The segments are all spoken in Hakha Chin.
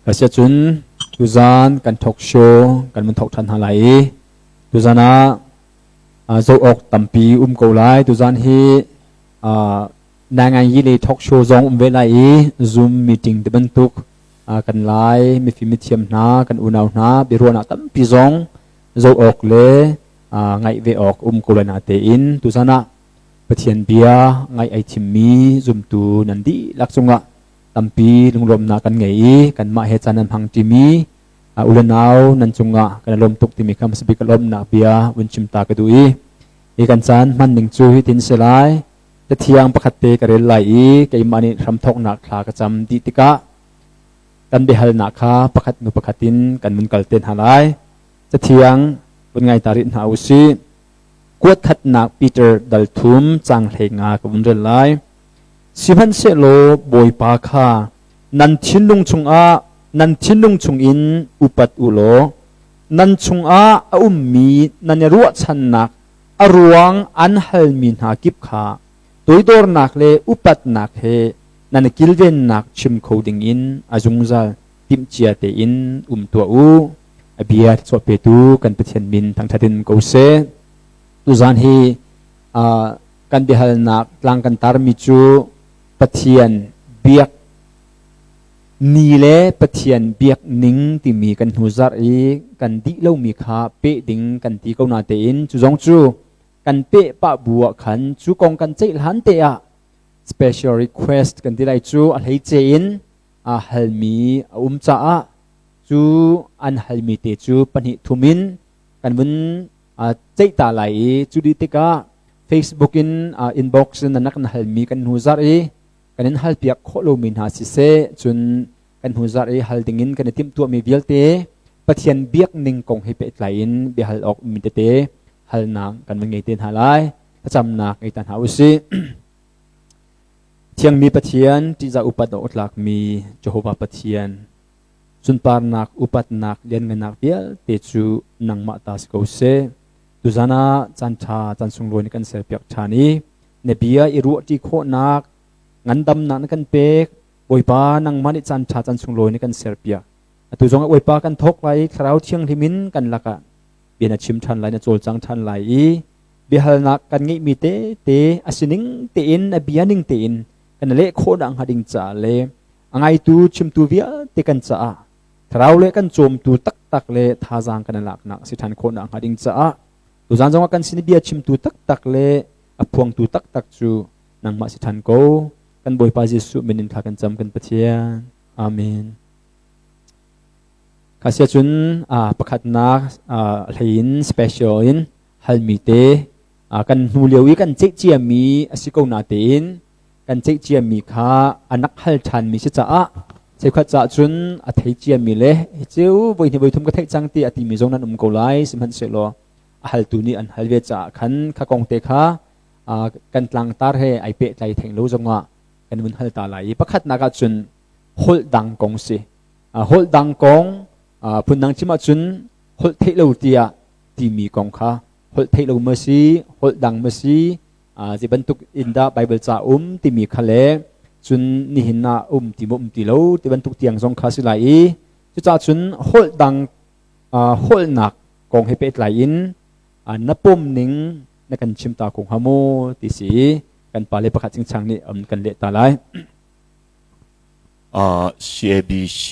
Asiahcun tuzaan kan talk show kan vun thawk ṭhan hna lai i tuzaan ah zoh awk tampi um ko lai. Tuzaan hi nainganyi le talk show zong um ve lai i Zoom meeting ti bantuk kan lai mifim mithiam hna kan unau hna biaruahnak tampi zong zoh awk le ngaih ve awk um ko lai na tein tuzaan ah Pathian bia ngaih ai thimmi zumtu nan dihlak cungah tampi lunglawmhnak kan ngei i kanmah he caan nan hmang ṭimi u le nau nan cungah kan i lawm tuk timi kha hmasa bik lawmhnak bia vun chim ta ka duh i hi kan caan hman ning cu hitin si lai. Cathiang pakhat te ka rel lai i keimah nih hramthawknak thla ka cam dih tikah kan biahalnak kha pakhat hnu pakhat in kan vun kal te hna lai. Cathiang vun ngai ta rih hna u sih. Kuat khatnak Peter dal thum cang 15 ka vun rel lai. Sihmanhsehlaw Bawipa kha nan thinlung chungah nan thinlung chungin upat u law nan chungah a ummi nan i ruahchannak a ruang an halmi hna kip kha toidornak le upatnak he nan i kilvennak chim kho dingin a zungzal timhcia tein um tuah u. A bia chuah petu kan Pathian min thangṭhat in ko seh. Tuzaan hi kan biahalnak tlang kan tarmi cu Pathian biak ni le Pathian biak ning timi kan hnu zarh i kan dih lomi kha peh ding kan ti ko na tein cu zong cu kan peh pah bu ah khan cu kong kan ceih hlan te ah special request kan ti lai cu a hleice in a halmi a um caah cu an halmi te cu pahnih thum in kan vun ceih ta lai i cu dih tikah Facebook in inbox in nan kan halmi kan hnu zarh i kan in halpiak khawh lomi hna siseh, cun kan hnu zarh i hal dingin kan i timhtuahmi vialte Pathian biak ning kong he pehtlai in biahal awk mi tete halnak kan van ngei te hna lai. Thlacamnak ngei ta hna usih. Thiangmi Pathian, ṭihzah upat awk tlakmi Jehovah Pathian, sunparnak, upatnak, lianngannak vialte cu nangmah ta si ko seh. Tuzan ah caan ṭha, caan sunglawi na kan serpiak ṭhan i na bia i ruahṭi khawhnak, ngandamnak na kan pek. Bawipa, nangmah nih caan ṭha, caan sunglawi na kan serpiak. Atu zong ah Bawipa kan thawk lai i Thlarau Thianghlim in kan lakah bia na chim ṭhan lai, na cawlcang ṭhan lai i biahalnak kan ngeihmi tete a sining tein, a bia ning tein kan leh khawhnak hnga ding caah le a ngaitu chimtu vialte kan caah thlarau le kan cawmtu taktak le thazaang kan laknak si ṭhan khawhnak hnga ding caah tuzaan zongah kan sin bia chimtu taktak le a phuangtu taktak cu nangmah si ṭhan ko. Kan Bawipa Jesuh min in thla kan cam, kan Pathian. Amen. Kha cun pakhatnak hlei in special in halmi te kan hnu lio i kan ceih ciami a si ko na tein kan ceih ciami kha anak hal ṭhanmi si caah cheukhat caah cun a thei ciami le hi cu voi hnih voi thum ka theih cang ti a timi zong nan um ko lai. Sihmanhsehlaw a haltu nih an hal ve caah khan kha kong te kha kan tlangtar he ai pehtlai theng lo zongah kan vun hal ta lai i pakhatnak ah cun holh dang kong si. Holh dang kong, phundang chim ahcun holh theih lo tiah timi kong kha, holh theih lo ma si, holh dang ma si, zei bantuk in dah Bible ca um timi kha le cun nihin ah um ti maw, um ti lo ti bantuk tiang zong kha si lai i cucaah cun holh dang holhnak kong he pehtlai in na pom ning na kan chim ta ko hnga maw ti si kan pale pakhat chingchang nih kan leh ta lai. CABC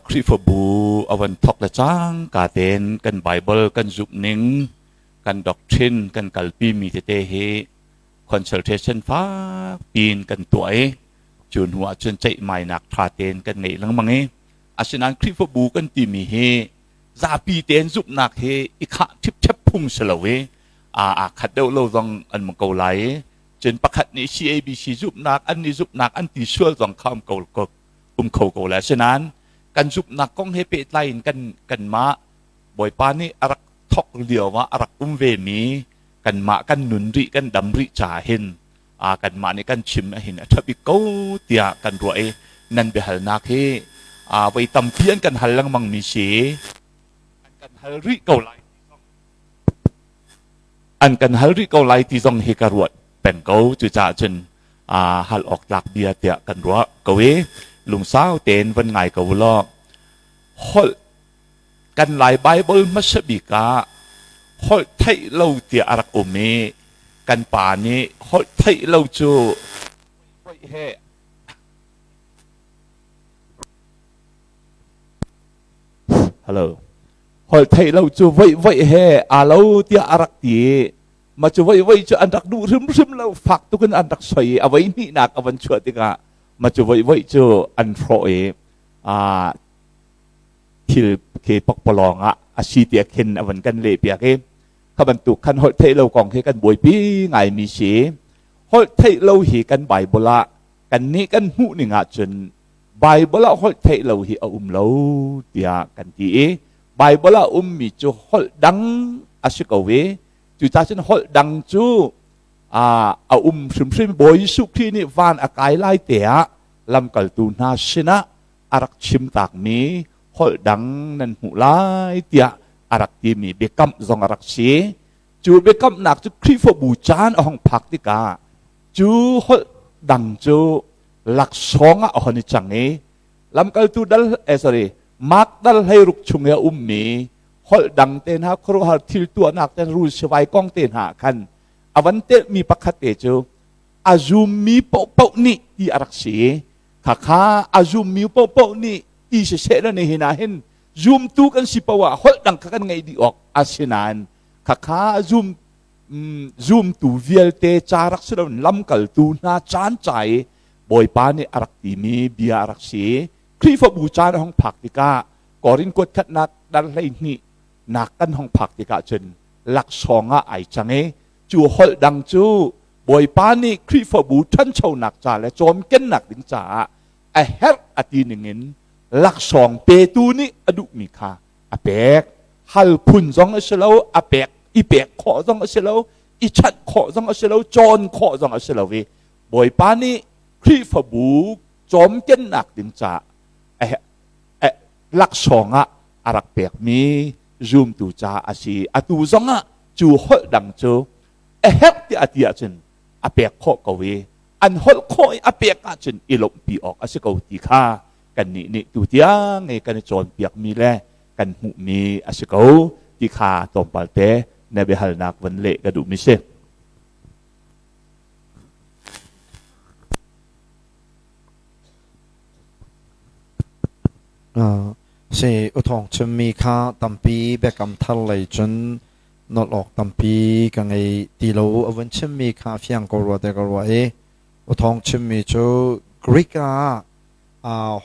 Khrihfabu a van thawk le cangka tein kan Bible kan zumh ning, kan doctrine kan kalpi mi tete hi consultation fak piin kan tuah i cu hnu ah cun ceihmainak ṭha tein kan ngeih lengmang i asinain Khrihfabu kan timi hi zapi tein zumhnak hi i khah ṭhipṭhep phung si lo i aa khat deuh lo zong an um ko lai i cun pakhat nih CABC zumhnak an nih zumhnak an ti sual zong kha um ko um kho ko lai. Asinain kan zumhnak kong he pehtlai in kan kanmah Bawipa nih a rak thok lio ah a rak um ve mi kanmah kan nun rih, kan dam rih caah hin kanmah nih kan chim ahhin a ṭha bik ko tiah kan ruah i nan biahalnak hi voi tampi an kan hal lengmang mi si, an kan hal rih ko lai an kan hal rih ko lai ti zong hi ka ruat peng ko. Cucaah cun hal awk tlak bia tiah kan ruah ko i. Lungsau tein van ngai ko law. Holh kan Lai Bible hmasa bik ah holh theih lo tiah a rak um i kan pa nih holh theih lo cu he Hello. Holh theih lo cu voih voih he aa lo tiah a rak ti i ma cu voih voih cu an rak duh hrimhrim lo, fak tuk in an rak soi i a voi hnihnak a van chuah tikah ma cu voih voih cu an hrawh i thil ke pakpalawng ah a si tiah khin a van kan leh piak i kha bantuk khan holh theih lo kong hi kan buaipi ngaimi si. Holh theih lo hi kan Bible ah kan nih kan hmuh ning ahcun Bible ah holh theih lo hi a um lo tiah kan ti i Bible ah ummi cu holh dang a si ko i cucaah cun holh dang cu a um hrimhrim. Bawi Jesuh Khrih nih van a kai lai te ah lamkaltu hna sinah a rak chim takmi holh dang nan hmuh lai tiah a rak timi biakamh zong a rak si. Cu biakamnak cu Khrihfabu caan a hong phak tikah cu holh dang cu laksawng ah a hon i cang i lamkaltu dal sorry Mark dal 16 chung i a ummi holh dang te hna, khuaruahhar thil tuahnak te, rul sivai kong te hna khan a van telhmi pakhat te cu a zummi paohpaoh nih ti a rak si. Khakha a zummi paohpaoh nih ti siseh na nihin ah hin zumtu kan si paoh ah holh dang kha kan ngeih dih awk a si nain khakha zum zumtu vialte ca rak si loin lamkaltu hna caan ca i Bawipa nih a rak timi bia a rak si. Khrihfabu caan a hong phak tikah Korin kuat khatnak dal 12 nak kan hong phak tikah cun laksawng ah ai cang i cu holh dang cu Bawipa nih Khrihfabu ṭhanchonak ca le cawmkennak ding caah a herh a ti ningin laksawng petu nih a duhmi kha a pek. Hal phun zong a si lo, a pek i pek khawh zong a si lo, i chanh khawh zong a si lo, cawn khawh zong a si lo i Bawipa nih Khrihfabu cawmkennak ding caah laksawng ah a rak pekmi zumtu ca a si. Atu zong ah cu holh dang cu a herh tiah a ti ahcun a pek khawh ko i an holh khawh i a pek ahcun i lawmhpi awk a si ko ti kha kannih nih tu tiang i kan i cawnpiakmi le kan hmuhmi a si ko ti kha tlawmpal te na biahalnak van leh ka duhmi si. Si uthawng chimmi kha tampi biakam thar lei cun nolh awk tampi ka ngei ti lo. A vun chimmi kha fiang ko rua te ka ruah i uthawng chimmi cu Greek ah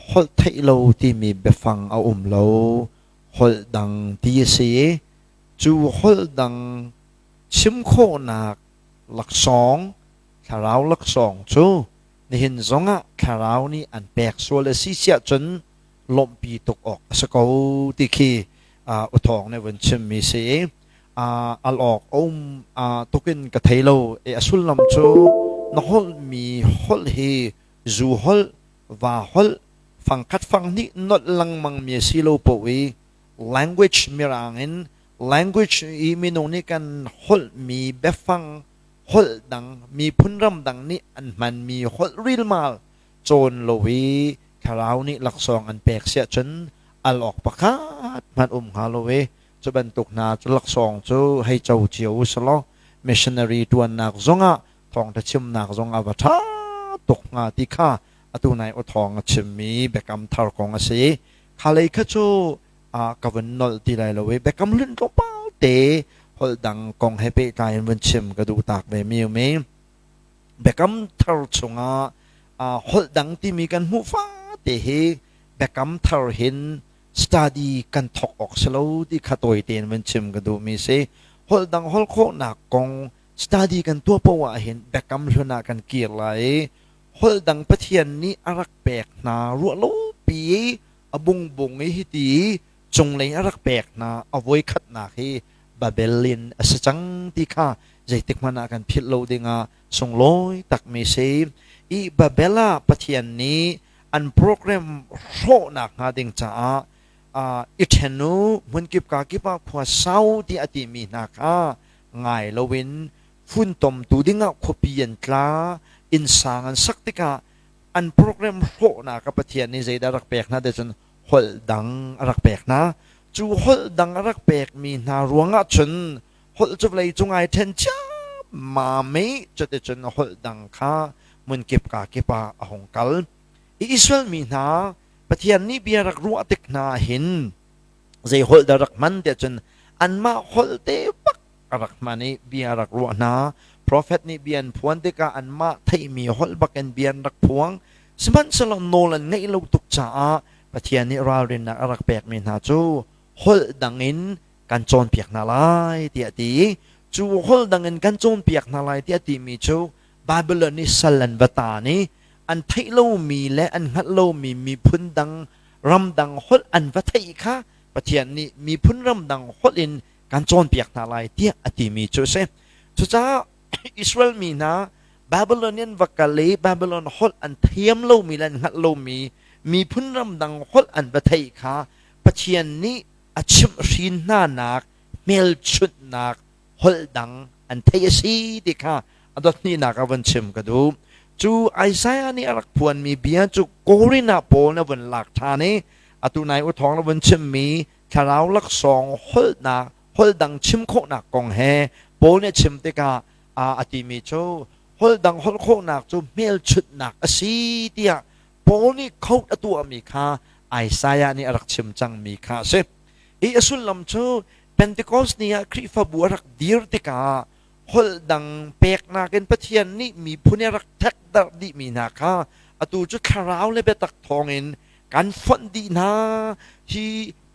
holh theih lo timi biafang a um lo, holh dang ti a si i cu holh dang chim khawhnak laksawng, thlarau laksawng cu nihin zongah thlarau nih an pek sual a si siah cun lawmhpi tuk awk a si ko ti khi uthawng nih vun chimmi si i al awk a um tukin ka thei lo. A sullam cu na holhmi holh hi zu holh, va holh, fangkhat fanghnih nolh lengmang mi a si lo paoh i language, mirang in language i minung nih kan holhmi biafang holh dang, miphun ram dang nih an hmanmi holh rilmal cawn lo i thlarau nih laksawng an pek siah cun al awk pakhat hmanh um hnga lo i cu bantuk hna cu laksawng cu hei co cio u selaw missionary ṭuannak zongah thawngṭha chimnak zong a va ṭha tuk hnga ti kha atu nai awthawng a chimmi biakam thar kong a si. Kha lei kha cu ka vun nolh ti lai lo i biakam hlun tlawmpal te holh dang kong he pehtlai in vun chim ka duh tak ve mi um i biakam thar chungah holh dang timi kan hmuh fate hi biakam thar hin study kan thawk awk si lo ti kha tawi tein vun chim ka duhmi si. Holh dang holh khawhnak kong study kan tuah poah ah hin biakam hlun ah kan kir lai i holh dang Pathian nih a rak pek hna ruah lo pi i a bungbung i hiti cunglei a rak pek hna a voikhatnak hi Babel in a si cang ti kha zeitik hmanh ah kan philh lo dingah sunglawi takmi si. I Babel ah Pathian nih an program hrawhnak hnga ding caah i ṭhen u, hmunkip ka kip ah khua sau ti a timi hna kha ngai loin funtomtu dingah khuapi an tla, innsang an sak tikah. An program hrawhnak ah Pathian nih zeidah a rak pek hna ti cun holh dang a rak pek hna. Cu holh dang a rak pekmi hna ruangah cun holh cu vawlei cung ai ṭhen ciammam i cuticun holh dang kha hmunkip kaa kip ah a hung kal. I Israel mi hna Pathian nih bia rak ruah tik hna hin zei holh dah rak hman tiah cun anmah holh te bak a rak hman i bia a rak ruah hna. Profet nih bia an phuan tikah anmah theihmi holh bakin bia an rak phuang. Sihmanhsehlaw nawl an ngeih lo tuk caah Pathian nih ralrinnak a rak pekmi hna cu holh dang in kan cawnpiak hna lai tiah a ti i cu holh dang in kan cawnpiak hna lai tiah a timi cu Babylon i sal an va taan i an theih lomi le an hngalh lomi miphun dang ramdang holh an va theih kha Pathian nih miphun ramdang holh in kan cawnpiak hna lai tiah a timi cu a si. Cucaah Israel mi hna Babylonian va kal i Babylon holh an thiam lomi le an hngalh lomi miphun ramdang holh an va theih kha Pathian nih a chimhhrin hnanak hmelchunhnak holh dang an theih a si ti kha a dot hnihnak ah vun chim ka duh. Cu Isaiah nih a rak phuanmi bia cu Korin ah Paul na vun lak ṭhan i atu nai u thawng na vun chimmi thlarau laksawng holhnak holh dang chim khawhnak kong he Paul nih a chim tikah a timi cu holh dang holh khawhnak cu hmelchunhnak a si tiah Paul nih quote a tuahmi kha Isaiah nih a rak chim cangmi kha a si. Hi a sullam cu Pentecost ni ah Khrihfabu a rak dir tikah holh dang peknak in Pathian nih miphun i a rak ṭhekdarh dihmi hna kha atu cu thlarau le biatak thawngin kan fonh dih hna. Hi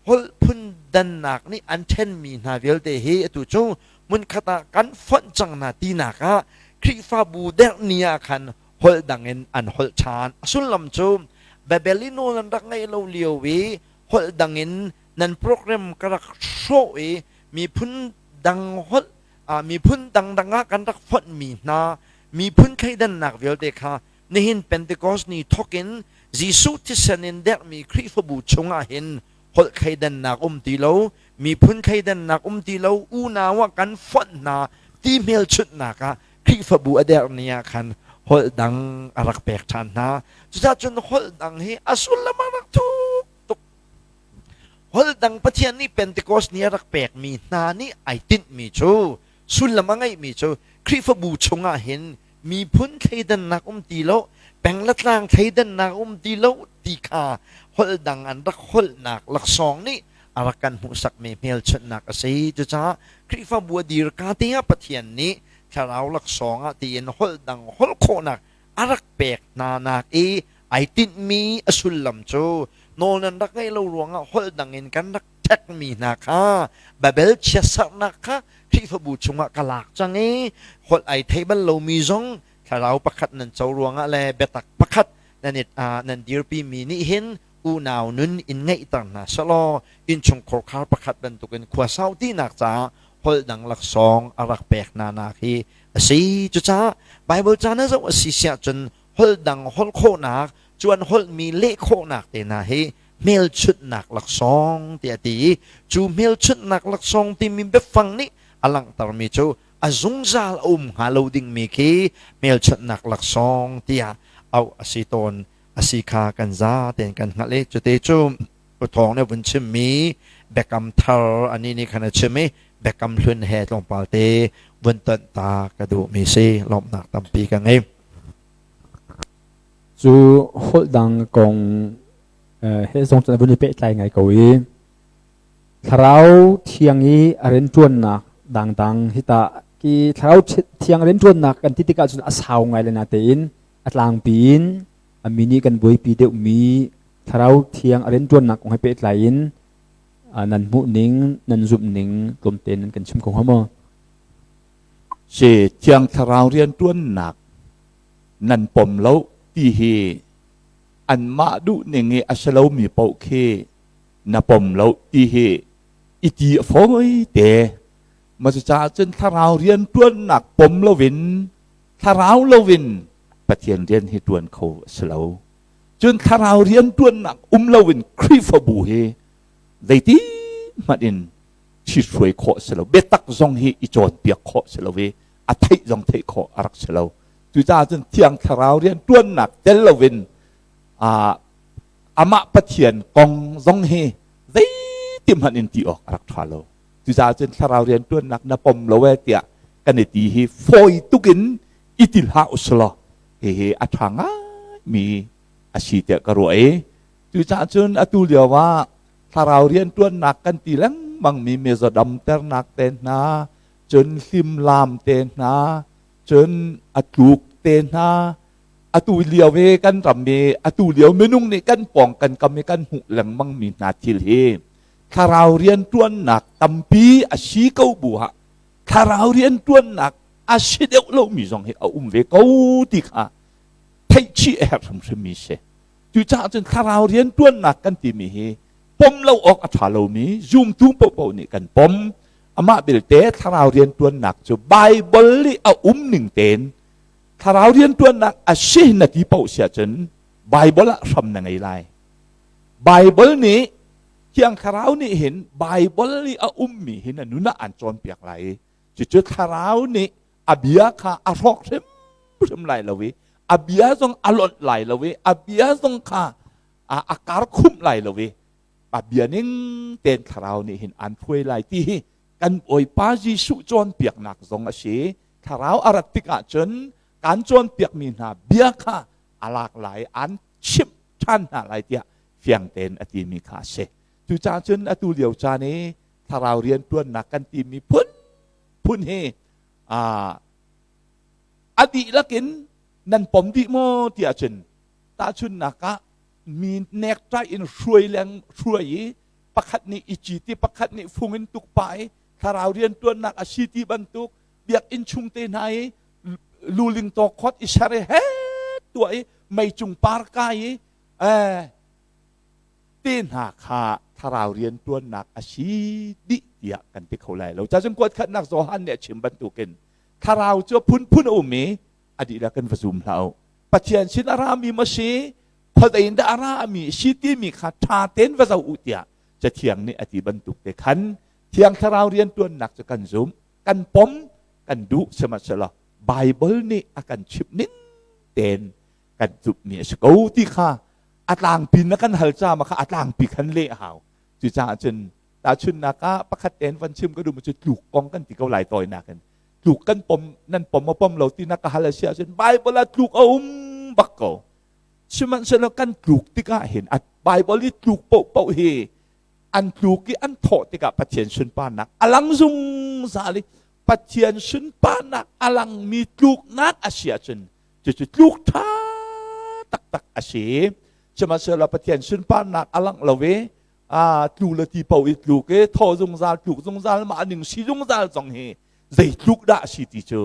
holh phun dannak nih an ṭhenmi hna vialte hi atu cu hmunkhat ah kan fonh cang hna tinak ah Khrihfabu derh ni ah khan holh dang in an holh ṭhan. A sullam cu Babel i nawl an rak ngeih lo lio i holh dang in nan program ka rak hrawh i miphun dang holh miphun dangdang ah kan rak fonhmi hna miphun thleidannak vialte kha nihin Pentecost ni thawk in Jesuh thisen in derhmi Khrihfabu chungah hin holh thleidannak um ti lo miphun thleidannak um ti lo unau ah kan fonh hna ti hmelchunhnak ah Khrihfabu a derh ni ah khan holh dang a rak pek ṭhan hna. Cucaah cun holh dang hi a sullam a rak thuk tuk. Holh dang Pathian nih Pentecost ni a rak pekmi hna nih ai tinhmi cu sullam a ngeihmi cu Khrihfabu chungah hin miphun thleidannak um ti lo, peng le tlang thleidannak um ti lo ti kha holh dang an rak holhnak laksawng nih a rak kan hmuhsakmi hmelchunhnak a si. Cucaah Khrihfabu a dir ka te ah Pathian nih thlarau laksawng ah tiin holh dang holh khawhnak a rak pek hna nak i ai tinhmi a sullam cu nawl nan rak ngeih lo ruangah holh dang in kan rak ṭhekmi hna kha Babel chiatserhnak kha Khrihfabu chungah ka lak cang i holh ai thei bal lomi zong thlarau pakhat nan co ruangah le biatak pakhat nan i nan dirpimi nih hin unau nun in ngeihter hna selaw innchungkhar khar pakhat bantukin khua sau tinak caah holh dang laksawng a rak pek hna nak hi a si. Cucaah Baibal ca na zoh a si siah cun holh dang holh khawhnak, cuan holhmi leh khawhnak te hna hi hmelchunhnak laksawng tiah a ti i cu hmelchunhnak laksawng timi biafang nih a langhtermi cu a zungzal a um hnga lo dingmi khi hmelchunhnak laksawng tiah auh a si tawn a si kha kan za tein kan hngalh i cute cu Uthawng nih vun chimmi biakam thar ani nih khan a chim i biakam hlun he tlawmpal te vun tonh ta ka duhmi si lawmhnak tampi ka ngei. Cu holh dang kong he zong cun a vun i pehtlai ngai ko i thlarau thiang i a rianṭuannak dangdang hi tah ki thlarau thiang rianṭuannak kan ti tikah cun a sau ngai le natein a tlangpi in a mi nih kan buaipi deuhmi thlarau thiang a rianṭuannak kong he pehtlai in nan hmuh ning nan zumh ning tlawmte nan kan chim kho hnga maw? Si thiang thlarau rianṭuannak nan pom lo ti hi anmah duh ning i a si lomi paoh khi na pom lo ti hi i ti a fawi te. Ma cucaah cun thlarau rianṭuannak pom loin thlarau loin Pathian rian hi ṭuan kho a si lo. Cun thlarau rianṭuannak um loin Khrihfabu hi zeiti hmanh in ṭhithruai khawh a si lo. Biatak zong hi i cawnpiak khawh a si lo i a theih zong theih khawh a rak si lo. Cucaah cun Thiang Thlarau rianṭuannak tel loin amah Pathian kong zong hi zeiti hmanh in ti awk a rak ṭha lo. Cucaah cun Thlarau rianṭuannak na pom lo ee tiah kan i ti hi fawi tukin i ti hlah usulaw hihi a ṭha ngaimi a si tiah ka ruah i cucaah cun atu lio ah thlarau rianṭuannak kan ti lengmangmi mizaw damternak te hna, cun hlimlam te hna, cun a tluk te hna, atu lio i kan ram i atu lio minung nih kan pawng kan kam i kan hmuh lengmangmi hna thil hi thlarau rianṭuannak tampi a si ko bu ah thlarau rianṭuannak a si deuh lomi zong hi a um ve ko ti kha theih chih a herh hrimhrimmi si. Cucaah cun thlarau rianṭuannak kan timi hi pom lo awk a ṭha lomi zumtu paohpaoh nih kan pom. Amah belte thlarau rianṭuannak cu Baibal i a um ning tein thlarau rianṭuannak a si na ti paoh si ahcun Baibal ah hram na ngei lai. Baibal nih Thiang Thlarau nih hin Baibal i a ummi hi na nun ah an cawnpiak lai i cucu Thlarau nih a bia kha a hrawk hrimhrim lai lo i a bia zong a lonh lai lo i a bia zong kha a kar khumh lai lo i a bia ning tein Thlarau nih hin an hruai lai ti hi kan Bawipa Jesuh cawnpiaknak zong a si. Thlarau a rat tikah cun kan cawnpiakmi hna bia kha a lak lai, an chimh ṭhan hna lai tiah fiang tein a timi kha a si. Cucaah cun atu lio caan i thlarau rianṭuannak kan timi phun phun hi a dihlak in nan pom dih maw tiah cun tahchunhnak ah mi nekṭai in hruai leng hruai i pakhat nih i cit i pakhat nih fung in tuk pah i thlarau rianṭuannak a si ti bantuk biakinn chung te hna i luling tawk khot i ser i he tuah i meicung par kai i te hna kha thlarau rianṭuannak a si dih tiah kan ti kho lai lo. Cacun kuat khatnak Johan nih a chim bantukin thlarau cu phunphun a um i a dihlak kan va zum hlah u. Pathian sin a rami ma si, khuazei in dah a rami si timi kha ṭha tein va zoh u tiah Cathiang nih a ti bantuk te khan Thiang Thlarau rianṭuannak cu kan zum, kan pom, kan duh sihmanhsehlaw Baibal nih a kan chimh ning tein kan zumhmi a si ko ti kha a tlangpi na kan hal ca ma kha a tlangpi khan leh a hau. Cucaah cun tahchunhnak ah pakhat tein van chim ka duh mi cu tluk kong kan ti ko lai tawinak in tluk kan pom nan pom maw pom lo ti na ka hal a si ahcun Bible ah tluk a um bak ko. Sihmanhsehlaw kan tluk tikah hin a Bible i tluk paohpaoh hi an tluk i an thawh tikah Pathian sunparnak a lang zungzal i Pathian sunparnak a langmi tluknak a si ahcun cucu tluk ṭha taktak a si. Sihmanhsehlaw Pathian sunparnak a langh lo i a tlu le ti paoh i tluk i thaw zungzal tluk zungzal mah ning si zungzal zong hi zei tluk dah a si ti cu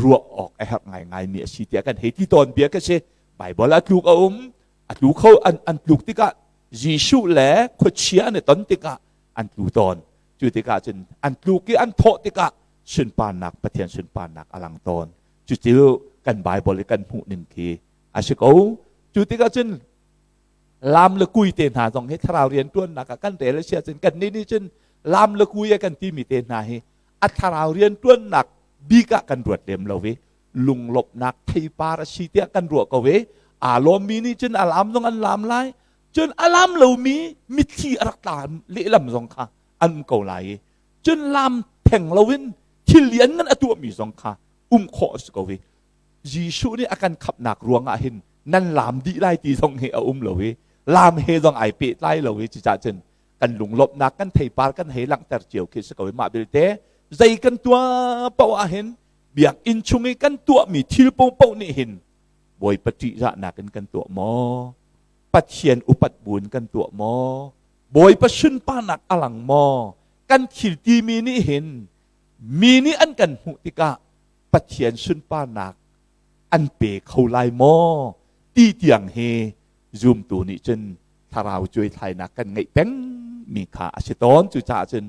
ruah awk a herh ngaingaimi a si tiah kan hei ti tawn bia ka si. Baibal ah tluk a um, a tlu kho an tluk tikah Jesuh le khuachia an i ton tikah an tlu tawn. Cu tikah cun an tluk i an thawh tikah sunparnak Pathian sunparnak a lang tawn. Cucu kan Baibal i kan hmuh ning khi a si ko. Cu tikah cun lam le kui te hna zong hi thlarau rianṭuannak ah kan rel a si ahcun kan nih nih cun lam le kui a kan timi te hna hi a thlarau rianṭuannak bik ah kan ruat lem lo i lunglawmhnak theipar a si tiah kan ruah ko i aa lawmmi nih cun a lam zong an lam lai, cun a lam lomi mitthli a rak tla lehlam zong kha an um ko lai i cun lam theng loin thil lian ngan a tuahmi zong kha um khawh a si ko i Jesuh nih a kan khamhnak ruangah hin nan lam dih lai ti zong hi a um lo i lam he zong ai pehtlai lo i cucaah cun kan lunglawmhnak kan theipar kan hei langhter cio khi si ko i mah belte zei kan tuah paoh ah hin biakinn chung i kan tuahmi thil paohpaoh nih hin Bawipa ṭihzahnak in kan tuah maw? Pathian upat buin kan tuah maw? Bawipa sunparnak a lang maw? Kan thil timi nih hin mi nih an kan hmuh tikah Pathian sunparnak an pe kho lai maw ti tiang hi zumtu nih cun thlarau cuaithlainak kan ngeih peng mi kha a si tawn. Cucaah cun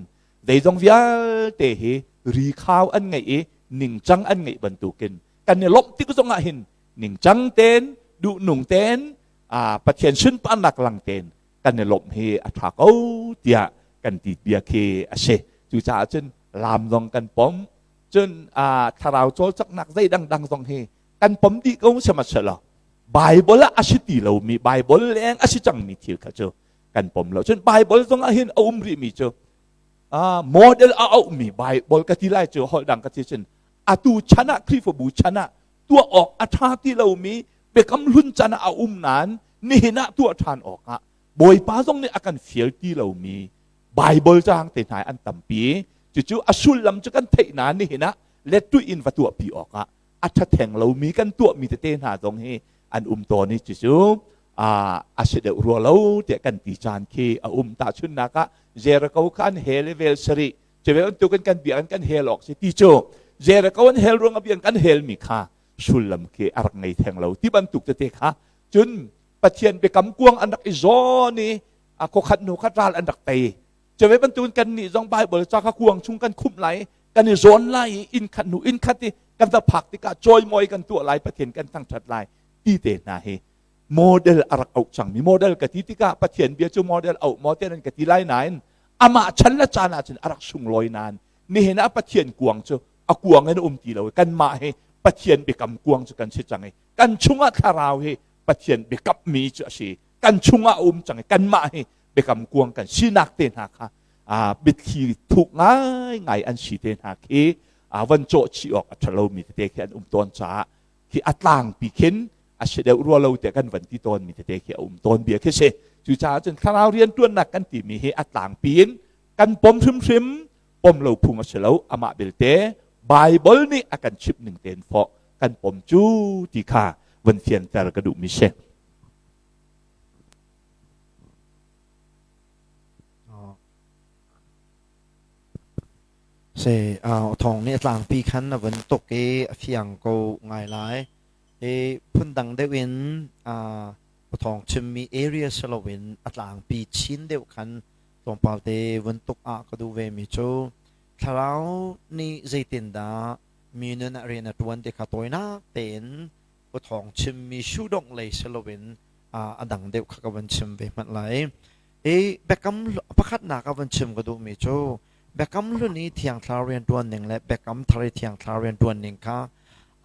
zeizong vialte hi rikhau an ngeih i ningcang an ngeih bantukin kan i lawmh tik zongah hin ningcang tein duhnung tein Pathian sunparnak lang tein kan i lawmh hi a ṭha ko tiah kan ti bia khi a si. Cucaah cun lam zong kan pom, cun thlarau cawlcanghnak zei dangdang zong hi Kan pom dih ko sihmanhsehlaw Bible ah a si ti lomi, Bible leng a si cangmi thil kha cu kan pom lo. Cun Bible zong ah hin a um rihmi cu model a auhmi Bible ka ti lai cu, holh dang ka ti cun atu chan ah, Khrihfabu chan ah tuah awk a ṭha ti lomi, biakam hlun chan ah a um nain nihin ah tuah ṭhan awk ah Bawipa zong nih a kan fial ti lomi Bible caang te hna an tampi. Cucu a sullam cu kan theih nain nihin ah lettuih in va tuahpi awk ah a ṭha theng lomi kan tuahmi tete hna zong hi an um tawn i cucu a si deuh rua lo tiah kan ti caan khi a um. Tahchunhnak ah, Jericho kha an hel i vel sarih cuve bantukin kan biakinn kan hel awk si ti cu, Jericho an hel ruang ah biakinn kan helmi kha sullam khi a rak ngei theng lo ti bantuk tete kha. Cun Pathian biakam kuang an rak i zawn i a khuakhat hnu khat ral an rak tei. Cuve bantukin kan nih zong Bible ca kha kuang chung kan khumh lai, kan i zawn lai i inn khat hnu inn khat i kan va phak tikah cawimawi kan tuah lai, Pathian kan thangṭhat lai ti te hna hi model a rak auh cangmi. Model ka ti tikah Pathian bia cu model auh maw te nan ka ti lai nain amah chan le caan ahcun a rak sunglawi nain nihin ah Pathian kuang cu a kuang in um ti lo. Kanmah hi Pathian biakam kuang cu kan si cang i kan chungah thlarau hi Pathian biakammi cu a si, kan chungah a um cang i kanmah hi biakam kuang kan sinak te hna kha biathli thuk ngaingai an si te hna khi van cawh chih awk a ṭhalomi tete khi an um tawn caah khi a tlangpi khin a si deuh rua lo tiah kan van ti tawnmi tete khi a um tawn bia khi si. Cucaah cun thlarau rianṭuannak kan timi hi a tlangpi in kan pom hrimhrim, pom lo phung a si lo. Amah belte Bible nih a kan chimh ning tein fawh kan pom cu ti kha van fianter ka duhmi si. Se thong nih a tlangpi khan a vun tuk i a fiang ko ngai lai. I phundang deuh in thong chimmi area si loin a tlangpi chin deuh khan tlawmpal te vun tuk ah ka duh ve mi cu thlarau nih zeitindah mi nun ah rian a ṭuan ti kha tawinak tein thawng chimmi sudongh lei si loin a dang deuh kha ka van chim ve hmanh lai. I biakam pakhatnak a van chim ka duhmi cu biakam hlun i thiang thlarau rian ṭuan ning le biakam thar i thiang thlarau rian ṭuan ning kha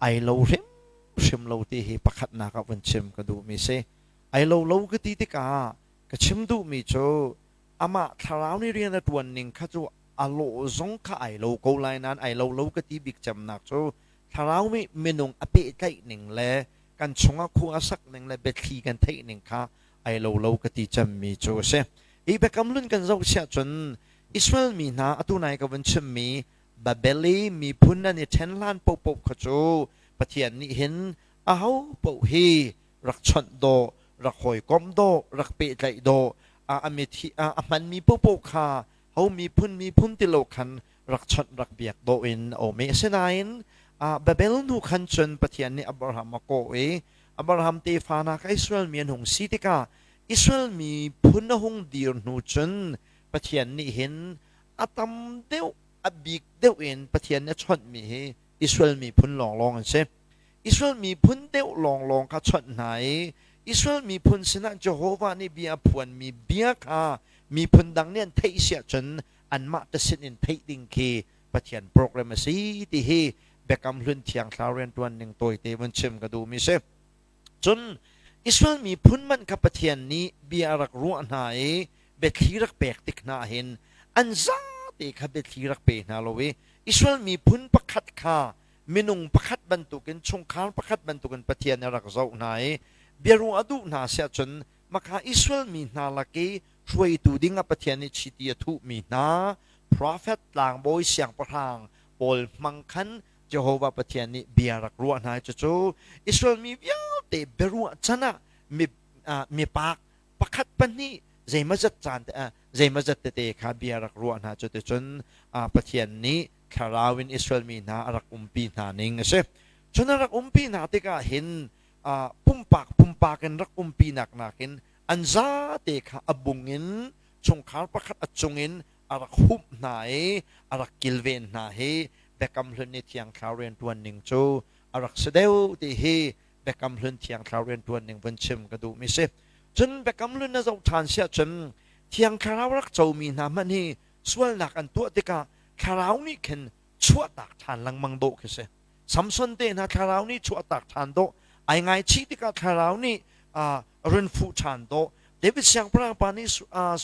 ai lo hrimhrim lo ti hi pakhatnak ah van chim ka duhmi si. Ai lo lo ka ti tikah ka chim duhmi cu amah thlarau nih rian a ṭuan ning kha cu a lawh zong kha ai lo ko lai nain ai lo lo ka ti bik cemnak cu thlarau nih minung a pehtlaih ning le kan chungah khua a sak ning le biathli kan theih ning kha ai lo lo ka ti cemmi cu a si. Hi biakam hlun kan zoh siah cun Israel mi hna atu nai ka vun chimmi Babel i miphun an i ṭhen hlan paohpaoh kha cu Pathian nih hin aho paoh hi rak chawnh dawh, rak hawikomh dawh, rak pehtlaih dawh, a mithi a hmanmi paohpaoh kha ho miphun miphun ti lo khan rak chawnh rak biak dawh in a um i. Asinain Babel hnu khan cun Pathian nih Abraham a kawh i Abraham tefa hna kha Israel mi an hung si tikah, Israel miphun a hung dir hnu cun Pathian nih hin a tam deuh, a bik deuh in Pathian nih a chawnhmi hi Israel miphun lawnglawng an si. Israel miphun deuh lawnglawng kha chawnh hna i Israel miphun sinah Jehovah nih bia a phuanmi bia kha miphun dang nih an theih siah cun anmah te sin in theih ding khi Pathian program a si ti hi Biakam Hlun Thiang Thlarau rianṭuan ning tawite vun chim ka duhmi si. Cun Israel miphun man kha Pathian nih bia a rak ruah hna i biathli rak pek tik hna hin an zate kha biathli rak pe hna lo i Israel miphun pakhat kha minung pakhat bantukin, chungkhar pakhat bantukin Pathian nih a rak zoh hna i biaruah a duh hna siah cun makha Israel mi hna lak i hruaitu ding ah Pathian nih chiti a thuhmi hna profet, tlangbawi, siangpahrang pawl hmang khan Jehovah Pathian nih bia rak ruah hna. Cucu Israel mi vialte biaruah can ah mi mipak pakhat pahnih zeimazat caan te zeimazat tete kha bia rak ruah hna. Cuticun Pathian nih thlarau in Israel mi hna a rak umpi hna ning a si. Cun a rak umpi hna tikah hin pumpak pumpak in rak umpi nak nakin an zate kha a bung in chungkhar pakhat a cung in a rak humh hna i a rak kilven hna. Hi Biakam Hlun i Thiang Thlarau rianṭuan ning cu a rak si deuh ti hi Biakam Hlun Thiang Thlarau rianṭuan ning vun chim ka duhmi si. Cun Biakam Hlun na zoh ṭhan siah cun Thiang Thlarau rak comi hna hmanh hi sualnak an tuah tikah Thlarau nih khin chuahtak ṭhan lengmang dawh khi si. Samson te hna thlarau nih chuahtak ṭhan dawh ai ngaichih tikah thlarau nih run fuh ṭhan dawh. David siangpahrang pa nih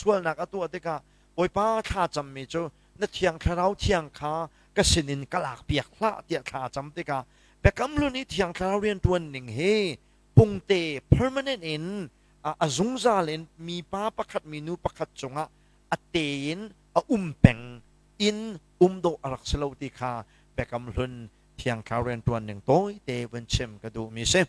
sualnak a tuah tikah Bawipa thla cammi cu na thiang thlarau thiang kha ka sinin ka lakpiak hlah tiah thla cam tikah Biakam Hlun i thiang thlarau rianṭuan ning hi pungte permanent in a zungzal in mipa pakhat minu pakhat cungah a te in a um peng in um dawh a rak si lo ti kha Biakam Hlun thiang thlarau rianṭuan ning tawite vun chim ka duhmi si.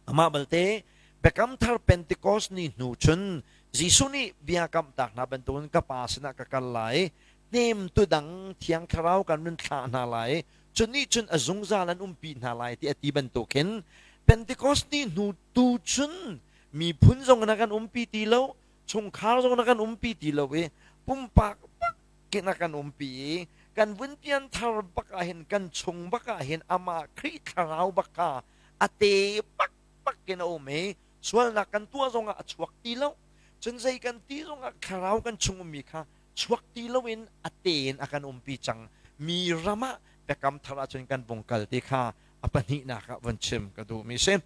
Amah balte Biakam Thar Pentecost ni hnu cun Jesuh nih bia kamhtak hna bantukin ka Pa sinah ka kal lai, hnemtu dang Thiang Thlarau kan run thlah hna lai, cu nih cun a zungzal an umpi hna lai ti a ti bantukin Pentecost ni hnu tu cun miphun zong na kan umpi ti lo, chungkhar zong na kan umpi ti lo i pumpak bakin a kan umpi i kan vun pianthar bak ah hin kan chung bak ah hin amah Khrih Thlarau bak kha a te bak bak in a um i sualnak kan tuah zongah a chuak ti lo cun zei kan ti zongah thlarau kan chung ummi kha chuak ti loin a te in a kan umpi cang mi ram ah biakam thar ahcun kan vung kal ti kha a pahnihnak ah vun chim ka duhmi si.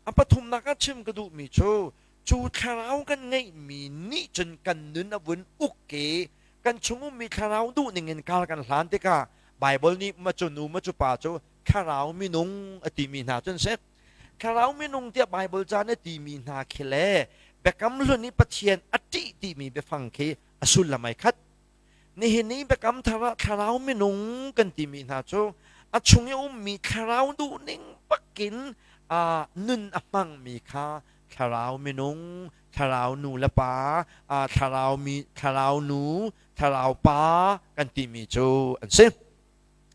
A pathumnak ah chim ka duhmi cu cu thlarau kan ngeihmi nih cun kan nun a vun uk i kan chung ummi thlarau duh ning in kar kan hlan tikah Baibal nih ma cu nu ma cu pa cu thlarau minung a timi hna cun si. Thlarau minung tiah Baibal ca nih a timi hna khi le Biakam Hlun i Pathian a ṭih timi biafang khi a sullam ai khat. Nihin i Biakam Thar ah thlarau minung kan timi hna cu a chung i ummi thlarau duhning bakin nun a hmangmi kha thlarau minung, thlarau nu le pa, thlarau mi, thlarau nu, thlarau pa kan timi cu an si.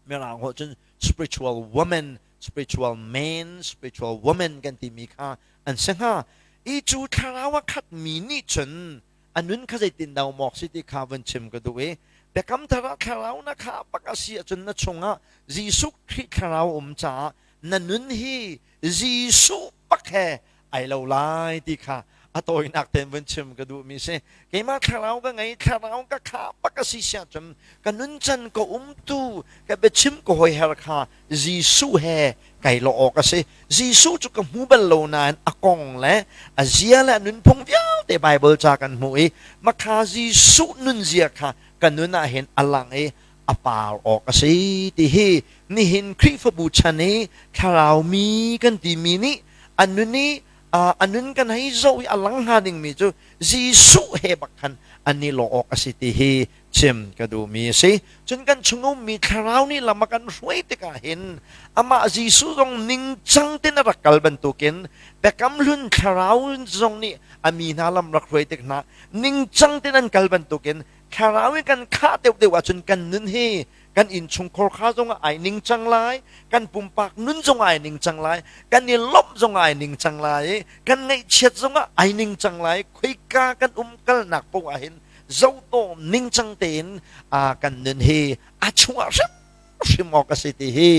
Mirang holh cun spiritual woman, spiritual man, spiritual woman kan timi kha an si hnga. I cu thlarau a khatmi nih cun a nun kha zeitin dah mawk si ti kha vun chim ka duh i Biakam Thar ah thlarau na khah bak a si ahcun na chungah Jesuh Khrih thlarau um caah na nun hi Jesuh bak he ai lo lai ti kha a tawinak tein vun chim ka duhmi si. Keimah thlarau ka ngei, thlarau ka khah bak a si siah cun ka nuncan ka umtu ka biachim ka hoiher kha Jesuh he kai lawh awk a si. Jesuh cu ka hmu bal lo nain a kong le a zia le a nunphung vialte Baibal ca kan hmuh i makha Jesuh nunzia kha ka nun ah hin a lang i a par awk a si ti hi nihin Khrihfabu chan i thlarau mi kan timi nih a nun i a nun kan hei zoh i a lang hnga dingmi cu Jesuh he bak khan an i lawh awk a si ti hi chim ka duhmi a si. Cun kan chung ummi thlarau nih lam a kan hruai tikah hin amah Jesuh zong ningcang tein a rak kal bantukin Biakam Hlun thlarau zong nih a mi hna lam rak hruai tik hna ningcang tein an kal bantukin thlarau in kan khah deuhdeuh ahcun kan nun hi kan innchungkhar kha zong ah ai ningcang lai, kan pumpak nun zong ai ningcang lai, kan i lawmh zong ai ningcang lai, kan ngaihchiat zong ah ai ningcang lai. Khoika kan um kalnak paoh ah hin zohdawm ningcang tein kan nun hi a chungah hrimhrim awk a si ti hi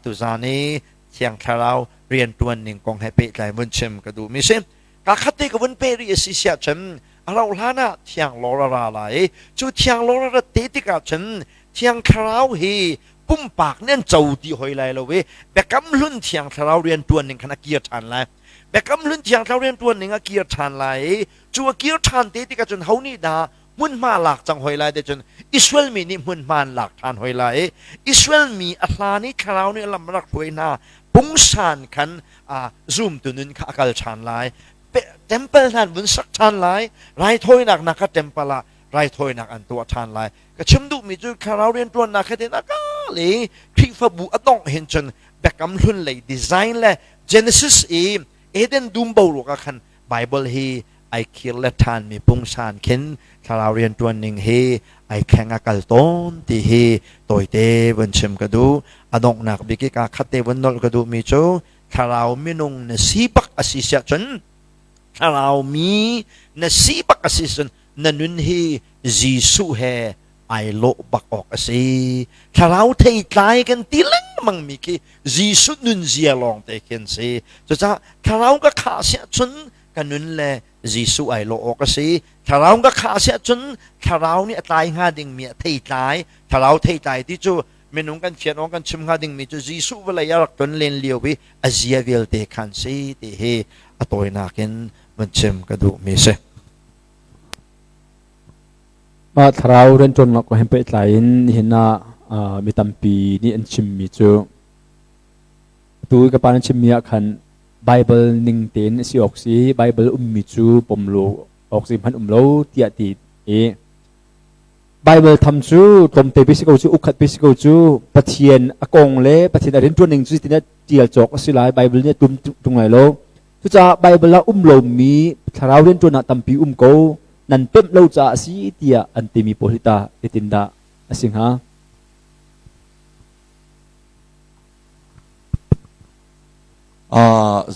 tuzaan i Thiang Thlarau rianṭuan ning kong he pehtlai vun chim ka duhmi si. Ka khat te ka vun pe rih a si siah cun a rauh hlan ah Thiang Lawr a ra lai i cu Thiang Lawr a rat te tikah cun Thiang Thlarau hi pumpak nih an co ti hoi lai lo i Biakam Hlun Thiang Thlarau rianṭuan ning khan a kir ṭhan lai. Biakam Hlun Thiang Thlarau rianṭuan ning a kir ṭhan lai i cu a kir ṭhan te tikah cun ho nih dah hmunhma lak cang hoi lai te cun Israel mi nih hmunhma an lak ṭhan hoi lai i Israel mi a hlan i thlarau nih lam rak hruai hna pungsan khan zumtu nun kha a kal ṭhan lai. Temple hna an vun sak ṭhan lai. Raithawinak nak kha temple ah raithawinak an tuah ṭhan lai. Ka chim duhmi cu thlarau rianṭuannak kha tin a kal i Khrihfabu a dongh hin cun Biakam Hlun lei design le Genesis i Eden dum boruak ah khan Bible hi ai khir le ṭhanmi pungsan khin thlarau rianṭuan ning hi ai thleng a kal tawn ti hi tawite vun chim ka duh. A donghnak bik i kaa khat te vun nolh ka duhmi cu thlarau minung na si bak a si siah cun thlarau mi na si bak a si cun na nun hi Jesuh he ai lawh bak awk a si. Thlarau theitlai kan ti lengmang mi khi Jesuh nunzia lawng te khi an si. Cucaah thlarau ka khah siah cun ka nun le Jesuh ai lawh awk a si. Thlarau ka khah siah cun thlarau nih a tlai hnga dingmi a theitlai. Thlarau theitlai ti cu Minung kan fian awk kan chim hnga dingmi cu Jesuh vawlei a rak ton len lio i a zia vialte khan si ti hi a tawinak in van chim ka duhmi si. Mah thlarau rianṭuannak kong he pehtlai in nihin ah mi tampi nih an chimmi cu atu ka pa nan chimmi ah khan Bible ning tein a si awk si, Bible ummi cu pom lo awk si hmanh um lo tiah ti i Bible tham cu tlawmte pi si ko cu, ukhat pi si ko cu, Pathian a kong le Pathian a rianṭuan ning cu zeitin ṭial cawk a si lai, Bible nih a tum ṭung lai lo. Cucaah Bible ah um lomi thlarau rianṭuan ah tampi um ko, nan pemh lo caah a si tiah an timi pawl hi tah zeitindah a si hnga?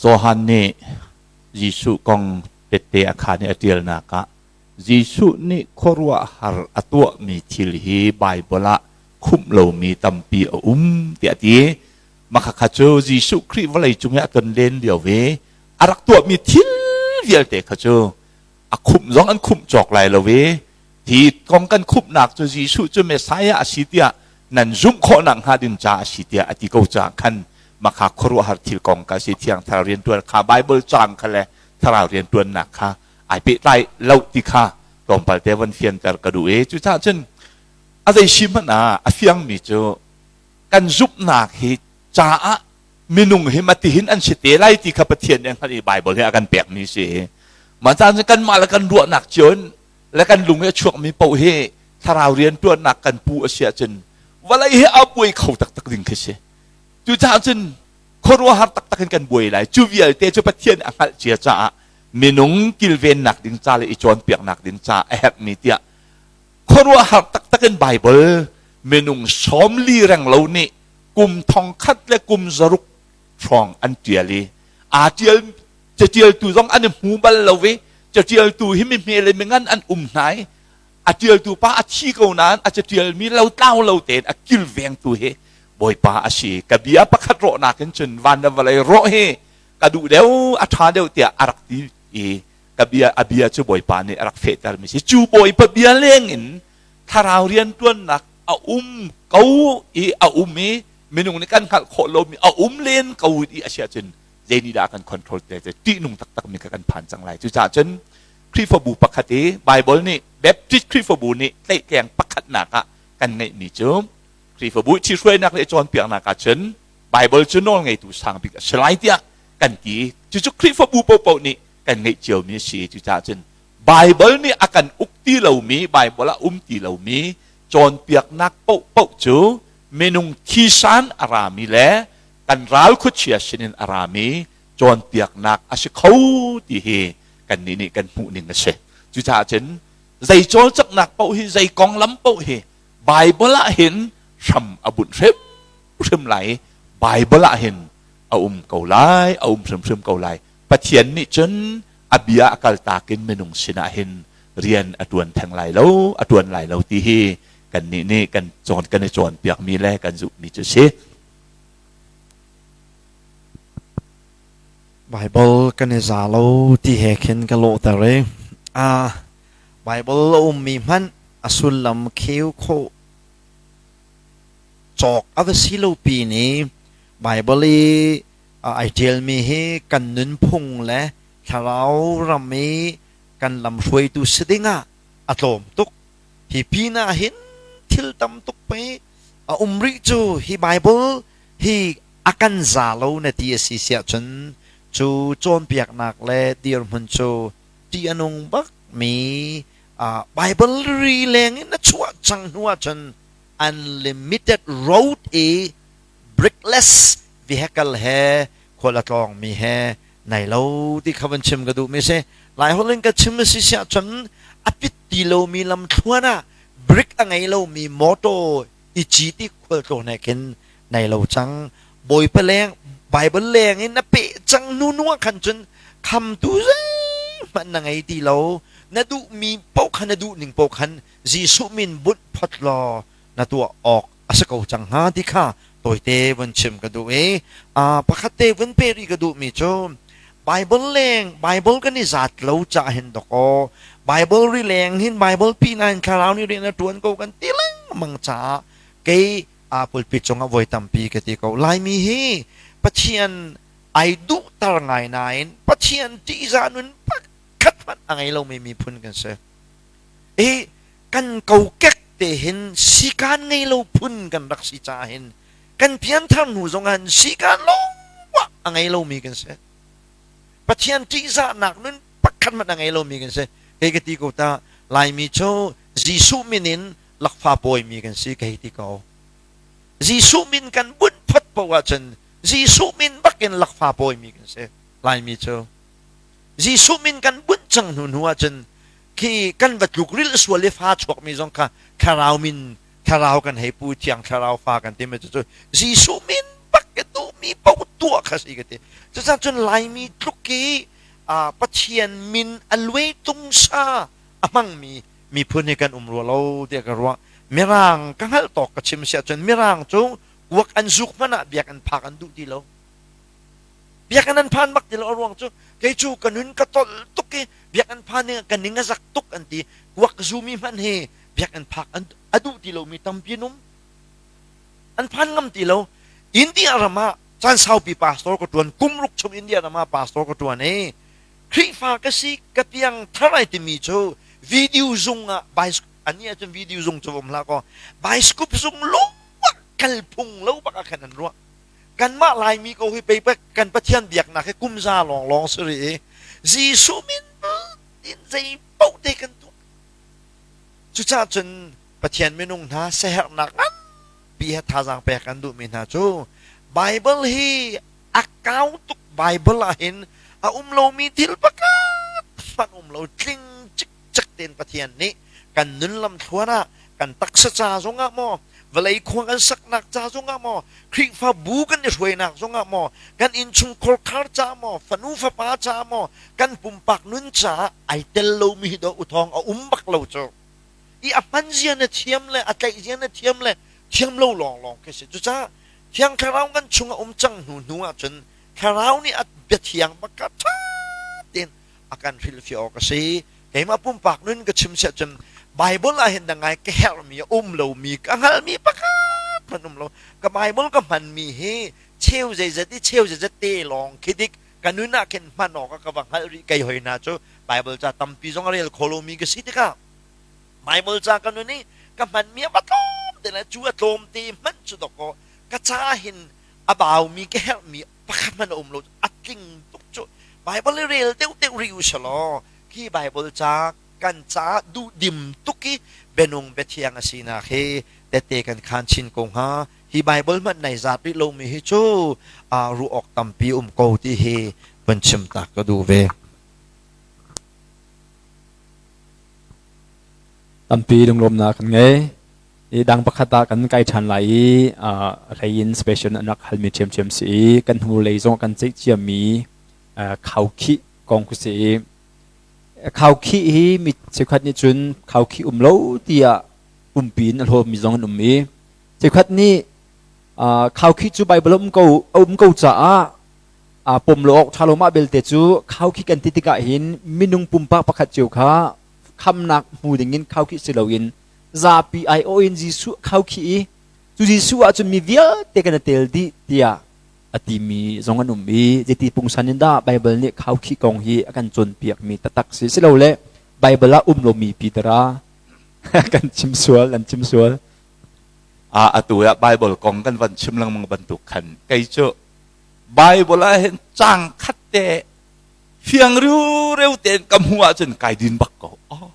Johan nih Jesuh kong tette a khaan i a ṭialnak ah Jesuh nih khuaruahhar a tuahmi thil hi Baibal ah khumh lomi tampi a um tiah a ti. Mah khakha cu Jesuh Khrih vawlei cung i a ton len lio i a rak tuahmi thil vialte kha cu a khumh zong an khumh cawk lai lo i hi kong kan khumhnak cu Jesuh cu Messiah a si tiah nan zumh khawh nak hnga ding ca a si tiah a ti ko caah khan makha khuaruahhar thil kong ka si. Thiang Thlarau riantuan kha Bible caang kha le Thlarau riantuannak kha ai pehtlai lo ti kha tlawmpal te von fianter ka duh i cucaah cun a zei si hmanh ah a fiangmi cu kan zumhnak hi caah minung hi matihin an si te lai ti kha Pathian nih a hngalh i Bible hi a kan pekmi si. Mah caan cu kanmah le kan ruahnak cio in le kan lung i a chuakmi paoh hi thlarau rianṭuannak kan pu a si ahcun vawlei hi a buai kho taktak ding khi si. Cucaah cun khuaruahhar taktak in kan buai lai. Cu vialte cu Pathian a hngalh cia caah minung kilvennak ding ca le i cawnpiaknak ding ca a herhmi tiah khuaruahhar taktak in Bible minung 40 reng lo nih kum 1000 le kum 600 hrawng an ṭial i aa ṭial caṭialtu zong an i hmu bal lo i caṭialtu hi mi hme le mingan an um hna i a ṭialtu pa a thi ko nain a caṭialmi lotlau lo tein a kilvengtu hi Bawipa a si. Ka bia pakhat rawhnak in cun van le vawlei rawh hi ka duh deuh, a ṭha deuh tiah a rak ti i ka bia a bia cu Bawipa nih a rak fehtermi si. Cu Bawipa bia leng in thlarau rianṭuannak a um ko i a um i minung nih kan hngalh khawh lomi a um len ko i a si ahcun zei nih dah kan control te cu ṭihnung taktakmi kha kan phan cang lai. Cucaah cun Khrihfabu pakhat i Bible nih Baptist Khrihfabu nih tlaihtleng pakhatnak ah kan ngeihmi cu Khrihfabu ṭhihruainak le cawnpiaknak ah cun Bible cu nawlngeitu sang bik a si lai tiah kan ti. Cucu Khrihfabu paohpaoh nih kan ngeih ciomi a si. Cucaah cun Bible nih a kan uk ti lomi, Bible ah um ti lomi cawnpiaknak paohpaoh cu minung thisan a rami le kan ral khuachia sinin a rami cawnpiaknak a si kho ti hi kannih nih kan hmuh ning a si. Cucaah cun zei cawlcanghnak paoh hi, zei konglam paoh hi Bible ah hin hram a bunh hrimhrim lai i Bible ah hin a um ko lai, a um hrimhrim ko lai. Pathian nih cun a bia a kaltak in minung sinah hin rian a ṭuan theng lai lo, a ṭuan lai lo ti hi kannih nih kan cawn kan i cawnpiakmi le kan zumhmi cu si. Bible kan i za lo ti he khin ka lawhter i a Bible a ummi hmanh a sullam kheu khawh cawk a va si lo pi ni Bible i ai ṭialmi hi kan nunphung le thlarau ram i kan lamhruaitu si dingah a tlawm tuk. Hi pinah hin thil tam tuk pei a um rih cu. Hi Bible hi a kan za lo na ti a si siah cun cu cawnpiaknak le dirhmun cu ṭih a nung bak mi Bible ri leng in a chuah cang hnu ahcun unlimited road i brickless vehicle he khual a tlawngmi he nai lo ti kha van chim ka duhmi si. Laiholh in ka chim a si siah cun a pit ti lomi lamthluan ah brick a ngei lomi motor i cit i khualtlawn he khin nai lo cang. Bawipa leng Bible leng in na peh cang hnu nu ah khan cun khamtu zeihmanh na ngei ti lo. Na duhmi paoh kha na duh ning paoh khan Jesuh min bunh phot law na tuah awk a si ko cang hnga ti kha tawite vun chim ka duh i pakhat te vun pe rih ka duhmi cu Bible leng Bible kan i zat lo cah hin dawkaw Bible ri leng hin Bible pi nain thlarau nih rian a ṭuan ko kan ti lengmang caah kei A pulpit cungah voi tampi ka ti ko. Laimi hi Pathian ai duhter ngai nain Pathian ṭihzah nun pakhat hmanh a ngei lomi miphun kan si. I kan kokek te hin sikaan ngei lo phun kan rak si caah hin kan pianthar hnu zong ah sikaan lawng a ngei lomi kan si. Pathian ṭihzahnak nun pakhat hmanh a ngei lomi kan si. Kei ka ti ko ta, Laimi cu Jesuh min in lakfa pawimi kan si kei ti ko. Jesuh min kan bunh phot paoh ahcun Jesuh min bakin lakfa pawimi kan si Laimi cu. Jesuh min kan bunh cang hnu hnu ahcun khi kan va tluk rilh sual i fa chuakmi zong kha thlarau min thlarau kan hei pu thiang thlarau fa kan timi cu Jesuh min bak ka duhmi paoh tuah kha si ka ti. Cucaah cun Laimi tluk i Pathian min a luai tungsa a hmangmi miphun hi kan um rua lo tiah ka ruah. Mirang ka hngalh tawk ka chim si ahcun Mirang cu kuak an zuk hmanh ah biakinn phak an duh ti lo. Biakinn an phan bak ti lo a ruang cu kei cu ka nun ka tolh tuk i biakinn phan ding ah ka ning a zak tuk an ti. Kuak zumi hmanh hi biakinn phak an a duh ti lomi tampi an um. An phan ngam ti lo. India ram ah caan saupi pastor ka tuan kum ruk chung India ram ah pastor ka tuan i Khrihfa ka si ka piang thar ai timi cu video zung ah ani ahcun video zung cu um hlah kaw bioscope zung lung kal phung lo bak ah khan an ruah. Kanmah Laimi ko hi pei kan Pathian biaknak hi kum za lawng lawng si rih i Jesuh min in zei paoh te kan tuah. Cucaah cun Pathian minung hna siaherhnak nganpi he thazaang pek kan duhmi hna cu Bible hi a kau tuk. Bible ah hin a um lomi thil pakhat hmanh um lo, tling cikcek tein Pathian nih kan nun lamthluan ah, kan taksa ca zongah maw, vawlei khua kan saknak ca zongah maw, Khrihfabu kan i hruainak zongah maw, kan innchungkhar khar ca maw, fanu fapa ca maw, kan pumpak nun caah ai tel lomi hi dawh uthawng a um bak lo cu. I a hman zia na thiam le a tlaih zia na thiam le thiam lo lawnglawng khi si. Cucaah Thiang Thlarau kan chung a um cang hnu hnu ahcun Thlarau nih a biathiang bak kha ṭha tein a kan hrilhfiah awk a si. Keimah pumpak nun ka chim siah cun Bible ah hin ngai ka herhmi a um lomi ka hngalhmi pakhat hmanh um lo. Ka Bible ka hmanmi hi cheu zeizat i cheu zeizat te lawng khi dik ka nun ah khin hman awk ka va hngalh rih. Kei hoi hna cu Bible ca tampi zong a rel kho lomi ka si tikah Bible ca ka nun i ka hmanmi a va tlawm te le cu a tlawm te hmanh cu dawkaw ka ca hin a baumi ka herhmi pakhat hmanh a um lo, a tling tuk cu. Bible i rel deuh deuh rih u selaw khi Bible ca kan caah duhdim tuk i bianung biathiang a sinak hi tette kan khan chin ko hnga. Hi Bible hmanh nai zat rih lomi hi cu ruah awk tampi um ko ti hi van chim tak ka duh ve. Tampi lunglawmnak kan ngei. I dang pakhat ah kan kai ṭhan lai i a hlei in special an rak halmi ṭhiamṭhiam si i kan hnulei zong kan ceih ciami khaukhih kong khi si i khaukhih hi mi cheukhat nih cun khaukhih um lo tiah pumpi in a hlawmi zong an um i cheukhat nih khaukhih cu Bible a um ko caah pom lo awk ṭha lo. Mah belte cu khaukhih kan ti tikah hin minung pumpak pakhat cio kha khamnak hmu dingin khaukhih si loin zapi aiawh in Jesuh khaukhih i cu Jesuh ahcun mi vialte kan i tel dih tiah a timi zong an um i zeiti pungsan in dah Baibal nih khaukhih kong hi a kan cawnpiakmi taktak si silole Baibal ah um lomi Peter kan chim sual an chim sual? A atu ah Bible kong kan van chim lengmang bantuk khan kei cu Bible ah hin cang khat te fiang riureu tein ka hmuh ahcun kai din bak ko. Oh,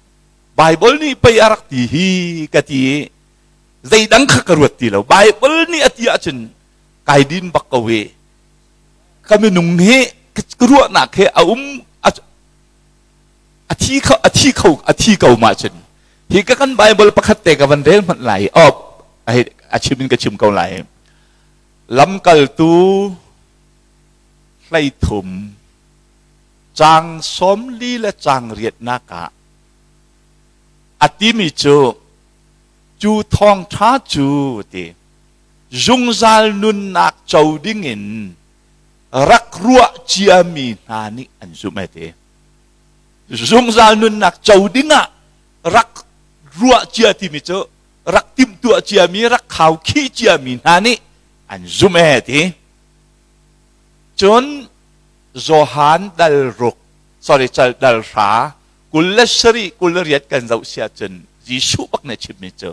Bible nih pei a rak ti hi ka ti i zeidang kha ka ruat ti lo. Bible nih a ti ahcun kai din bak ko i ka minung hi ka ruahnak he a um a thi kho a thi kho a thi ko ma cun hi ka kan Bible pakhat te ka van rel hmanh lai. Oh, a chim in ka chim ko lai. Lamkaltu 13 caang 40 le caang riatnak ah a timi cu, cu thawngṭha cu ti zungzal nunnak co dingin rak ruah ciami hna nih an zumh ai ti. Zungzal nunnak co dingah rak ruah cia timi cu. Rak timhtuah ciami, rak khaukhih ciami hna nih an zumh ee ti. Cun Johan dal ruk, sorry, cal dal hra, 27, 28 kan zoh si ahcun Jesuh bak nih a chimmi cu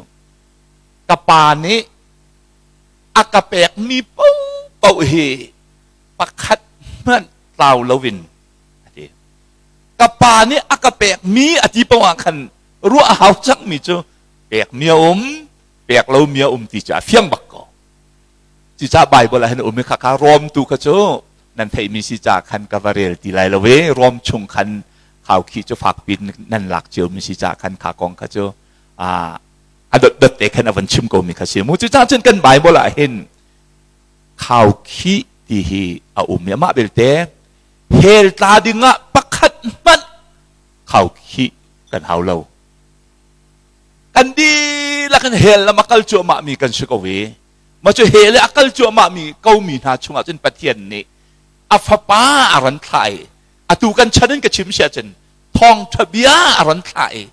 ka pa nih a ka pekmi paohpaoh hi pakhat hmanh tlau loin a ti. Ka pa nih a ka pekmi a ti paoh ah khan ruah a hau cangmi cu pekmi a um, pek lomi a um ti cu a fiang bak ko. Cucaah Baibal ah hin a um i khakha Rom tu kha cu nan theihmi si ca khan ka va rel ti lai lo i Rom chung khan khaukhih cu fakpi nan lak ciomi si ca khan kha kong kha cu a dotdot te khan a van chim komi kha si mu. Cucaah cun kan Baibal ah hin khaukhih ti hi a um i amah belte hell tla dingah pakhat hmanh khaukhih kan hau lo. Kan dihlak in hell lam a kal cuahmah mi kan si ko i mah cu hell i a kal cuahmah mi komi hna chungah cun Pathian nih a fapa a ran thlah i atu kan chan in ka chim si ahcun thawngṭha bia a ran thlah i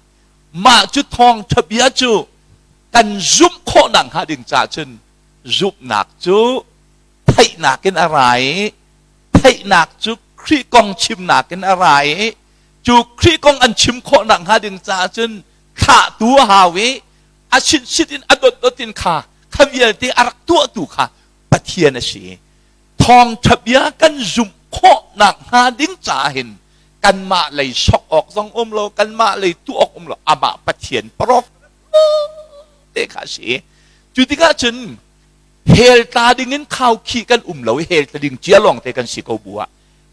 mah cu thawngṭha bia cu kan zumh khawhnak hnga ding caah cun zumhnak cu theihnak in a ra i theihnak cu Khrih kong chimnak in a ra i cu Khrih kong an chim khawhnak hnga ding caah cun thlahtu a hau i a sitsit in a dotdot in kha kha vialte a rak tuahtu kha Pathian a si. Thawngṭha bia kan zumh khawhnak hnga ding caah hin kanmah lei sok awk zong um lo, kanmah lei tuah awk um lo, amah Pathian parok te kha a si. Cu tikah cun hell tla ding in khaukhih kan um lo i hell tla ding cia lawng te kan si ko bu ah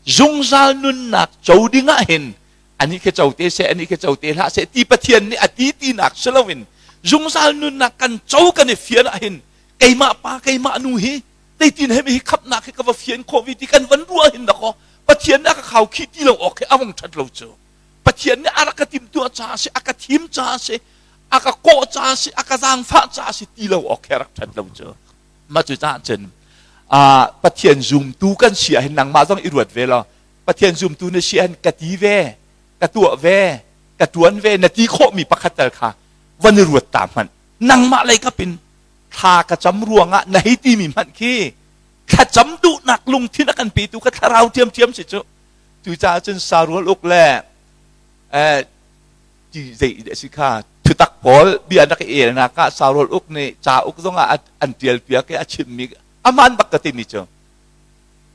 zungzal nunnak co ding ah hin ani khi co te seh, ani khi co te hlah seh ti Pathian nih a ti tinak si loin zungzal nunnak kan co kan i fian ah hin keimah pa keimah nu hi zeitin he hi khapnak hi ka va fian khawh vi ti kan van ruah hin dakaw Pathian nih a ka khau khih ti lo awk hi a vong ṭhat lo cu. Pathian nih a rak ka timhtuah caah si, a ka thim caah si, a ka kawh caah si, a ka zaangfah caah si ti lo awk hi a rak ṭhat lo cu. Mah cu caah cun Pathian zumtu kan si ahhin nangmah zong i ruat ve law Pathian zumtu na si ahhin ka ti ve, ka tuah ve, ka ṭuan ve na ti khawhmi pakhat tal kha van i ruat ta hmanh. Nangmah lei kap in thla ka cam ruangah na hei timi hmanh khi thlacam duhnak lungthin a kan petu ka thlarau ṭhiamṭhiam si cu. Cucaah cun sarual uk le ti zei a si kha thutak pawl bia na ka elnak ah sarual uk nih cauk zong ah an ṭial piak i a chimmi aman bak ka timi cu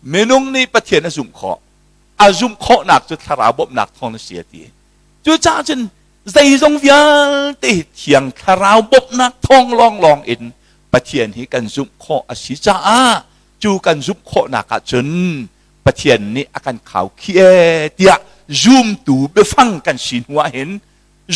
minung nih Pathian a zumh khawh, a zumh khawhnak cu thlarau bawmhnak thawng na si a ti. Cucaah cun zeizong vialte hi thiang thlarau bawmhnak thawng lawnglawng in Pathian hi kan zumh khawh a si caah cu kan zumh khawhnak ah cun Pathian nih a kan khaukhih ee tiah zumtu biafang kan si hnu ah hin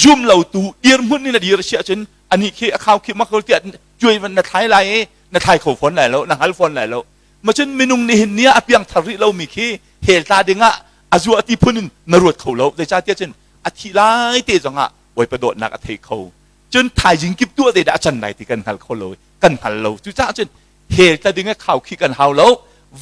zum lotu dirhmun in a dir si ahcun anih khi a khaukhih mak tiah cuai van na thlai lai i na thlai kho fawn lai lo, na hngal fawn lai lo. Macun minung nih hin nia a piang thar rih lomi khi hell tla ding ah a zuah ti phun in na ruat kho lo. Zeicahtiah cun a thih lai te zong ah Bawipa dawtnak a thei kho. Cun thaizing kip tuah te dah a can lai ti kan hngal kho lo, kan hngal lo. Cucaah cun hell tla ding ah khaukhih kan hau lo.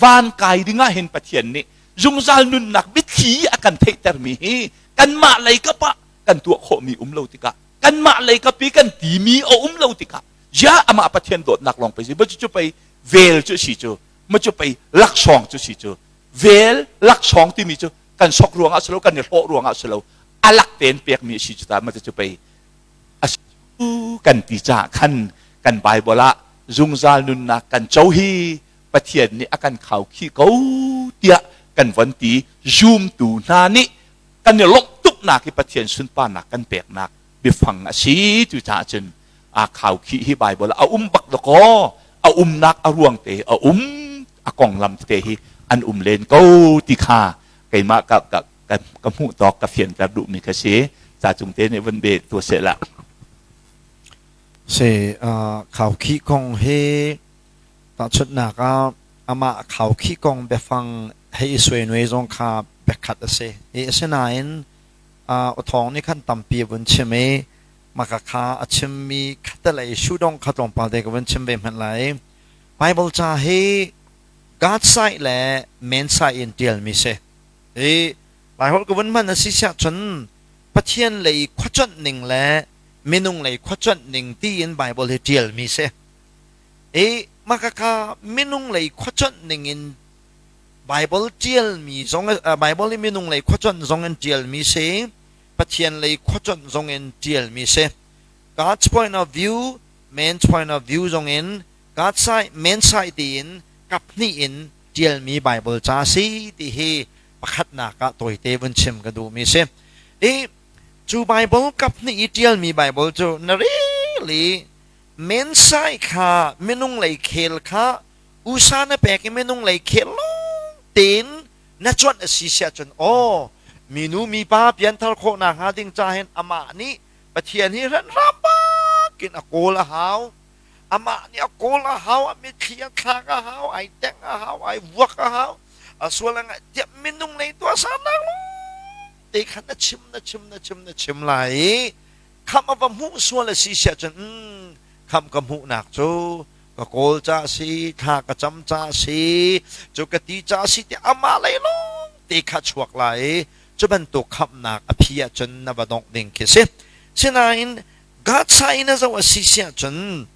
Van kai ding ah hin Pathian nih zungzal nunnak biathli a kan theihtermi hi kanmah lei kap ah kan tuah khawhmi um lo tikah, kanmah lei kap i kan timi a um lo tikah ya amah Pathian dawtnak lawng pei si ma cu pei vel cu si cu, ma cu pei laksawng cu si cu. Vel laksawng timi cu kan sok ruangah si lo, kan i hlawh ruangah si lo, a lak tein pekmi a si cu ta. Ma cu pei a si kan ti caah khan kan Bible ah zungzal nunnak kan co hi Pathian nih a kan khaukhih ko tiah kan von ti. Zumtu hna nih kan i lawmh tuknak hi Pathian sunparnak kan peknak biafang a si. Cucaah cun aa khaukhih hi Bible ah a um bak dakaw, a umnak a ruang te a um, a konglam tete hi an um len ko ti kha keimah ka ka ka, ka hmuh tawk ka fianter duhmi kha si. Ca cung te nih vun be tu seh la. Si khaukhih kong hi tahchunhnak ah amah khaukhih kong biafang hei i suainuai zong kha biakhat a si. I asinain awthawng nih khan tampi a vun chim i maka kha a chimmi khatalei shudong kha tlawmpal te ka vun chim ve hmanh lai. Bible ca hi God side le man side in ṭialmi si. I Laiholh ka vun hman a si siah cun Pathian lei khuacuanh ning le Minung lei khuacuanh ning tiin Bible hi ṭialmi si. I makaka minung lei khuacuanh ning in Bible ṭialmi zong Bible hi minung lei khuacuanh zong in ṭialmi si, Pathian lei khuacuanh zong in ṭialmi si. God's point of view, man's point of view zong in God side, man side tiin kap hnih in ṭialmi Bible ca si ti hi pakhatnak ah tawite vun chim ka duhmi si. I cu Bible kap hnih i ṭialmi Bible cu na rel i men sai kha minung lei khel kha usa na pek i minung lei khel lawng tein na cuanh a si siah cun aw minu mipa pianthar khawhnak hnga ding ca hin amah nih Pathian hi hranhram bak in a kawl a hau. Amah nih a kawl a hau, a mitthli a thlak a hau, ai tengh a hau, ai vuak a hau. A sual a ngaih tiah minung lei tuahsernak lawng te kha na chim na chim na chim na chim lai i khamh a va hmuh sual a si siah cun khamh ka hmuhnak cu ka kawl ca si, thla ka cam ca si, cu ka ti ca si tiah amah lei lawng te kha chuak lai i cu bantuk khamhnak a phi ahcun na va dongh ding khi si. Sinain God sa in a zoh a si si ahcun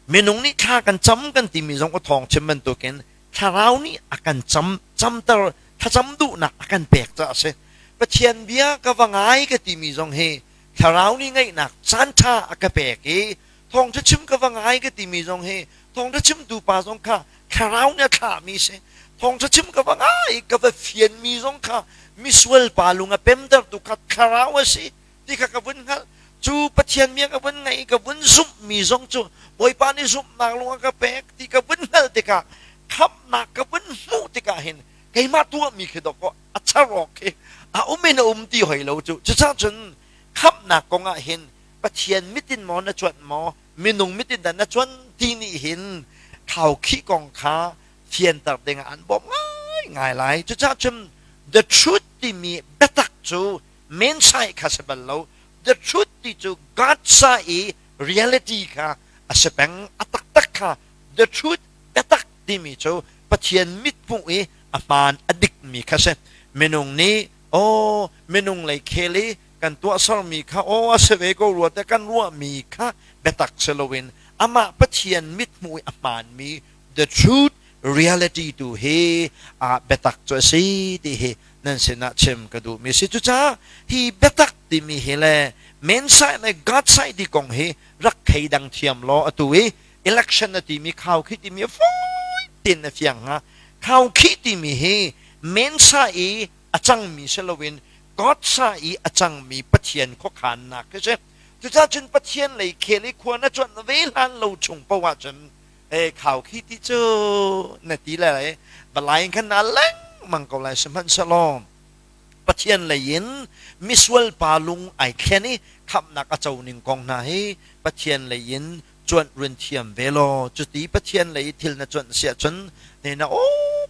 minung nih thla kan cam kan timi zong a thawng chim bantukin thlarau nih a kan cam camter thlacam duhnak a kan pek caah a si. Pathian bia ka va ngai ka timi zong hi thlarau nih ngaihnak caan ṭha a ka pek i thawngṭha chim ka va ngai ka timi zong hi thawngṭha chimtu pa zong kha thlarau nih a thlahmi si. Thawngṭha chim ka va ngai ka va fianmi zong kha misual pa lung a pemtertu kha thlarau a si ti kha ka vun hngalh. Cu Pathian bia ka vun ngaih i ka vun zumhmi zong cu Bawipa nih zumhnak lung a ka pek ti ka vun hngalh tikah khamhnak ka vun hmuh tikah hin keimah tuahmi khi dawkaw a char awk khi a um in a um ti hoi lo cu. Cucaah cun khamhnak kong ah hin Pathian mit in maw na cuanh maw minung mit in dah na cuan ti nih hin khaukhih kong kha fianter ding ah an bawmh ngaingai lai. Cucaah cun the truth timi biatak cu men sai kha si bal lo. The truth ti cu God sa i reality kha a si peng. A taktak kha the truth biatak timi cu Pathian mithmuh i a hmaan a dikmi kha si. Minung nih aw minung lei khel i kan tuahsermi kha aw a si ve ko rua te kan ruahmi kha biatak si loin amah Pathian mithmuh i a hmaanmi the truth reality tu hi a biatak cu a si ti hi nan sinah chim ka duhmi si. Cucaah hi biatak timi hi le men side le God side ti kong hi rak thei dang thiam law atu i election na timi khau khi timi a fawi tin a fiang hnga. Khau khi timi hi men sa i a cangmi si loin God sa i a cangmi Pathian khuakhannak khi si. Cucaah cun Pathian lei khel i khua na cuanh ve hlan lo chung paoh ahcun e khau khi ti cu na ti le balai in khan na lengmang ko lai. Sihmanhsehlaw Pathian lei in misual pa lung ai thlen i khamhnak a co ning kong hna hi Pathian lei in cuanh run thiam ve law cuti Pathian lei thil na cuanh siah cun ne na aw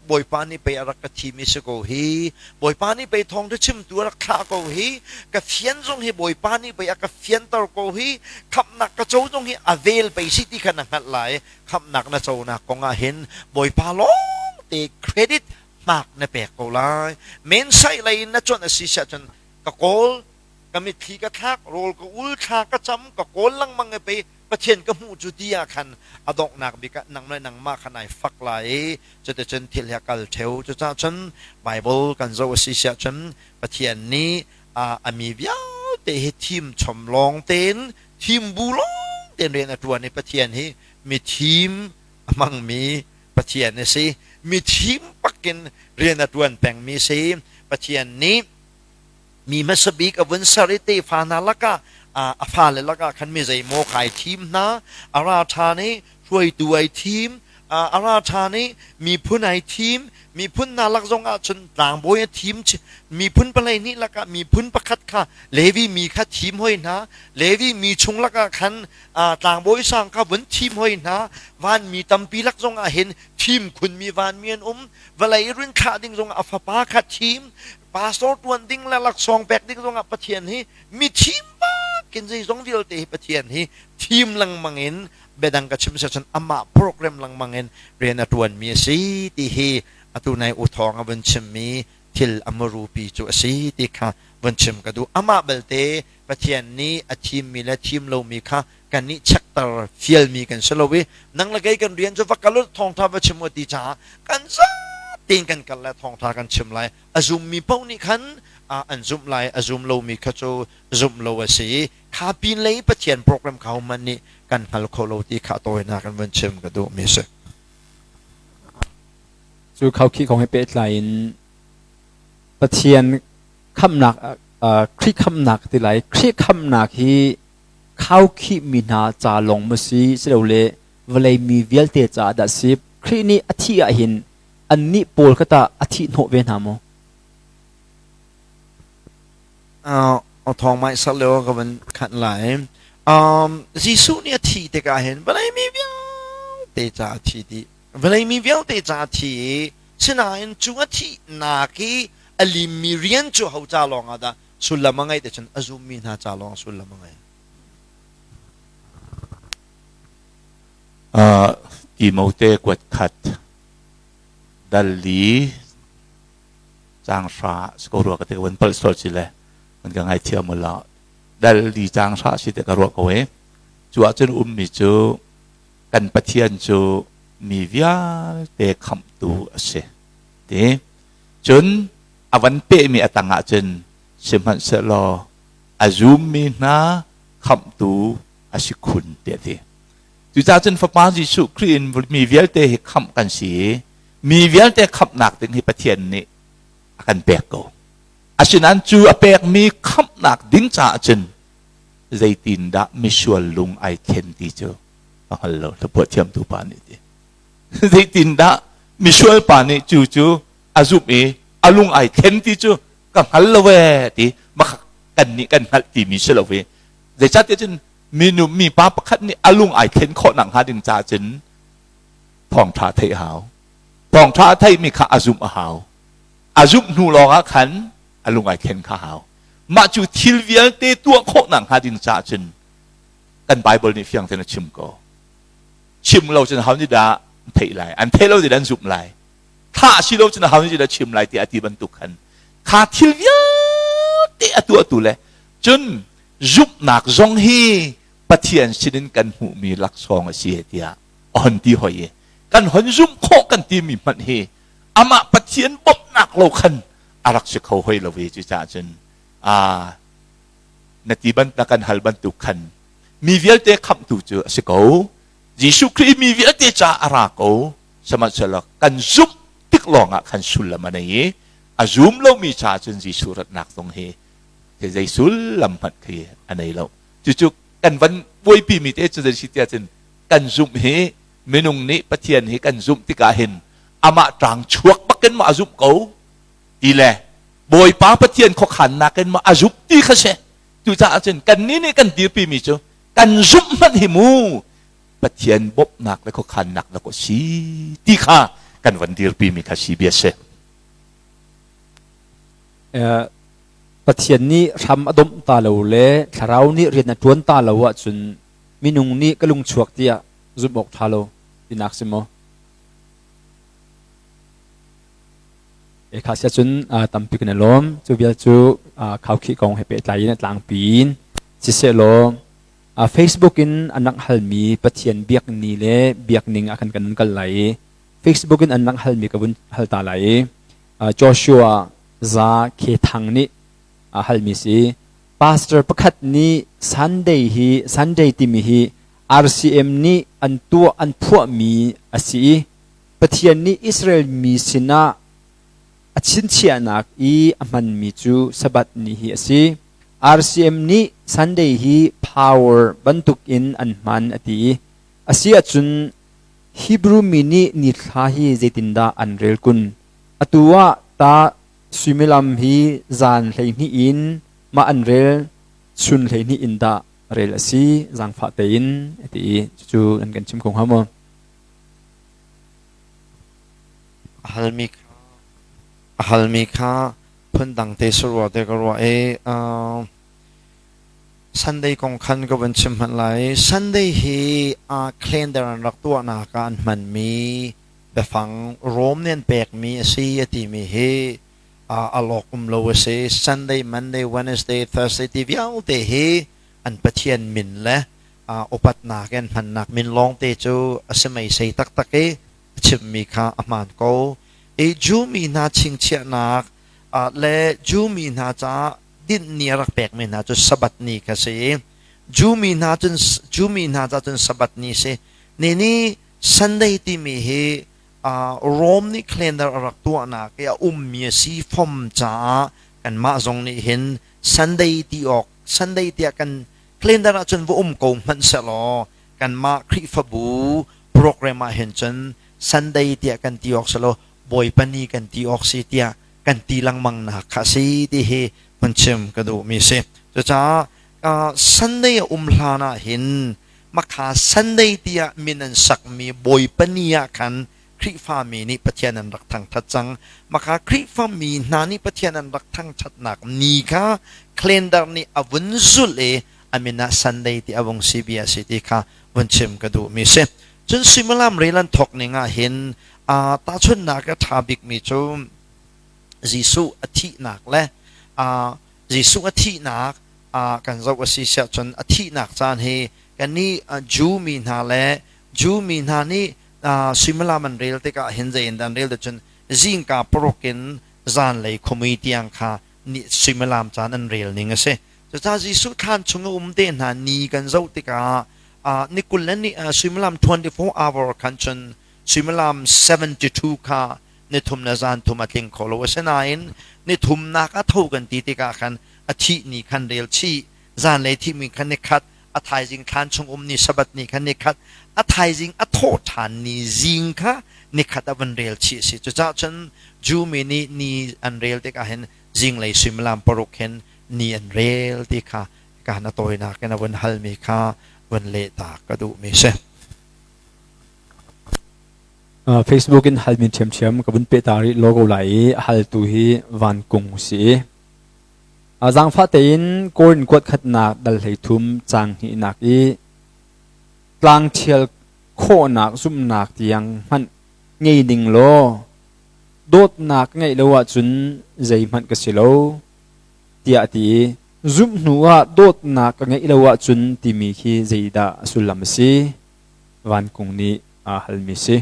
Bawipa nih pei a rak ka thim i si ko hi, Bawipa nih pei thawngṭha chimtu a rak thlah ko hi, ka fian zong hi Bawipa nih pei a ka fianter ko hi, khamhnak ka co zong hi a vel pei si ti kha na hngalh lai. Khamhnak na conak kong ah hin Bawipa lawng te credit hmak na pek ko lai. Mensaih lei in na cuanh a si siah cun ka kawl, ka mitthli ka thlak, rawl ka ul, thla ka cam, ka kawl lengmang i pei Pathian ka hmuh cu ti ah khan a donghnak bik ah nang le nangmah khan ai fak lai i cuticun thil hi a kal ṭheo. Cucaah cun Bible kan zoh a si siah cun Pathian nih a mi vialte hi thim chom lawng tein thim bu lawng tein rian a ṭuan i Pathian hi mi thim a hmangmi Pathian a si. Mi thim bakin rian a ṭuan pengmi a si. Pathian nih mi hmasa bik a vun ser i tefa hna lakah a fale lakah khan mi zeimaw kha ai thim hna. A ra ṭhan i hruaitu ai thim, a ra ṭhan i miphun ai thim. Miphun hna lak zong ah cun tlangbawi a thim. Miphun 12 lakah miphun pakhat kha Levi mi kha thim hoi hna. Levi mi chung lakah khan tlangbawi sang kha vun thim hoi hna. Vanmi tampi lak zong ah hin thim khunmi vanmi an um. Vawlei run thlah ding zong ah a fapa kha thim. Pastor tuan ding le laksawng pek ding zongah Pathian hi mi thim bakin zeizong vialte hi Pathian hi thim lengmang in, biadang ka chim cun amah program lengmang in rian a tuanmi a si ti hi atu nai u thawng a vun chimmi. thil a marupi cu a si ti kha vun chim ka duh. Amah belte Pathian nih a thimmi le thim lomi kha kannih chekter fialmi kan si lo i nang le kei kan rian cu va kal u thawngṭha va chim u ti caah kan zatein kan kal le thawngṭha kan chim lai. A zummi paoh nih khan an zumh lai, a zum lomi kha cu zumh lo a si i kha pin lei Pathian program kha hohmanh nih kan hngal kho lo ti kha a tawinak in vun chim ka duhmi a si. Cu khaukhih kong he pehtlai in Pathian khamhnak Khrih khamhnak ti lai Khrih khamhnak hi khaukhih mi hna ca lawng maw si silole vawlei mi vialte caah dah si Khrih nih a thih ahhin annih pawl kha tah a thih hnawh ve hna maw? Thawng mai sar lio ka van khanh lai. Jesuh nih a thi tikah hin vawlei mi vialte ca a thi dih. Vawlei mi vialte ca a thi i sinain cu a thihnak i a limmi rian cu ho ca lawng ah dah sullam a ngeih te cun a zummi hna ca lawng sullam a ngei. Timote kuat khat dal li caang hra si ko rua ka ti van palh sual si le van ka ngaithiam u law dal li caang hra si te ka ruah ko e cu ahcun ummi cu kan Pathian cu mi vialte khamhtu a si ti cun a van pehmi a tang ahcun sihmanhsehlaw a zummi hna khamhtu a si khun tiah ti cucaah cun fapa Jesuh Khrih in mi vialte hi khamh kan si i mi vialte khamhnak ding hi Pathian nih a kan pek ko asinain cu a pekmi khamhnak ding caah cun zeitindah misual lung ai thlen ti cu ka hngal lo hlapuah thiamtu pa nih ti zeitindah misual pa nih cu cu a zumh i a lung ai thlen ti cu ka hngal lo ee ti makha kan nih kan hngalh timi si lo ve zeicahtiah cun minu mipa pakhat nih a lung ai thlen khawh nak hnga ding caah cun thawngṭha theih hau thawngṭha a theihmi kha a zumh a hau a zumh hnu lawngah khan a lung ai thlen kha hau mah cu thil vialte tuah khawh nak hnga ding caah cun kan Bible nih fiang tein a chim ko chim lo cun hau nih dah an theih lai an theih lo nih an zumh lai thah si lo cun hau nih dah chim lai tiah a ti bantuk khan kha thil vialte a tuahtu le cun zumhnak zong hi Pathian sinin kan hmuhmi laksawng a si tiah a hon ti hoi i kan hon zumh khawh kan timi hmanh hi amah Pathian bawmhnak lo khan a rak si kho hoi lo ve cucaah cun a na ti ban na kan hal bantuk khan mi vialte khamhtu cu a si ko Jesuh Khrih mi vialte ca a ra ko sihmanhsehlaw kan zumh tik lawngah khan sullam a nei i a zum lomi ca cun Jesuh ratnak zong hi zei sullam hmanh khi a nei lo cucu kan van buaipi mi te cu zei si tiah cun kan zumh hi minung nih Pathian hi kan zumh tikah hin amah ṭang chuak bakin ma a zumh ko ti le Bawipa Pathian khuakhannak in ma a zumh ti kha si cucaah cun kannih nih kan dirpi mi cu kan zumh hmanh hi mu Pathian bawmhnak le khuakhannak dah ko si ti kha kan van dirpi mi kha si bia si. Pathian nih hram a domh ta lo le thlarau nih rian a ṭuan ta lo ahcun minung nih ka lungchuak tiah zumh awk ṭha lo tinak si maw? E kha sia cun tampi kan i lawm. Cu vial cu khaukhih kong he pehtlai in a tlangpi in sisehlaw Facebook in an rak halmi Pathian biak ni le biak ning ah khan kan kal lai i Facebook in an rak halmi ka vun hal ta lai i Joshua Za Khe Thang nih a halmi si. Pastor pakhat nih Sunday hi Sunday timi hi RCM nih an tuah an phuahmi a si i Pathian nih Israel mi sinah a chinchiahnak i a hmanmi cu Sabbath ni hi a si. RCM nih Sunday hi power bantuk in an hman a ti i a si ahcun Hebrew mi nih nithla hi zeitindah an rel kun? Atu ah tah suimilam hi zan 12 in mah an rel, chun 12 in dah rel a si? Zaangfah tein a ti i cucu nan kan chim kho hnga maw? A halmi kha phundang te sarua te ka ruah i Sunday kong khan ka van chim hmanh lai. Sunday hi calendar an rak tuahnak ah an hmanmi biafang Rome nih an pekmi a si a timi hi A lawk um lo a si. Sunday, Monday, Wednesday, Thursday ti vialte hi an Pathian min le upatnak in hmannak min lawngte cu a si meisei taktak i a chimmi kha a hmaan ko. I Jew mi hna chingchiahnak le Jew mi hna caah dinh ni a rak pekmi hna cu Sabbath ni kha si. Jew mi hna cun Jew mi hna ca cun Sabbath ni si. Ni ni Sunday timi hi Rome nih calendar a rak tuahnak i a ummi a si fom caah kanmah zong nih hin Sunday ti awk Sunday tiah kan calendar ahcun va um ko hmanh sehlaw kanmah Khrihfabu program ah hin cun Sunday tiah kan ti awk selaw Bawipa ni kan ti awk si tiah kan ti lengmang nak kha si ti hi hun chim ka duhmi si. Cucaah Sunday a um hlan ah hin makha Sunday tiah min an sakmi Bawipa ni ah khan Khrihfami nih Pathian an rak thangṭhat cang. Makha Khrihfami hna nih Pathian an rak thangṭhatnak ni kha calendar nih a vun zulh i a min ah Sunday ti a vung si bia si ti kha vun chim ka duhmi si. Cun suimilam rel an thawk ning ah hin tahchunhnak a ṭha bikmi cu Jesuh a thihnak le Jesuh a thihnak kan zoh a si siah cun a thihnak caan hi kannih Jew mi hna le Jew mi hna nih suimilam an rel tikah hin zei in dah an rel ti cun zingka paruk in zanlei khuamui tiang kha suimilam caan an rel ning a si. Cucaah Jesuh thlan chung a um te hna ni kan zoh tikah ni 20 le ni suimilam 24 hour khan cun suimilam 72 kha nithum le zan thum a tling kho lo. Asinain nithumnak a tho kan ti tikah khan a thih ni khan rel chih, zanlei thihmi khan ni khat, a thaizing thlan chung um ni Sabbath ni khan ni khat, a thaizing a thawh ṭhan ni zing kha ni khat a van rel chih a si. Cucaah cun Jew mi nih ni an rel tikah hin zinglei suimilam paruk hin ni an rel ti kha kaan a tawinak in a vun halmi kha vun leh ta ka duhmi si. Facebook in halmi ṭhiamṭhiam ka vun peh ta rih logo lai i a haltu hi Van Kung si. Zaangfah tein Korin kuat khatnak dal 13 caang hnihnak i tlang ṭhial khawhnak zumhnak tiang hmanh ngei ding law dawtnak ngeih lo ahcun zeihmanh ka si lo tiah a ti i zumh hnu ah dawtnak ka ngeih lo ahcun timi khi zeidah a sullam a si? Van Kung nih aa halmi si.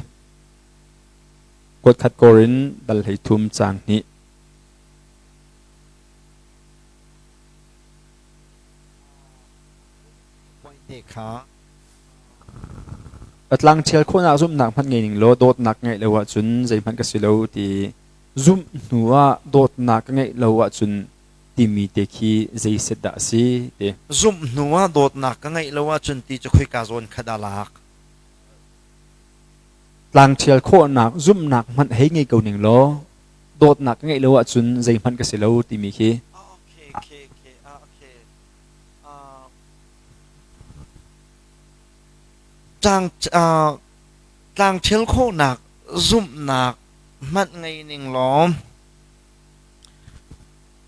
Kuat khat Korin dal 13 caang hnih. Kha Tlang ṭhial khawhnak zumhnak hmanh ngei ning law dawtnak ngeih lo ahcun zeihmanh ka si lo ti zumh hnu ah dawtnak ka ngeih lo ahcun timi te khi zei set dah a si ti. Zumh hnu ah dawtnak ka ngeih lo ahcun ti cu khoika zawn kha dah lak? Tlang ṭhial khawhnak zumhnak hmanh hei ngei ko ning law dawtnak ka ngeih lo ahcun zeihmanh ka si lo timi khi. Okay, okay, okay, okay. Tlang ṭhial khawhnak zumhnak hmanh ngei ning law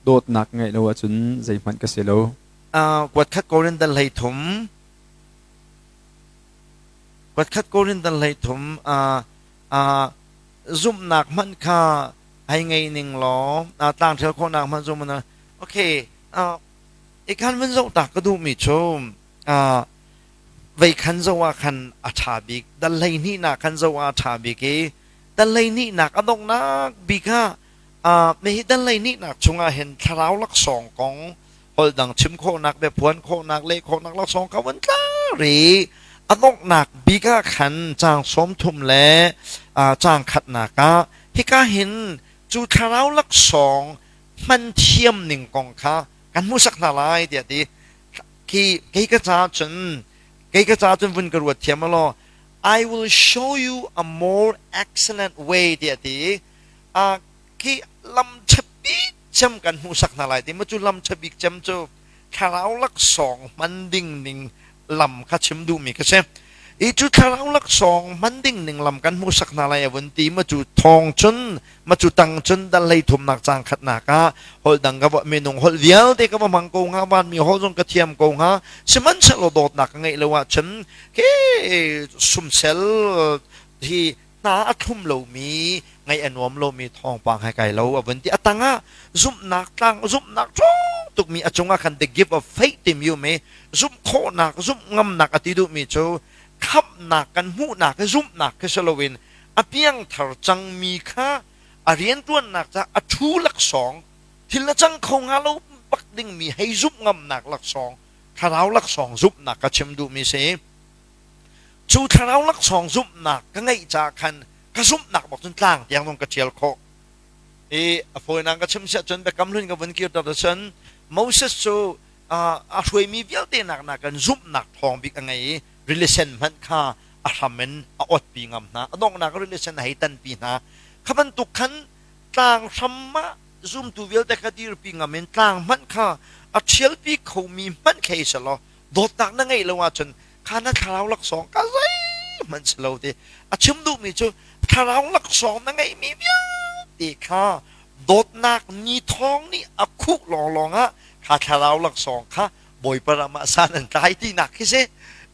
dawtnak ngeih lo ahcun zeihmanh ka si lo. Kuat khat Korin dal 13 kuat khat Korin dal 13 zumhnak hmanh kha hei ngei ning law tlang ṭhial khawhnak hmanh zum okay ikhan vun zoh ta ka duhmi cu vei khan zoh ah khan a ṭha bik dal 12 nak khan zoh ah a ṭha bik i dal 12 nak a donghnak bik ah hi dal 12 nak chungah hin thlarau laksawng kong holh dang chim khawhnak biaphuan khawhnak leh khawhnak laksawng ka vun tla ri a donghnak bik ah khan caang 30 le caang khatnak ah hika hin cu thlarau laksawng hman thiam ning kong kha kan hmuhsak hna lai tiah ti khi kei ka ca cun kei ka ca cun vun ka ruat thiam law I will show you a more excellent way tiah ti a khi lam ṭhabik cem kan hmuhsak hna lai ti ma cu lam ṭhabik cem cu thlarau laksawng hman ding ning lam kha chim duhmi ka si i cu thlarau laksawng hman ding ning lam kan hmuhsak hna lai a vun ti ma cu thawng cun ma cu tang cun dal 13 nak caang khatnak ah holh dang ka minung holh vialte ka va hmang ko hnga vanmi holh zong ka thiam ko hnga sihmanhsehlaw dawtnak ka ngeih lo ahcun ke sumsel hi hna a thlum lomi Ngaih a nuam lomi thawngpang he kai lo a vun ti. A tangah zumhnak tlang zumhnak ṭhawng tukmi a cungah khan the gift of faith timi um i zumh khawhnak zumh ngamnak a ti duhmi cu khamhnak kan hmuhnak hi zumhnak khi si loin a piangthar cangmi kha a rianṭuannak caah a ṭhu laksawng thil na cang kho hnga lo bak dingmi hei zumh ngamnak laksawng thlarau laksawng zumhnak ka chim duhmi si. Cu thlarau laksawng zumhnak ka ngeih caah khan ka zumhnak bak cun tlang tiang zong ka ṭial khawh. I a fawinak ka chim siah cun biakam hlun ka vun kirter cun Moses cu a hruaimi vialte nak nakin zumhnak ṭhawng bik a ngei i rili sen hmanh kha a hram in a otpi ngam hna. A donghnak ah rili sen a hei tanpi hna. Kha bantuk khan tlang hram ah zumtu vialte kha dirpi ngam in tlang hmanh kha a ṭhialpi khomi hmanh khi hei selaw dawtnak na ngeih lo ahcun kha na thlarau laksawng ka zeihmanh si lo ti a chim duhmi cu thlarau laksawng na ngeihmi vialte kha dawtnak ni thawng nih a khuh lawnglawng ah kha thlarau laksawng kha Bawipa ram ah san an tlai tinak khi si.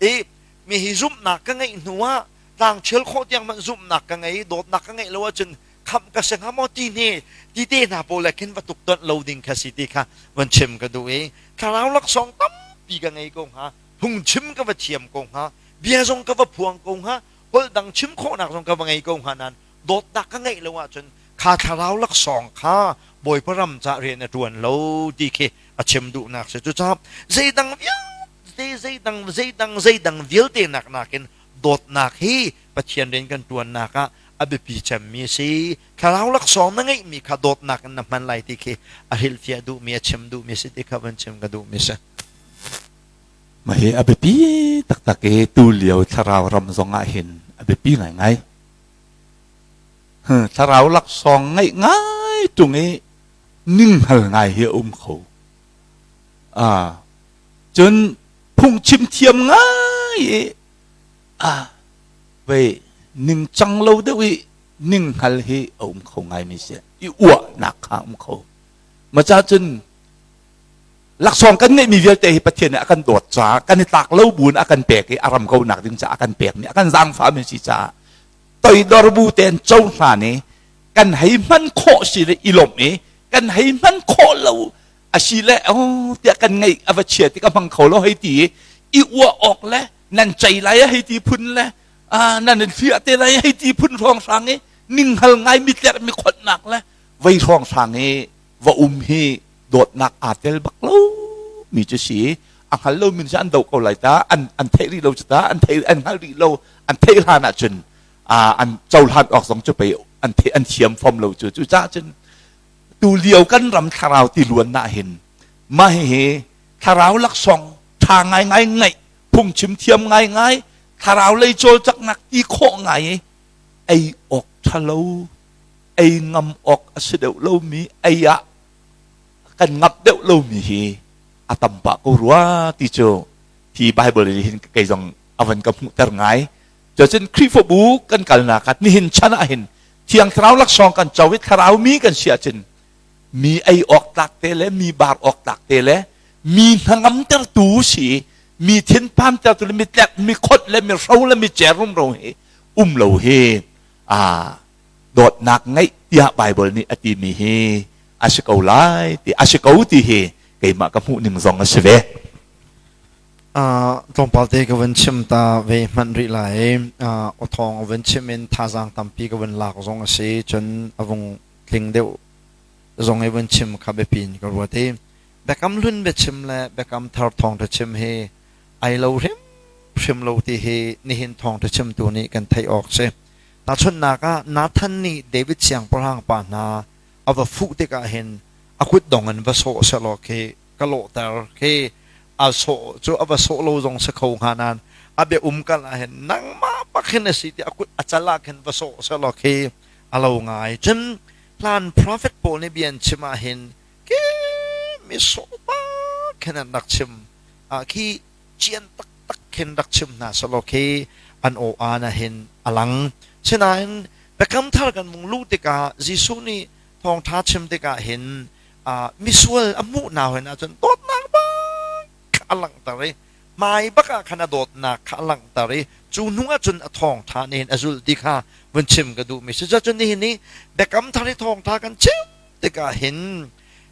I mi hi zumhnak ka ngeih hnu ah tlangchial khawh tiang hmanh zumhnak ka ngei, dawtnak ka ngeih lo ahcun khamh ka si hnga maw ti hne ti te hna pawl le khin va tuk tonh lo ding kha si ti kha van chim ka duh i thlarau laksawng tampi ka ngei ko hnga, phungchim ka va thiam ko hnga, bia zong ka va phuang ko hnga, holh dang chim khawhnak zong ka va ngei ko hnga nain dawtnak ka ngeih lo ahcun kha thlarau laksawng kha Bawipa ram ca rian a ṭuan lo ti khi a chim duhnak si. Cucaah zeidang vialte zeidang zeidang zeidang vialte nak nakin dawtnak hi Pathian rian kan ṭuannak ah a biapi cemmi a si. Thlarau laksawng na ngeihmi kha dawtnak in na hman lai ti khi a hrilhfiah duhmi, a chim duhmi a si ti kha van chim ka duhmi a si. Mah hi a biapi taktak i tulio thlarau ram zong ah hin a biapi ngaingai. Thlarau laksawng ngeih ngai ṭung i ninghngal ngai hi a um kho. Cun phungchim thiam ngai i vei ningcang lo deuh i ninghngal hi a um kho ngaimi si. I uahnak kha a um kho. Maca cun laksawng kan ngeihmi vialte hi Pathian nih a kan dawt caah kan i tlak lo buin a kan pek i a ram kaunak ding caah a kan pekmi a kan zaangfahmi si caah toidor bu tein cohlan i kan hei hman khawh si le i lawmh i kan hei hman khawh lo a si le oh tiah kan ngeih a va chia ti ka hmang kho lo hei ti i i uah awk le nan cei lai a hei ti phun le nan in hliah te lai hei ti phun hrawnghrang i ninghngal ngai mitlerh mi khonhnak le vei hrawnghrang i va um hi dawtnak aa tel bak lo mi cu si. A hngal lo mi cu an doh ko lai ta, an theih rih lo cu ta, an thei an hngal rih lo, an theih hlan ah cun an cohlan awk zong cu pei an the an thiam fom lo cu. Cu caah cun tu lio kan ram thlarau ti luan na hin mah hihi thlarau laksawng tha ngai ngai ngaih, phungchim thiam ngai ngai, thlarau lei cawlcaknak ti khawh ngai i ei awk ṭhalo, ei ngam awk a si deuh lomi, ei ah kan ngamh deuh lomi hi a tam pah ko rua ti cu hi Bible nih hin kei zong a van ka hmuhter ngai. Cuacun Khrihfabu kan kalnak ah nihin chan ah hin Thiang Thlarau laksawng kan co i thlarau mi kan si ahcun mi ei awk tlak te le mi bar awk tlak te le mi hnangamtertu si, mi thinphantertu le mi tlek mi khot le mi hro le mi cer rumro hi um lo hi a dawtnak ngeih tiah Bible nih a timi hi a si ko lai ti a si ko ti hi keimah ka hmuh ning zong a si ve. Tlawmpal te ka vun chim ta ve hmanh rih lai. Awthawng a vun chim in thazaang tampi ka vun lak zong a si. Cun a vung tling deuh zong i vun chim kha biapi in ka ruat i biakam hlun biachim le biakam thar thawngṭha chim hi ai lo hrimhrim lo ti hi nihin thawngṭha chimtu nih kan theih awk si. Tahchunhnak ah Nathan nih David siangpahrang pa hna a va fuh tikah hin a kutdong in va sawh sehlaw khi ka lawhter khi a sawh cu a va sawh lo zong si kho hnga nain a bia um kal ah hin nangmah bak hin a si ti a kut a cal ah khin va sawh sehlaw khi a lo ngai. Cun hlan prophet pawl nih bia an chim ah hin ke mi sawh bak khin an rak chim ah khi cian taktak khin rak chim hna selaw khi an aw aan ah hin a lang. Sinain Biakam Thar kan vung luh tikah Jesuh nih thawngṭha chim tikah hin misual a hmuh hna hin ahcun dawtnak bak a langhter i Hmai bak ah khan a dawtnak kha a langhter i cu hnu ah cun a thawngṭha nih hin a zulh ti kha vun chim ka duhmi si. Cucun nihin ni Biakam Thar i thawngṭha kan chim tikah hin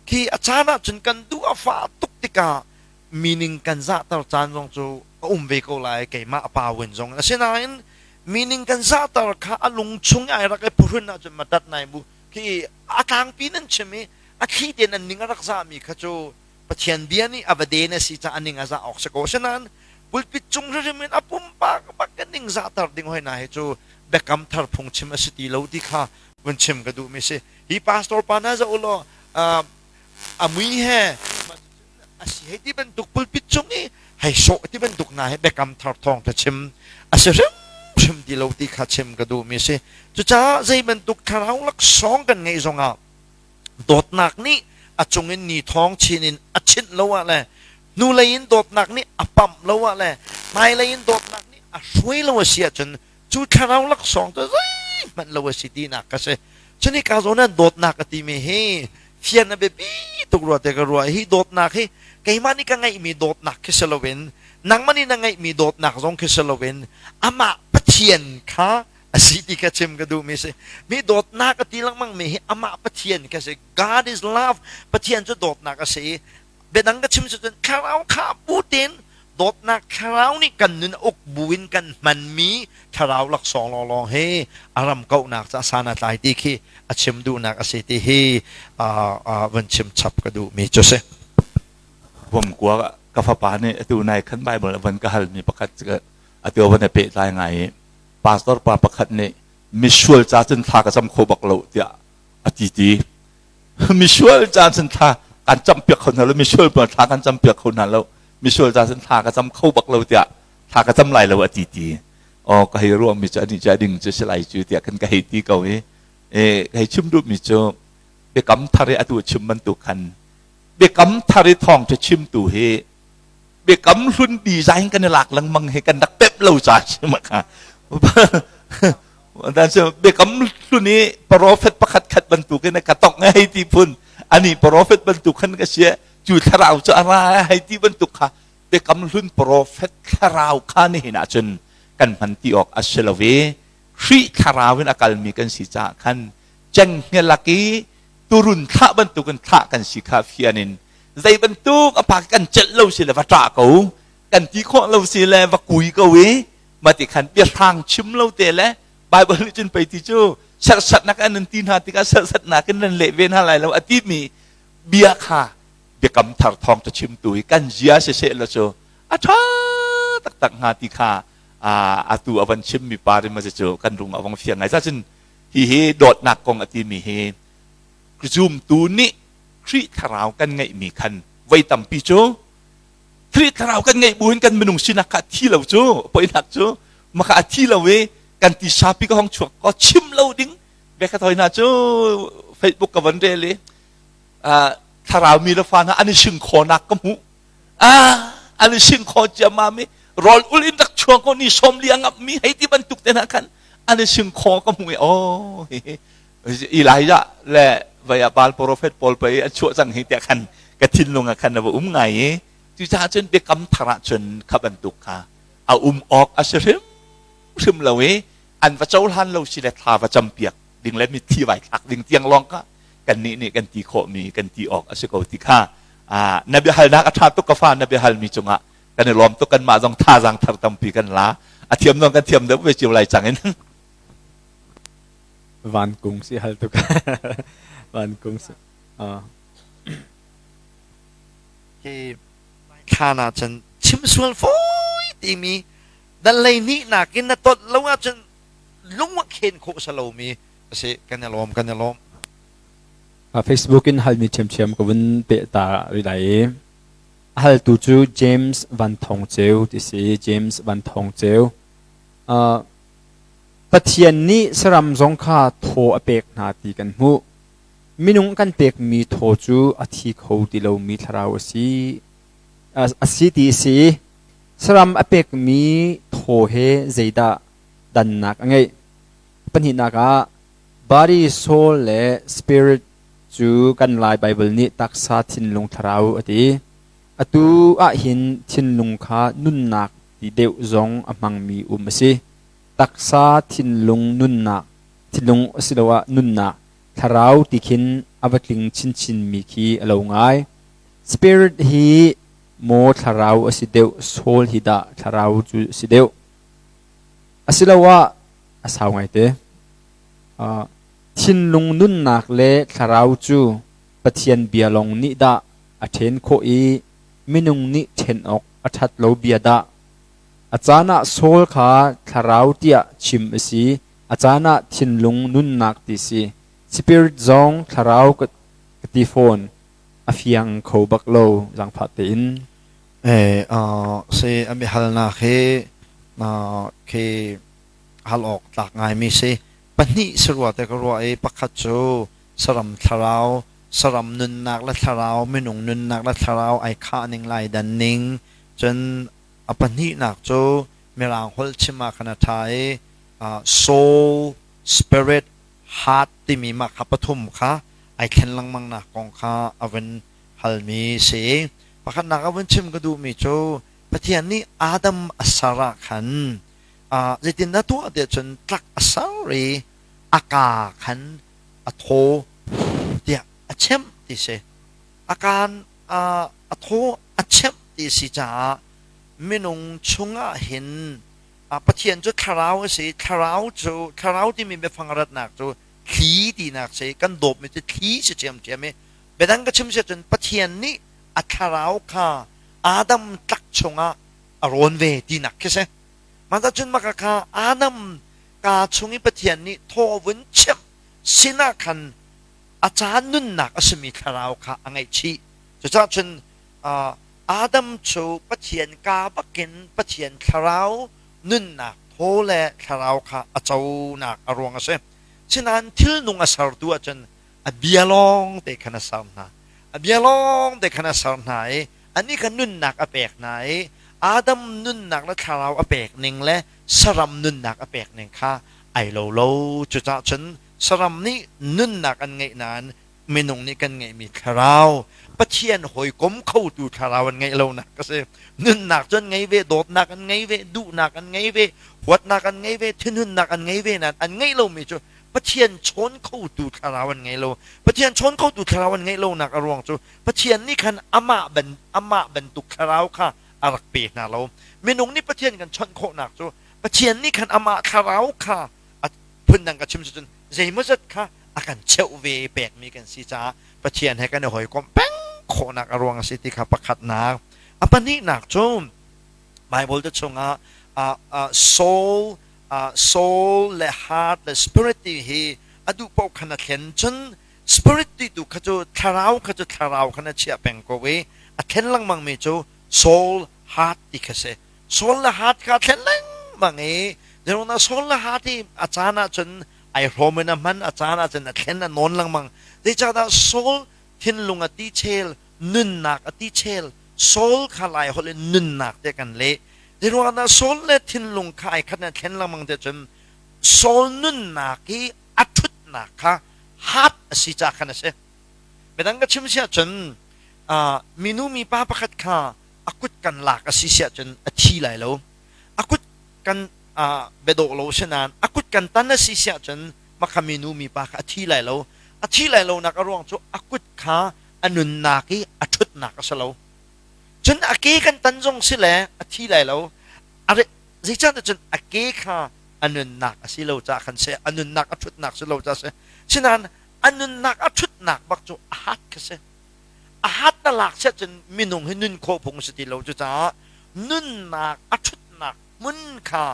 khi a caan ah cun kan duh a fah tuk tikah meaning kan zahter caan zong cu a um ve ko lai, keimah a pa win zong. Asinain meaning kan zahter kha a lung chung ai rak i phuhrun ahcun ma tat nai bu khi a tlangpi nan chim i a thli tein an ning a rak zahmi kha cu Pathian bia nih a va den a si caah a ning a zah awk si ko. Asinain pulpit cung hrimhrim in a pumpak bak ka ning zahter ding hoi na hi cu biakam thar phungchim a si ti lo ti kha vun chim ka duhmi si. Hi pastor pa na zoh law a mui he a si hei ti bantuk pulpit cung i hei sawh ti bantuk na he biakam thar thawng tha chim a si hrimhrim ti lo ti kha chim ka duhmi si. Cucaah zei bantuk thlarau laksawng kan ngeih zongah dawtnak nih a cungin ni thawng chin in a chinh lo ah le hnulei in dawtnak nih a pamh lo ah le hmailei in dawtnak nih a hruai lo a si ahcun cu thlarau laksawng cu zeihmanh lo a si tinak ka si. Cuni ka zawn ah dawtnak a timi hi fian a biapi tuk rua te ka ruah. Hi dawtnak hi keimah nih ka ngeihmi dawtnak khi si loin, nangmah nih na ngeihmi dawtnak zong khi si loin, amah Pathian kha a si ti kha chim ka duhmi si. Mi dawtnak a ti lengmang mi hi amah Pathian kha si. God is love. Pathian cu dawtnak a si. Biadang ka chim cu cun thlarau kha bu tein dawtnak thlarau nih kan nun a uk buin kan hmanmi thlarau laksawng lawnglawng hi a ram kauhnak ca san a tlai ti khi a chim duhnak a si ti hi van chim chap ka duhmi cu si. Vomkua ka fapa nih atu nai khan Bible a van ka halmi pakhat atu van i pehtlai ngai i pastor pa pakhat nih misual ca cun thla ka cam kho bak lo tiah a ti ti. Misual ca cun thla kan cam piak kho hna lo, misual pa thla kan cam piak kho hna lo, misual ca cun thla ka cam kho bak lo tiah thla ka cam lai lo a ti ti. Oh, ka hei ruah mi cu ani cu ding cu si lai cu tiah kan ka hei ti ko i e ka hei chim duh mi cu biakam thar i atu chim bantuk khan biakam thar i thawng cu chimtu hi biakam hlun design kan i lak lengmang hi kan rak pep lo ca si ma kha. Dan cu biakam hlun i prophet pakhat khat bantuk in ka tong hei ti phun ani prophet bantuk khan ka sia cu thlarau cu a ra hei ti bantuk kha biakam hlun prophet thlarau kha ni hin ahcun kan hman ti awk a si lo i Khrih thlarau in a kalmi kan si caah khan cenghngia lak i turun thlah bantukin thlah kan si kha fian in zei bantuk a pak kan celh lo si le va ṭah ko, kan ti khawh lo si le va kui ko i mati khan biahrang chim lo te le Bible nih cun pei ti cu serhsatnak an nan ti hna tikah serhsatnak in nan leh ve hna lai lo a timi bia kha biakam thar thawng ca chimtu hi kan zia siseh lo cu a ṭha taktak hnga ti kha atu a van chimmi pa rim cu kan rung a vong fiang ngai. Cun hihi dawtnak kong a timi hi zumtu nih Khrih thlarau kan ngeihmi khan voi tampi cu Khrih thlarau kan ngeih buin kan minung sinak kha a thi lo cu poinak cu maka a thi lo i kan tisapi ka hong chuak ko chim lo ding beka thoi hna cu Facebook ka van rel i thlarau mi le fa hna an i sing khawnak ka hmuh, an i sing kho ciammam i rawl ul in rak chuang ko ni 40 a ngamh mi hei ti bantuk te hna khan an i sing kho ka hmuh i oh, Elijah le vaya Baal prophet pawl pei an chuah cang hi tiah khan ka thinlung ah khan a va um ngai i cucaah cun biakam thar ah cun kha bantuk kha a um awk a si hrim hrim lo i an va cohlan lo si le thla va campiak ding le mitthli vai thlak ding tiang lawng kha kannih nih kan ti khawhmi kan ti awk a si ko ti kha na biahalnak a ṭha tuk ka fa. Na biahalmi cungah kan i lawm tuk. Kanmah zong thazaang thar tampi kan la, a thiam zong kan thiam deuh ve cio lai cang in. Van kung si hal tuk. Van kung si. Hi thlan ahcun chim sual fawi timi dan lei nih nakin na tot lo ahcun lung a khen khawh sa lomi a si. Kan i lawm, kan i lawm. Facebook in halmi ṭhiamṭhiam ka vun peh ta rih lai i a haltu cu James Van Thawng Ceu ti si. James Van Thawng Ceu. Pathian nih saram zong kha thaw a pek hna ti kan hmuh. Minung kan pekmi thaw cu a thi kho ti lomi thlarau a si, a si ti a si. Saram a pekmi thaw he zeidah dannak a ngeih? Pahnihnak ah, body, soul le spirit cu kan Lai Baibal nih taksa, thinlung, thlarau a ti. Atu ahhin thinlung kha nunnak ti deuh zong a hmangmi um a si. Taksa thinlung nunnak, thinlung asiloah nunnak, thlarau ti khin a va tling chinchinmi khi a lo ngai. Spirit hi maw thlarau a si deuh, soul hi dah thlarau cu a si deuh? Asiloah a sau ngaite. Thinlung nunnak le thlarau cu Pathian bia lawng nih dah a ṭhen khawh i minung nih ṭhen awk a ṭhat lo bia dah? A caan ah Saul kha thlarau tiah chim a si, a caan ah thinlung nunnak ti si. Spirit zong thlarau ka ti fawn. A fiang kho bak lo, zaangfah tein. Si a biahalnak hi khi hal awk tlak ngaimi si. Pahnih si rua te ka ruah i pakhat cu saram thlarau, saram nunnak le thlarau, minung nunnak le thlarau ai khah ning lai dan ning. Cun a pahnihnak cu Mirang holh chim ah khan a ṭha i soul, spirit, heart timi mah kha pathum kha ai thlen lengmang nak kong kha a vun halmi si. Pakhatnak a vun chim ka duhmi cu Pathian nih Adam a ser ah khan zeitindah tuah tiah cun tlak a ser i a kaa khan a thaw tiah a chemh ti si. A kaan a thaw a chemh ti si caah minung chungah hin Pathian cu thlarau a si. Thlarau cu thlarau timi biafang a ratnak cu thli tinak si. Kan dawpmi cu thli si ṭhiamṭhiam i biadang ka chim si ahcun Pathian nih a thlarau kha Adam tlak chungah a rawn ve tinak khi si. Mah cun maka kha Adam kaa chung i Pathian nih thaw vun chimh sinah khan a caan nunnak a simi thlarau kha a ngaihchih. Cucaah cun Adam cu Pathian kaa bakin Pathian thlarau nunnak thaw le thlarau kha a conak a ruang a si. Sinain thilnung a sertu ahcun a bia lawng te khan a ser hna. A bia lawng te khan a ser hna i anih kha nunnak a pek hna i Adam nunnak le thlarau a pek ning le saram nunnak a pek ning kha ai lo lo. Cucaah cun saram nih nunnak an ngeih nain minung nih kan ngeihmi thlarau Pathian hawikom khotu thlarau an ngeih lonak a si. Nunnak cu an ngei ve, dawtnak an ngei ve, duhnak an ngei ve, huatnak an ngei ve, thinhunnak an ngei ve nain an ngeih lomi cu Pathian chawn khotu thlarau an ngei lo. Pathian chawn khotu thlarau an ngeih lonak a ruang cu Pathian nih khan amah ban amah bantuk thlarau kha a rak pe hna lo. Minung nih Pathian kan chawnh khawhnak cu Pathian nih khan amah thlarau kha a phundang ka chim cun zeimawzat kha a kan cheuh ve pekmi kan si caah Pathian he kan i hawikomh peng khawhnak a ruang a si ti kha pakhatnak. A pahnihnak cu Bible te chungah soul soul le heart le spirit ti hi a duh paoh khan a thlen cun spirit ti tu kha cu thlarau kha cu thlarau khan a chiah peng ko i a thlen lengmang mi cu soul heart ti kha si. Soul le heart kha a thlen lengmang i na soul le heart hi a caan ah cun ai hrawm in a hman a caan ah cun a thlen a nawn lengmang. Zeicahdah soul thinlung a ti chel nunnak a ti chel soul kha lai holh in nunnak te kan leh. Zeiruangah dah soul le thinlung kha ai khat in a thlen lengmang te cun soul nunnak hi a ṭhutnak kha heart a si ca khan a si. Midang ka chim si ahcun minu mipa pakhat kha a kut kan lak a si si ahcun a thi lai lo. A kut kan biadawh lo si nain a kut kan tan a si si ahcun makha minu mipa kha a thi lai lo. A thi lai lonak a ruang cu a kut kha a nunnak i a ṭhutnak a si lo. Cun a ke kan tan zong si le a thi lai lo. Zeicahtiah cun a ke kha a nunnak a si lo caah khan si, a nunnak a ṭhutnak si lo caah si. Sinain a nunnak a ṭhutnak bak cu a hat kha si. A hat na lak siah cun minung hi nun khawh phung si ti lo. Cucaah nunnak a ṭhutnak hmun kha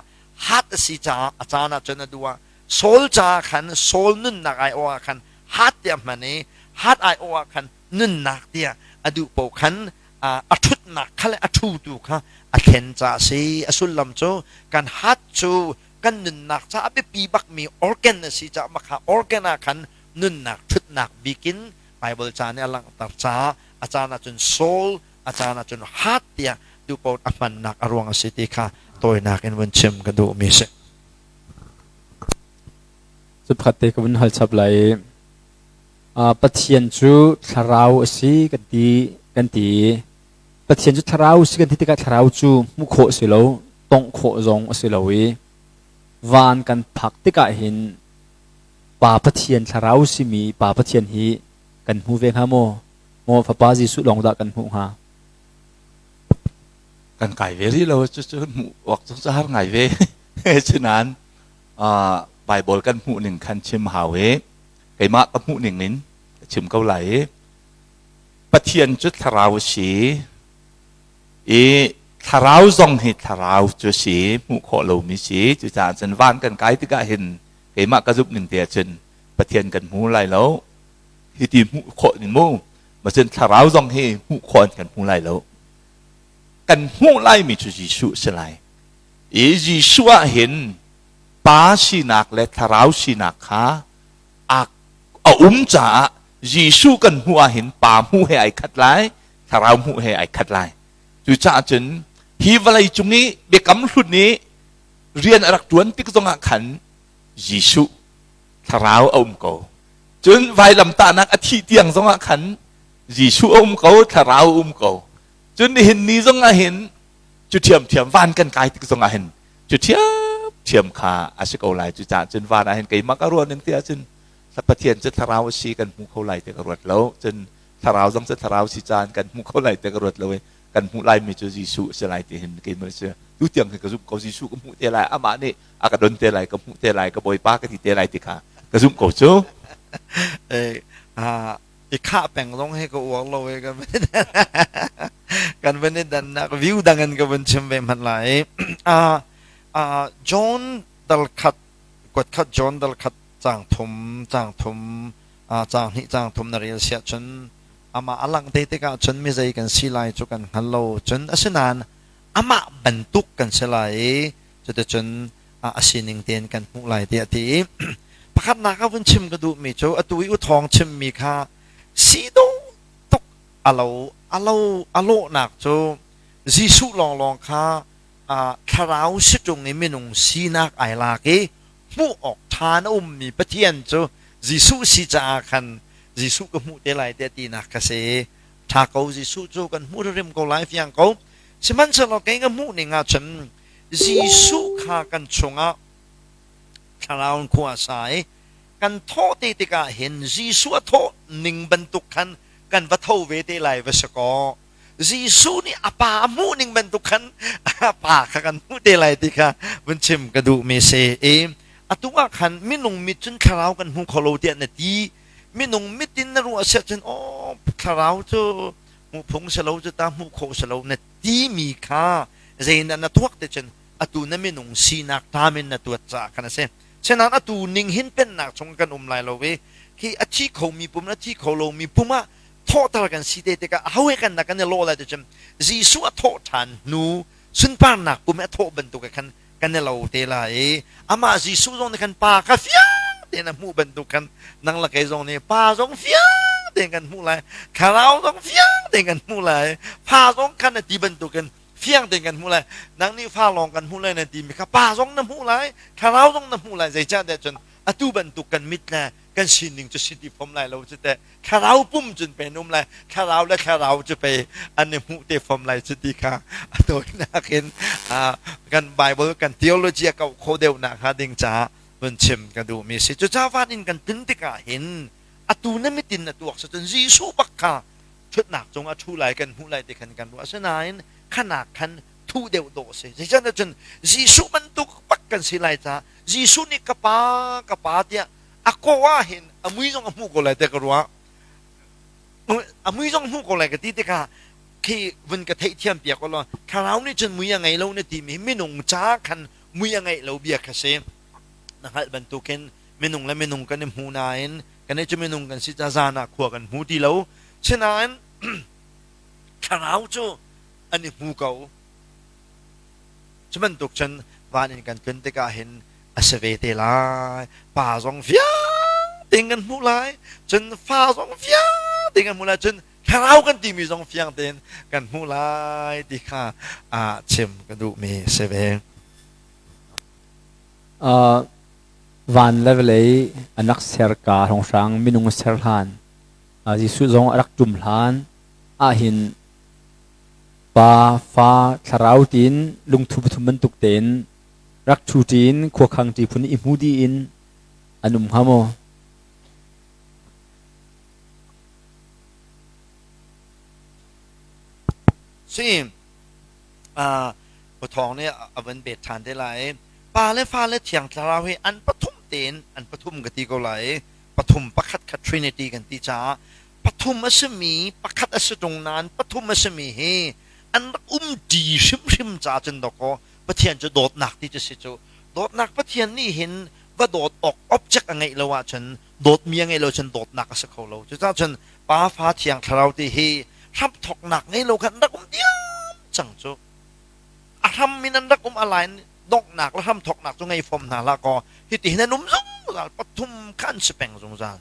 hat a si caah a caan ah cun a duh ah Saul caah khan Saul nunnak aiawh ah khan hat tiah hman i hat aiawh ah khan nunnak tiah a duh paoh khan a ṭhutnak kha le a ṭhutu kha a thlen caah a si. A sullam cu kan hat cu kan nunnak caah a biapi bakmi organ a si caah makha organ ah khan nunnak ṭhutnak bik in Bible ca nih a langhter caah a caan ahcun soul a caan ahcun heart tiah duhpaoh a hmannak a ruang a si ti kha tawinak in vun chim ka duhmi a si. Cu pakhat te ka vun hal chap lai i Pathian cu thlarau a si kan ti kan ti. Pathian cu thlarau si kan ti tikah thlarau cu hmuh khawh si lo, tongh khawh zong a si lo i van kan phak tikah hin Pa Pathian thlarau simi Pa Pathian hi kan hmu ve hnga maw? Maw Fapa Jesuh lawng dah kan hmuh hnga? Kan kai ve rih lo, cucu hmuh awk cu har ngai ve. Cunain Bible kan hmuh ning khan chim hau i keimah ka hmuh ning in ka chim ko lai i Pathian cu thlarau a si i thlarau zong hi thlarau cu si hmuh khawh lomi si. Cucaah cun van kan kai tikah hin keimah ka zumh ning te ahcun Pathian kan hmu lai lo. Hiti hmuh khawh ning mu macun thlarau zong hi hmuh khawh in kan hmu lai lo. Kan hmuh laimi cu Jesuh si lai i Jesuh ah hin Pa sinak le thlarau sinak kha a um caah Jesuh kan hmuh ah hin Pa hmuh he ai khat lai, thlarau hmuh he ai khat lai. Cucaah cun hi vawlei cung i biakam hlun i rian a rak ṭuan tik zongah khan Jesuh thlarau a um ko. Cun vailamtahnak a thih tiang zongah khan Jesuh a um ko, thlarau a um ko. Cun nihin ni zongah hin cu ṭhiamṭhiam van kan kai tik zongah hin cu ṭhiamṭhiam kha a si ko lai. Cucaah cun van ah hin keimah ka ruah ning ti ahcun Pathian cu thlarau a si kan hmu kho lai ti ka ruat lo. Cun thlarau zong cu thlarau si caan kan hmu kho lai ti ka ruat lo i kan hmuh laimi cu Jesuh a si lai ti hin keimah si tu tiang hi ka zumh ko. Jesuh ka hmuh te lai, amah nih a ka don te lai, ka hmuh te lai, ka Bawipa ka ti te lai ti kha ka zumh ko cu. I khah peng zong hi ka uar lo i kan van i dannak view dang in ka vun chim ve hmanh lai. John dal khat kuat khat John dal khat cang thum cang thum cang hnih cang thum na rel siah cun amah a langh te tikah cun mi zei kan si lai cu kan hngal lo. Cun asinain amah bantuk kan si lai i cuticun a sining tein kan hmuh lai tiah a ti i pakhatnak ah vun chim ka duhmi cu atu i u thawng chimmi kha si dawh tuk a lo a lo a lawhnak cu Jesuh lawnglawng kha thlarau si ṭung i minung sinak ai lak i hmuh awk ṭha na ummi Pathian cu Jesuh si caah khan Jesuh ka hmuh te lai tiah tinak kha si. Ṭha ko, Jesuh cu kan hmuh hrim ko lai, fiang ko. Sihmanhsehlaw kei ka hmuh ning ahcun Jesuh kha kan chungah thlarau in khua a sa i kan thawh te tikah hin Jesuh a thawh ning bantuk khan kan va tho ve te lai va si kaw, Jesuh nih a pa a hmuh ning bantuk khan a pa kha kan hmuh te lai ti kha vun chim ka duhmi si i atu ah khan minung mit cun thlarau kan hmu kho lo tiah na ti. Minung mit in na ruah siah cun aw, thlarau cu hmuh phung si lo cu ta, hmuh khawh si lo na timi kha zeidah na tuak te cun atu na minung sinak tam in na tuat caah khan a si. Sinain atu ning hin pennak chung kan um lai lo i khi a thi khomi pum le a thi kho lomi pum ah thawhter kan si te tikah aho he kan nak kan i lawh lai ti cun Jesuh a thawh ṭhan hnu sunparnak pum i a thawh bantuk khan kan i lo te lai i amah Jesuh zong nih khan Pa kha fiang tein a hmuh bantuk khan nang le kei zong nih Pa zong fiang tein kan hmuh lai, Thlarau zong fiang tein kan hmuh lai, Fa zong khan a ti bantukin fiang tein kan hmuh lai. Nang nih fa lawng kan hmuh lai na timi kha Pa zong na hmuh lai, Thlarau zong na hmuh lai. Zeicahtiah cun atu bantuk kan mit le kan sining cu si ti fom lai lo cu teh. Thlarau pum cun pe um lai, thlarau le thlarau cu pe an i hmuh te fom lai cu ti kha a tawinak in kan Bible kan theology a kauh kho deuh nak hnga ding caah vun chim ka duhmi si. Cucaah van in kan tlun tikah hin atu na mitin na tuak cun Jesuh bak kha ṭhutnak cung a ṭhu lai kan hmuh lai ti khan kan ruah. Asinain khanak khan thuh deuh dawh a si. Zeicahtiah cun Jesuh bantuk bak kan si lai caah Jesuh nih ka pa, ka pa tiah a kawh ah hin a mui zong a hmuh ko lai tiah ka ruah. A mui zong hmuh ko lai ka ti tikah khi vun ka theihthiam piak law, thlarau nih cun mui a ngei lo na timi minung ca khan mui a ngeih lo bia kha si. Na hngalh bantukin minung le minung kan i hmu nain kan cu minung kan si ca zan ah khua kan hmu ti lo. Sinain thlarau cu an i hmu ko. Cu bantuk cun van in kan tlun tikah hin a si ve te lai. Pa zong fiang tein kan hmuh lai, cun fa zong fiang tein kan hmuh lai, cun thlarau kan timi zong fiang tein kan hmuh lai ti kha chim ka duhmi a si ve. Van le vawlei an rak ser ka hrawnghrang minung a ser hlan, Jesuh zong a rak ṭum hlan ahhin. Pa, Fa, Thlarau tiin lungthu pathum bantuk tein rak ṭhu ṭi in khuakhang ṭi phun i hmu dih in an um hnga maw? Si, Pathawng nih a van bet ṭhan te lai. Pa le fa le Thiang Thlarau hi an pathum tein an pathum ka ti ko lai. Pathum pakhat kha Trinity kan ti caah pathum a simi pakhat a si ṭung nain pathum a simi hi an rak um ṭi hrimhrim caah cun dawkaw Pathian cu dawtnak ti cu si cu. Dawtnak Pathian nih hin va dawt awk object a ngeih lo ahcun dawtmi a ngeih lo cun dawtnak a si kho lo. Cucaah cun Pa Fa Thiang Thlarau ti hi hramthawknak ngei lo khan an rak um diam cang cu. A hram in an rak um a lai donghnak le hramthawknak cu ngei fom hna hlah kaw hiti hin an um zungzal pathum kha an si peng zungzal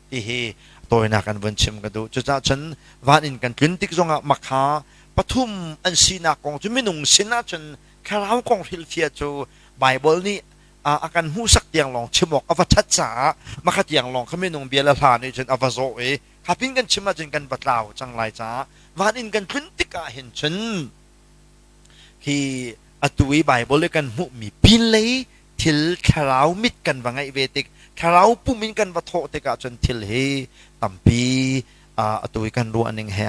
ti hi tawinak an vun chim ka duh. Cucaah cun van in kan tlun tik zongah makha pathum an sinak kong cu minung sin ahcun thlarau kong hrilhfiah cu Baibal nih a kan hmuhsak tiang lawng chim awk a va ṭhat caah makha tiang lawng kha minung bia le hla nih cun a va zawh i kha pin kan chim ahcun kan va tlau cang lai caah van in kan tlun tikah hin cun khi atu i Baibal i kan hmuhmi pinlei thil thlarau mit kan va ngeih ve tik thlarau pum in kan va thawh tikah cun thil hi tampi atu i kan ruah ning he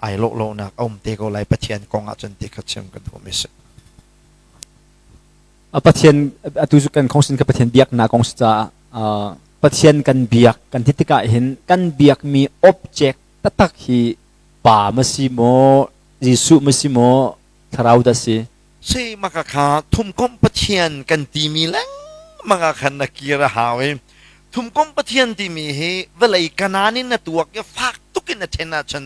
ai lawh lonak a um te ko lai Pathian kong ahcun ti kha chim kan duhmi si. Pathian atu cu kan kong sin ka Pathian biaknak kong si caah Pathian kan biak kan ti tikah hin kan biakmi object taktak hi pa ma si maw Jesuh ma si maw thlarau dah si? Si maka kha thumkomh Pathian kan timi lengmang ah khan na kir a hau i thumkomh Pathian timi hi vawlei kanaan in na tuak i fak tuk in na ṭhen ahcun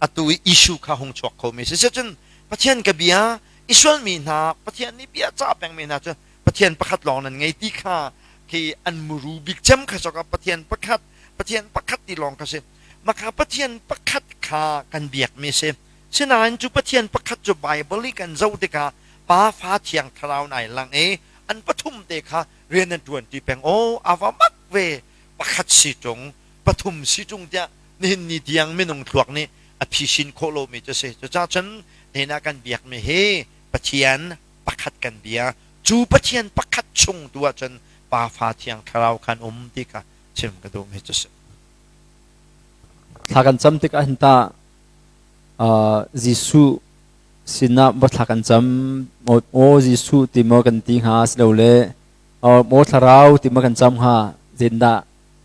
atu i issue kha hung chuak khomi si. Sicun Pathian ka bia Israel mi hna Pathian nih bia cah pengmi hna cu Pathian pakhat lawng nan ngei ti kha khi an muru bik cem kha sok Pathian pakhat Pathian pakhat ti lawng kha si. Maka Pathian pakhat kha kan biakmi si. Sinain cu Pathian pakhat cu Bible i kan zoh tikah Pa Fa Thiang Thlarau nai lang i an pathum te kha rian an ṭuan ti peng. Aw ava mak ve pakhat si ṭung pathum si ṭung tiah nihin ni tiang minung thluak nih a phisin khawh lomi cu si. Cucaah cun nihin ah kan biakmi hi Pathian pakhat kan bia. Cu Pathian pakhat chung tu ahcun Pa Fa Thiang Thlarau khan um ti kha chim ka duhmi cu si. Thla kan cam tikah hin tah Jesuh sinah va thla kan cam aw Jesuh ti maw kan ti hnga silole maw Thlarau ti maw kan cam hnga zeitindah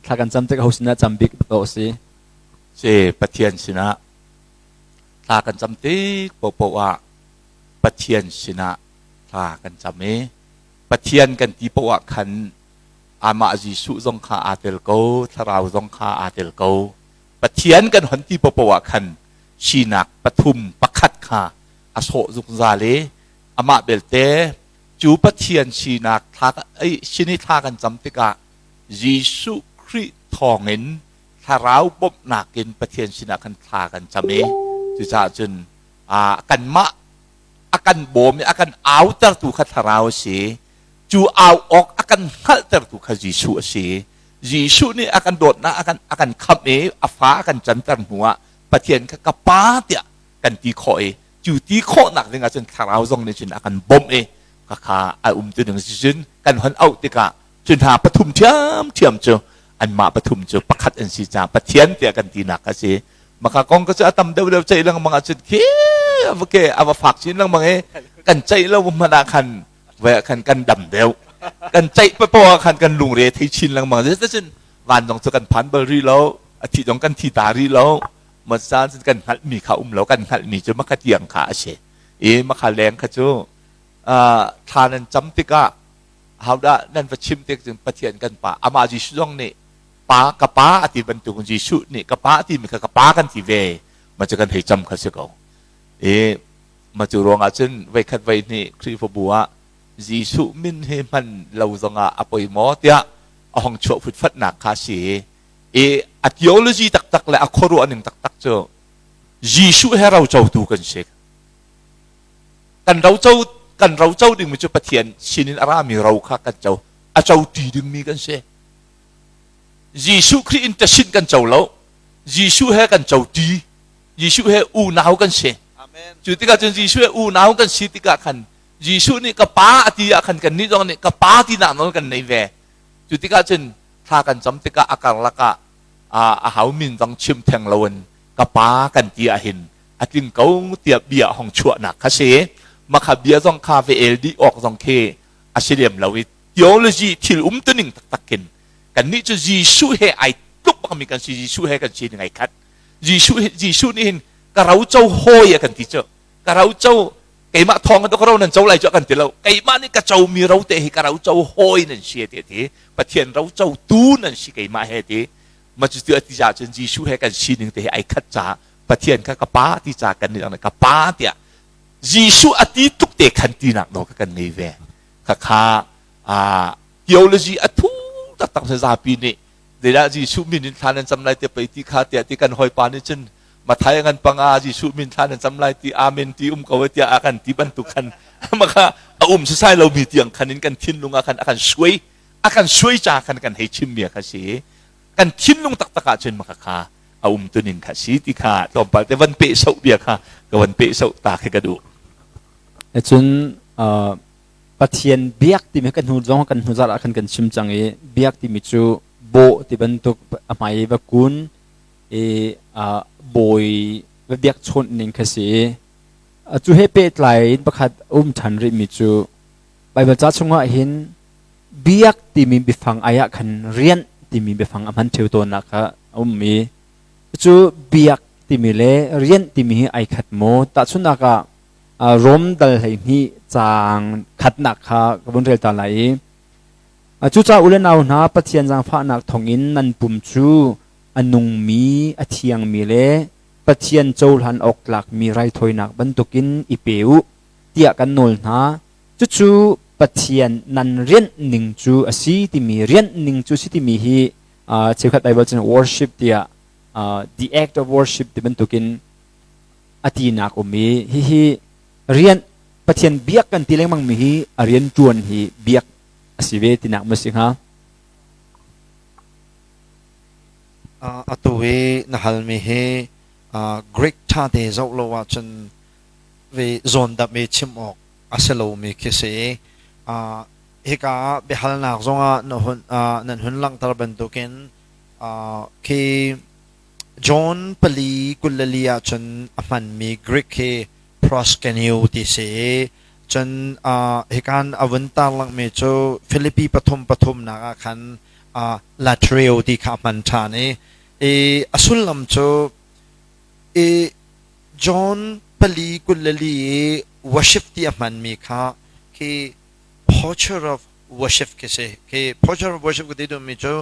thla kan cam tikah ho sinah cam bik dawh a si? Si Pathian sinah thla kan cam tik paohpaoh ah Pathian sinah thla kan cam i Pathian kan ti paoh ah khan amah Jesuh zong kha aa tel ko, Thlarau zong kha aa tel ko. Pathian kan hon ti paohpaoh ah khan sinak pathum pakhat kha a sawh zungzal i amah belte cu Pathian sinak thla sin i thla kan cam tikah Jesuh Khrih thawngin thlarau bawmhnak in Pathian sinah khan thla kan cam i cucaah cun kanmah a kan bawm i a kan autertu kha thlarau a si. Cu au awk a kan hngalhtertu kha Jesuh a si. Jesuh nih a kan dawtnak a kan khamh i a fa a kan canter hnuah Pathian kha ka pa tiah kan ti khawh i cu ti khawhnak ding ahcun thlarau zong nih cun a kan bawmh i khakha a um tu ding cun kan hon auh tikah cu hna pathum ṭhiamṭhiam cu anmah pathum cu pakhat an si caah Pathian tiah kan tinak a si. Maka kong ka cu a tam deuhdeuh ceih lengmang ahcun khi ke a va fak chin lengmang i kan ceih lo hmanh ah khan ve khan kan dam deuh. Kan ceih papoh ah khan kan lungre thei chin lengmang. Cun van zong cu kan phan bal rih lo, a thi zong kan thi ta rih lo. Ma caan cun kan hngalhmi kha um lo, kan hngalhmi cu maka tiang kha a si. I maka leng kha cu thla nan cam tikah Hodah nan va chim tik cun Pathian kan Pa amah Jesuh zong nih pa ka pa a ti bantuk Jesuh nih ka pa a timi kha ka pa kan ti ve ma cu kan hei cam kha si ko i ma cu ruangah cun voikhat voi hnih Khrihfabu ah Jesuh min hi hman lo zongah a poi maw tiah a hong chuah futfatnak kha si i a theology taktak le a khuaruah ning taktak cu Jesuh he rocotu kan si. Kan roco kan roco dingmi cu Pathian sinin a rami ro kha kan co. A co ṭi dingmi kan si. Jesuh Khrih in ṭasin kan co lo. Jesuh he kan co ṭi. Jesuh he unau kan si. Cu tikah cun Jesuh he unau kan si tikah khan Jesuh nih ka pa a ti ah khan kannih zong nih ka pa tinak nawl kan nei ve. Cu tikah cun thla kan cam tikah a karlak ah a hau min zong chim theng loin ka pa kan ti ahhin a tling ko tiah bia hong chuahnak kha si. Makha bia zong kha ve el dih awk zong khi a si lem lo i theology thil umtuning taktak khin kannih cu Jesuh he ai tluk bakmi kan si. Jesuh he kan si ning ai khat. Jesuh Jesuh nih hin ka ro co hawi a kan ti cu. Ka ro co keimah thawng ka ro nan co lai cu a kan ti lo. Keimah nih ka comi ro te hi ka ro co hawi nan si ti ti. Pathian ro co tu nan si keimah he ti. Ma cu ti a ti cun Jesuh he kan sining te hi ai khat caah Pathian kha ka pa ti ca kan nih ka pa tiah Jesuh a ti tuk te khan tinak nawl kha kan ngei ve. Khakha theology a thu taktak sa zapi nih zeidah Jesuh min in thla nan cam lai te pei ti kha tiah ti kan hawipa nih cun Mathai ngan panga Jesuh min thla nan cam lai ti amen ti um ko tiah a kan ti bantuk khan maka a um sasai lomi tiang khan in kan thinlung ah khan a kan suai a kan suai ca khan kan hei chim mi kha si. Kan thinlung taktak ah cun maka kha a um tuning kha si ti kha tlawmpal te van peh soh bia kha ka van peh soh ta khi ka duh. Cun Pathian biak timi kan hnu zong kan hnu zat ah khan kan chim cang i biak timi cu bawh ti bantuk a hmai va kun i bawi va biak chawnh ning kha si. Cu he pehtlai in pakhat um ṭhan rihmi cu Baibal ca chungah hin biak timi biafang ai ah khan rianh timi biafang a hman ṭheo tawnnak kha a um i cu biak timi le rianh timi hi ai khat maw? Tahchunhnak ah Rom dal 12 caang khatnak kha ka vun rel ta lai i cucaah u le nau hna, Pathian zaangfahnak thawngin nan pum cu a nungmi, a thiangmi le Pathian cohlan awk tlakmi raithawinak bantukin i pe u tiah kan nawl hna. Cucu Pathian nan rianh ning cu a si timi rianh ning cu si timi hi cheukhat Bible cun worship tiah the act of worship ti bantukin a tinak um i hihi rian Pathian biak kan ti lengmang mi hi a rian ṭuan hi biak a si ve tinak ma si hnga? Atu i na halmi hi Greek ṭha te zoh lo ahcun ve zawndamh i chim awk a si lomi khi si. Hika ah biahalnak zongah nan hun langhter bantukin khi John 4:24 ahcun a hmanmi Greek hi proskuneo ti si i cun hikan a vun tarlanghmi cu Filipi pathum pathumnak ah khan latreo ti kha a hman ṭhan i a sullam cu i John 4:24 i worship ti a hmanmi kha khi posture of worship khi si. Khi posture of worship ka ti duhmi cu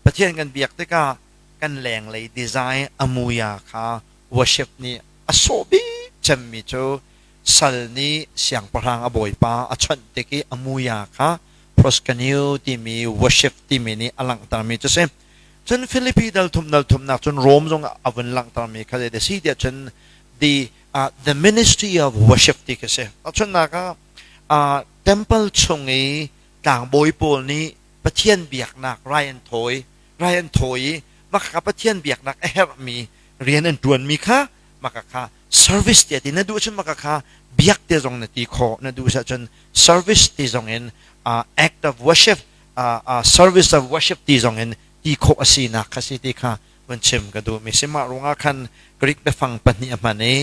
Pathian kan biak tikah kan lenglei design a muia kha worship nih a sawh bik cemmi cu sal nih siangpahrang a bawipa a chawnh tik i a muia kha proskuneo timi worship timi nih a langhtermi cu si. Cun Philippi dal thum dal thumnak cun Rome zong a vun langhtermi kha zei si tiah cun the ministry of worship ti khi si. Tahchunhnak ah temple chung i tlangbawi pawl nih Pathian biaknak rai an thawi rai an thawi i mah kha Pathian biaknak a herhmi rian an ṭuanmi kha mah kha service tiah ti na duh cun mah kha biak te zong na ti khawh. Na duh cun service ti zong in act of worship, service of worship ti zong in ti khawh a sinak kha si ti kha van chim ka duh mi si. Mah ruangah khan Greek biafang pahnih a hman i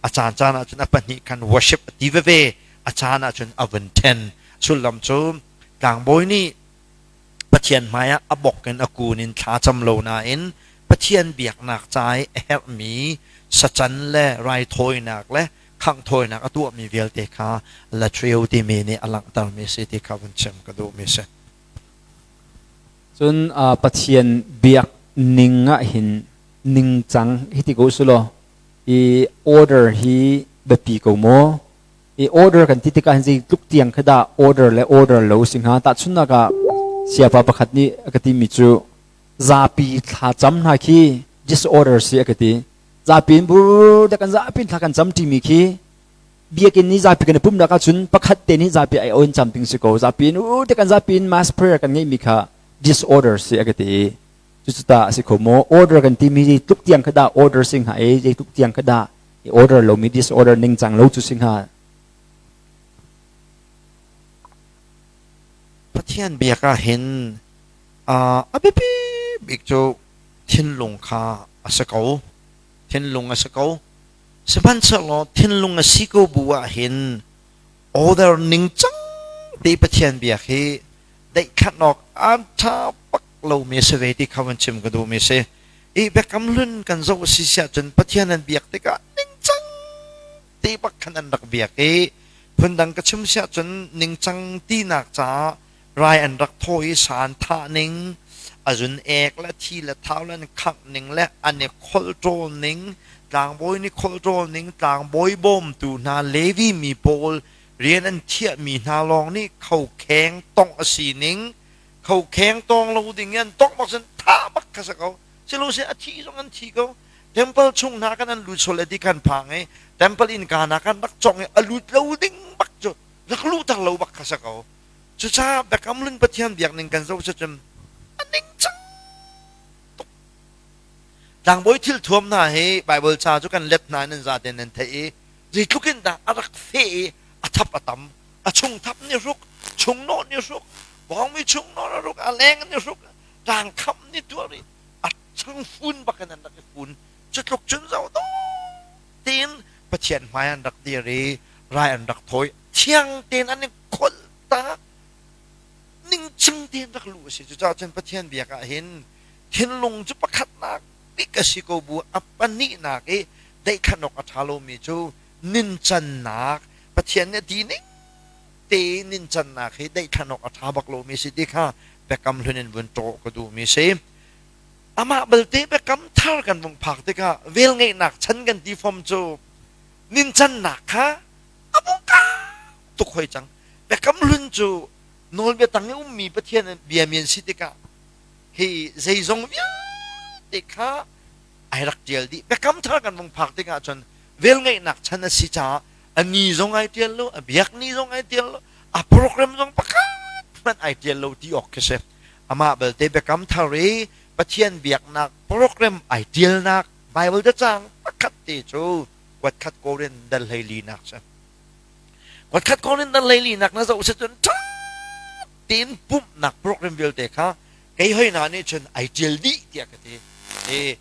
a caan caan ah cun a pahnih khan worship a ti veve, a caan ah cun a vun ṭhen. Sullam cu tlangbawi nih Pathian hmaiah a bok in a kun in thla cam lo nain Pathian biaknak ca i a herhmi sacan le raithawinak le khanghthawinak a tuahmi vialte kha latrio timi nih a langhtermi a si ti kha vun chim ka duhmi a si. Cun Pathian biak ning ah hin ningcang hi ti ko usulaw i order hi biapi ko maw? I order kan ti tikah hin zeitluk tiang kha dah order le order lo si hnga? Tahchunhnak ah siapa pakhat nih a ka timi cu zapi thlacam hna khi disorder si a ka ti. Zapi in bur kan zapi in thla kan cam ṭimi khi biakinn nih zapi kan i pumhnak ahcun pakhat te nih zapi ai on cam ding si ko. Zapi in u te kan zapi in mass prayer kan ngeihmi kha disorder si a ka ti. Cucu ta a si kho maw? Order kan timi zeitluk tiang kha dah order si hnga i zeitluk tiang kha dah I order lomi disorder ningcang lo cu si hnga. Pathian biak ah hin a biapi bik cu thinlung kha a si ko. Thinlung a si ko. Sihmanhsehlaw thinlung a si ko bu ah hin order ningcang te Pathian biak hi daihkhat awk a ṭha bak lomi a si ve ti kha van chim ka duhmi a si. I biakam hlun kan zoh a si siah cun Pathian an biak tikah ningcang te bak khan an rak biak i phundang ka chim siah cun ningcang tinak caah rai an rak thaw i sa an thah ning, a zun ek le thi le thau le an khangh ning le an i kholhṭawl ning, tlangbawi nih kholhṭawl ning, tlangbawi bawmtu hna Levi mi pawl rian an thiahmi hna lawng nih khokheng tongh a si ning, khokheng tawng lo ding i an tongh bak cun thah bak kha si ko. Silose a thi zong an thi ko. Temple chung hna kan an lut sual ti kan phang i temple innka hna kan rak cong i a lut lo ding bak cu rak luhter lo bak kha si ko. Cucaah Biakam Hlun Pathian biak ning kan zoh cun a ningcang tuk. Tlangbawi thil thuam hna hi Bible ca cu kan let hna in nan zaten nan theih i zeitluk in dah a rak feh i a thap a tam. A chung thap nih hruk, chung nawh nih hruk, bawngmi chung nawh a hruk, a leng nih hruk, tlang kham nih tuar i a chang fun bak in an rak i fun. Cutluk cun zoh dawh tein Pathian hmai an rak dir i rai an rak thawi. Thiang tein an i kholh tak ningcing tein rak luh a si. Cucaah cun Pathian biak ah hin thinlung cu pakhatnak bik a si ko bu a pahnihnak i daihkhan awk a ṭha lomi cu nincannak Pathian nih a ti ning te nincannak hi daihthlan awk a ṭha bak lomi si ti kha biakam hlun in vun ṭawh ka duhmi si. Amah belte biakam thar kan vung phak tikah velngeihnak chan kan ti fom cu nincannak kha a vung tuk hoi cang. Biakam hlun cu nawlbia tang i ummi Pathian biami an si tikah hi zeizong vialte kha ai rak ṭial dih. Biakam thar kan vung phak tikah cun velngeihnak chan a si caah a ni zong ai ṭial lo, a biak ni zong ai ṭial lo, a program zong pakhat hmanh ai ṭial lo ti awk khi si. Amah belte biakam thar i Pathian biaknak program ai ṭialnak Bible cacang pakhat te cu kuatkhat Korin dal 14nak si. Kuatkhat Korin dal 14nak na zoh si cun ṭha tein pumhnak program vialte kha kei hoi hna nih cun ai ṭial dih tiah ka ti. E,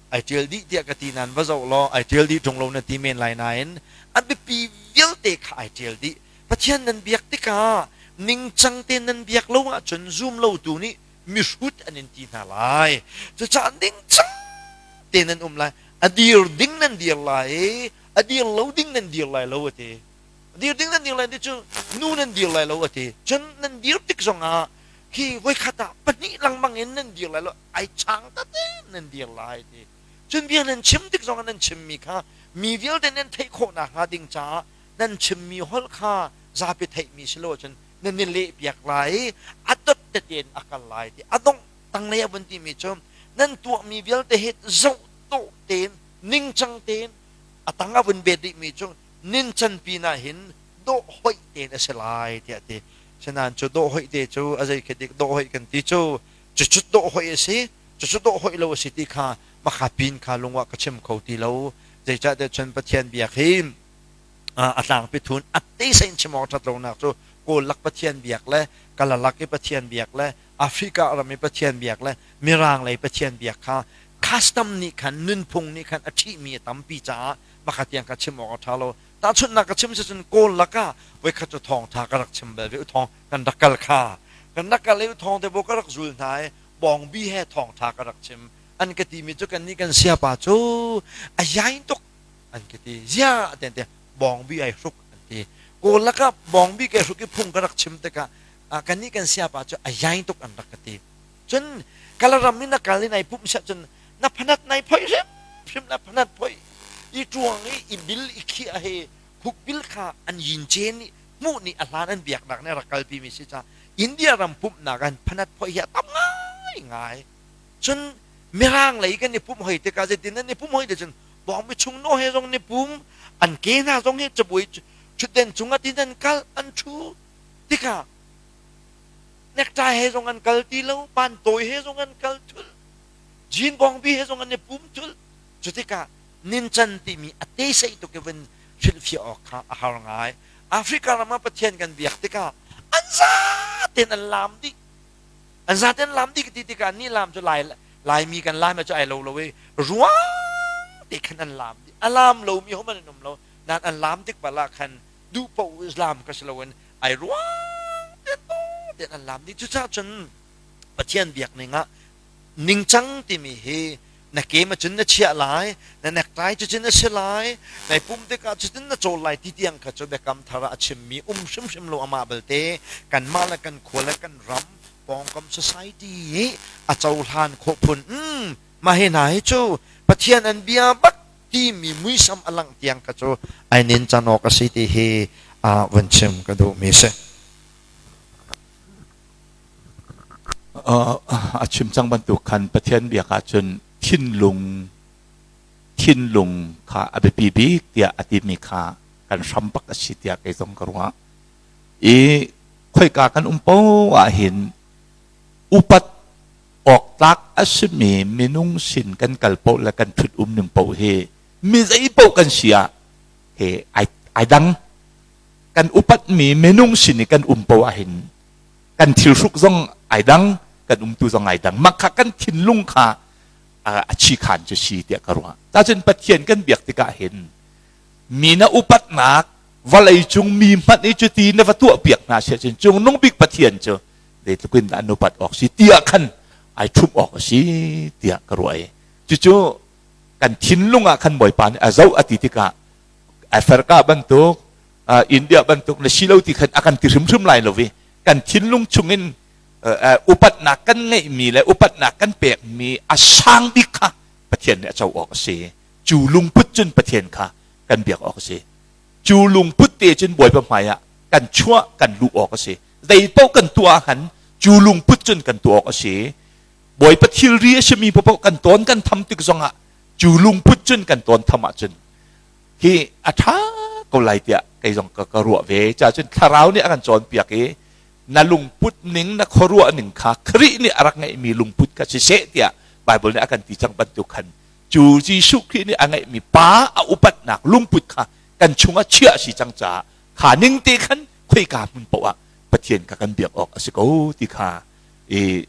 ai ṭial dih tiah ka ti nain va zoh law ai ṭial dih ṭung lo na ti men lai nain a biapi vialte kha ai ṭial dih. Pathian nan biak tikah ningcang tein nan biak lo ahcun zum lotu nih mihrut an in ti hna lai. Cucaah ningcang tein nan um lai. A dir ding nan dir lai i a dir lo ding nan dir lai lo a ti. A dir ding nan dir lai ti cu nu nan dir lai lo a ti. Cun nan dir tik zongah khi voikhat ah pahnih lengmang in nan dir lai lo ai chang tete nan dir lai ti. Cun bia nan chim tik zongah nan chimmi kha mi vialte nan theih khawh nakhnga ding caah nan chimmi holh kha zapi theihmi si lo ahcun nan i lehpiak lai i a dot tete in a kal lai ti a dongh tanglei a vun timi cu nan tuahmi vialte hi zoh dawh tein ningcang tein a tang a vun bet rihmi cu nincan pinah hin dawh hoih tein a si lai tiah ti. Sinain cu dawh hoih te cu a zei khi dik dawh hoih kan ti cu cucut dawh hoih a si, cucu dawh hoih lo a si ti kha makha pin kha lungah ka chim kho ti lo. Zeicahtiah cun Pathian biak hi a tlangpi thun a teisa in chim awk ṭhat lonak cu Kawl lak Pathian biak le Kala lak i Pathian biak le Africa ram i Pathian biak le Mirang lei Pathian biak kha custom nih khan nunphung nih khan a ṭhihmi a tampi caah makha tiang kha chim awk a ṭha lo. Tahchunhnak ka chim si cun Kawl lakah voikhat cu thawngṭha ka rak chim bal ve. U thawng kan rak kal kha kan rak kal i u thawng te bo ka rak zul hna i bawngbi he thawngṭha ka rak chim. An ka timi cu kannih kan siapa cu a yain tuk an ka ti. Ziah tian ti bawngbi ai hruk an ti. Kawl lakah bawngbi kai hruk i phung ka rak chim tikah kannih kan siapa cu a yain tuk an rak ka ti. Cun Kalaram in a kal in ai pumh siah cun na phanat nai phoih hrimhrim na phanat phoih i ṭuang i i bil i khiah he khukbil kha an yin cen i hmuh nih a hlan an biaknak nih a rak kalpi mi si caah India ram pumhnak an phanat phoih hi a tam ngai ngai. Cun Mirang lei kan i pumh hoi tikah zeitin an i pumh hoi te cun bawngbi chung no he zong ni pum an ke hna zong hi cabuai ṭhutden cungah tin an kal an ṭhu tikah necktie he zong an kal ti lo pantawi he zong an kal thul jean bawngbi he zong an i pum thul. Cu tikah Nincan timi a te sei tuk i vun hrilhfiah awk kha a har ngai. Africa ram ah Pathian kan biak tikah an zaten an laam dih. An zaten laam dih ka ti tikah ni laam cu Lai Laimi kan laam cu ai lo lo i ruang te khan an laam dih. A laam lomi hohmanh an um lo. Nain an laam tik bal ah khan duh paoh Islam ka si loin ai ruang te ten an laam dih. Cucaah cun Pathian biak ning ah ningcang timi hi na kem ahcun na chiah lai, na necktie cucun a si lai, nai pum tikah cucun na cawl lai ti tiang kha cu biakam thar ah a chimmi um hrimhrim lo. Amah belte kanmah le kan khua le kan ram pawngkam society i a cohlan khawh phun mah hi hna hi cu Pathian an bia bak timi muisam a langh tiang kha cu ai nin can awk a si ti hi vun chim ka duhmi si. A chim cang bantuk khan Pathian biak ahcun thinlung thinlung kha a biapi bik tiah a timi kha kan hram bak a si tiah kei zong ka ruah. I khoika kan um poah ahhin upat awk tlak a simi minung sin kan kal paoh le kan ṭhut um ning paoh hi mi zei paoh kan si ah he ai ai dang. Kan upatmi minung sin i kan um paoh ahhin kan thilhruk zong ai dang, kan umtu zong ai dang. Mah kha kan thinlung kha a chi khan cu si tiah ka ruah. Cacun Pathian kan biak tikah hin mi na upatnak vawlei cung mi hmanh i cuti na va tuah piak hna si ahcun cungnung bik Pathian cu zeitluk in dah an upat awk si tiah khan ai ṭhumh awk a si tiah ka ruah i cucu kan thinlung ah khan Bawipa nih a zoh a ti tikah Africa bantuk, India bantuk na si lo ti khan a kan ti hrimhrim lai lo i kan thinlung chungin upatnak kan ngeihmi le upatnak kan pekmi a sang bik kha Pathian nih a co awk a si. Cu lungput cun Pathian kha kan biak awk a si. Cu lungput te cun Bawipa hmai ah kan chuah kan luh awk a si. Zei paoh kan tuah ah khan cu lungput cun kan tuah awk a si. Bawipa thilri a simi paoh kan tawn kan tham tik zongah cu lungput cun kan tawn tham ahcun hi a ṭha ko lai tiah kei zong ka ruah ve. Ca cun thlarau nih a kan cawnpiak i na lungput ning, na khuaruah ning kha Khrih nih a rak ngeihmi lungput kha siseh tiah Bible nih a kan ti cang bantuk khan cu Jesuh Khrih nih a ngeihmi pa a upatnak lungput kha kan chungah chiah a si cang caah kha ning te khan khoika hmun paoh ah Pathian kha kan biak awk a si ko ti kha i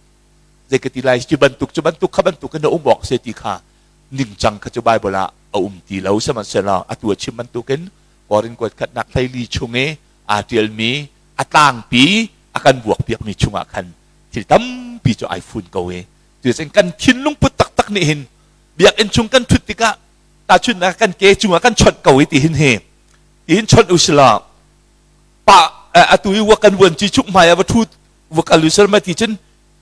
zei ka ti lai, cu bantuk, cu bantuk, kha bantuk in a um awk a si ti kha ningcang kha cu Bible ah a um ti lo. Sihmanhsehlaw atu a chim bantukin Korin kuat khatnak 14 chung i aa ṭialmi a tlangpi a kan vuakpiakmi chungah khan thil tampi cu ai fun ko i cuticun kan thinlung put taktak nih hin biakinn chung kan ṭhut tikah tahchunhnak kan ke cungah kan chawnh ko i ti hin hi tihin chawnh usilaw pa atu i kan vuanci chuk hmai ah va ṭhu va kal usal ma ti cun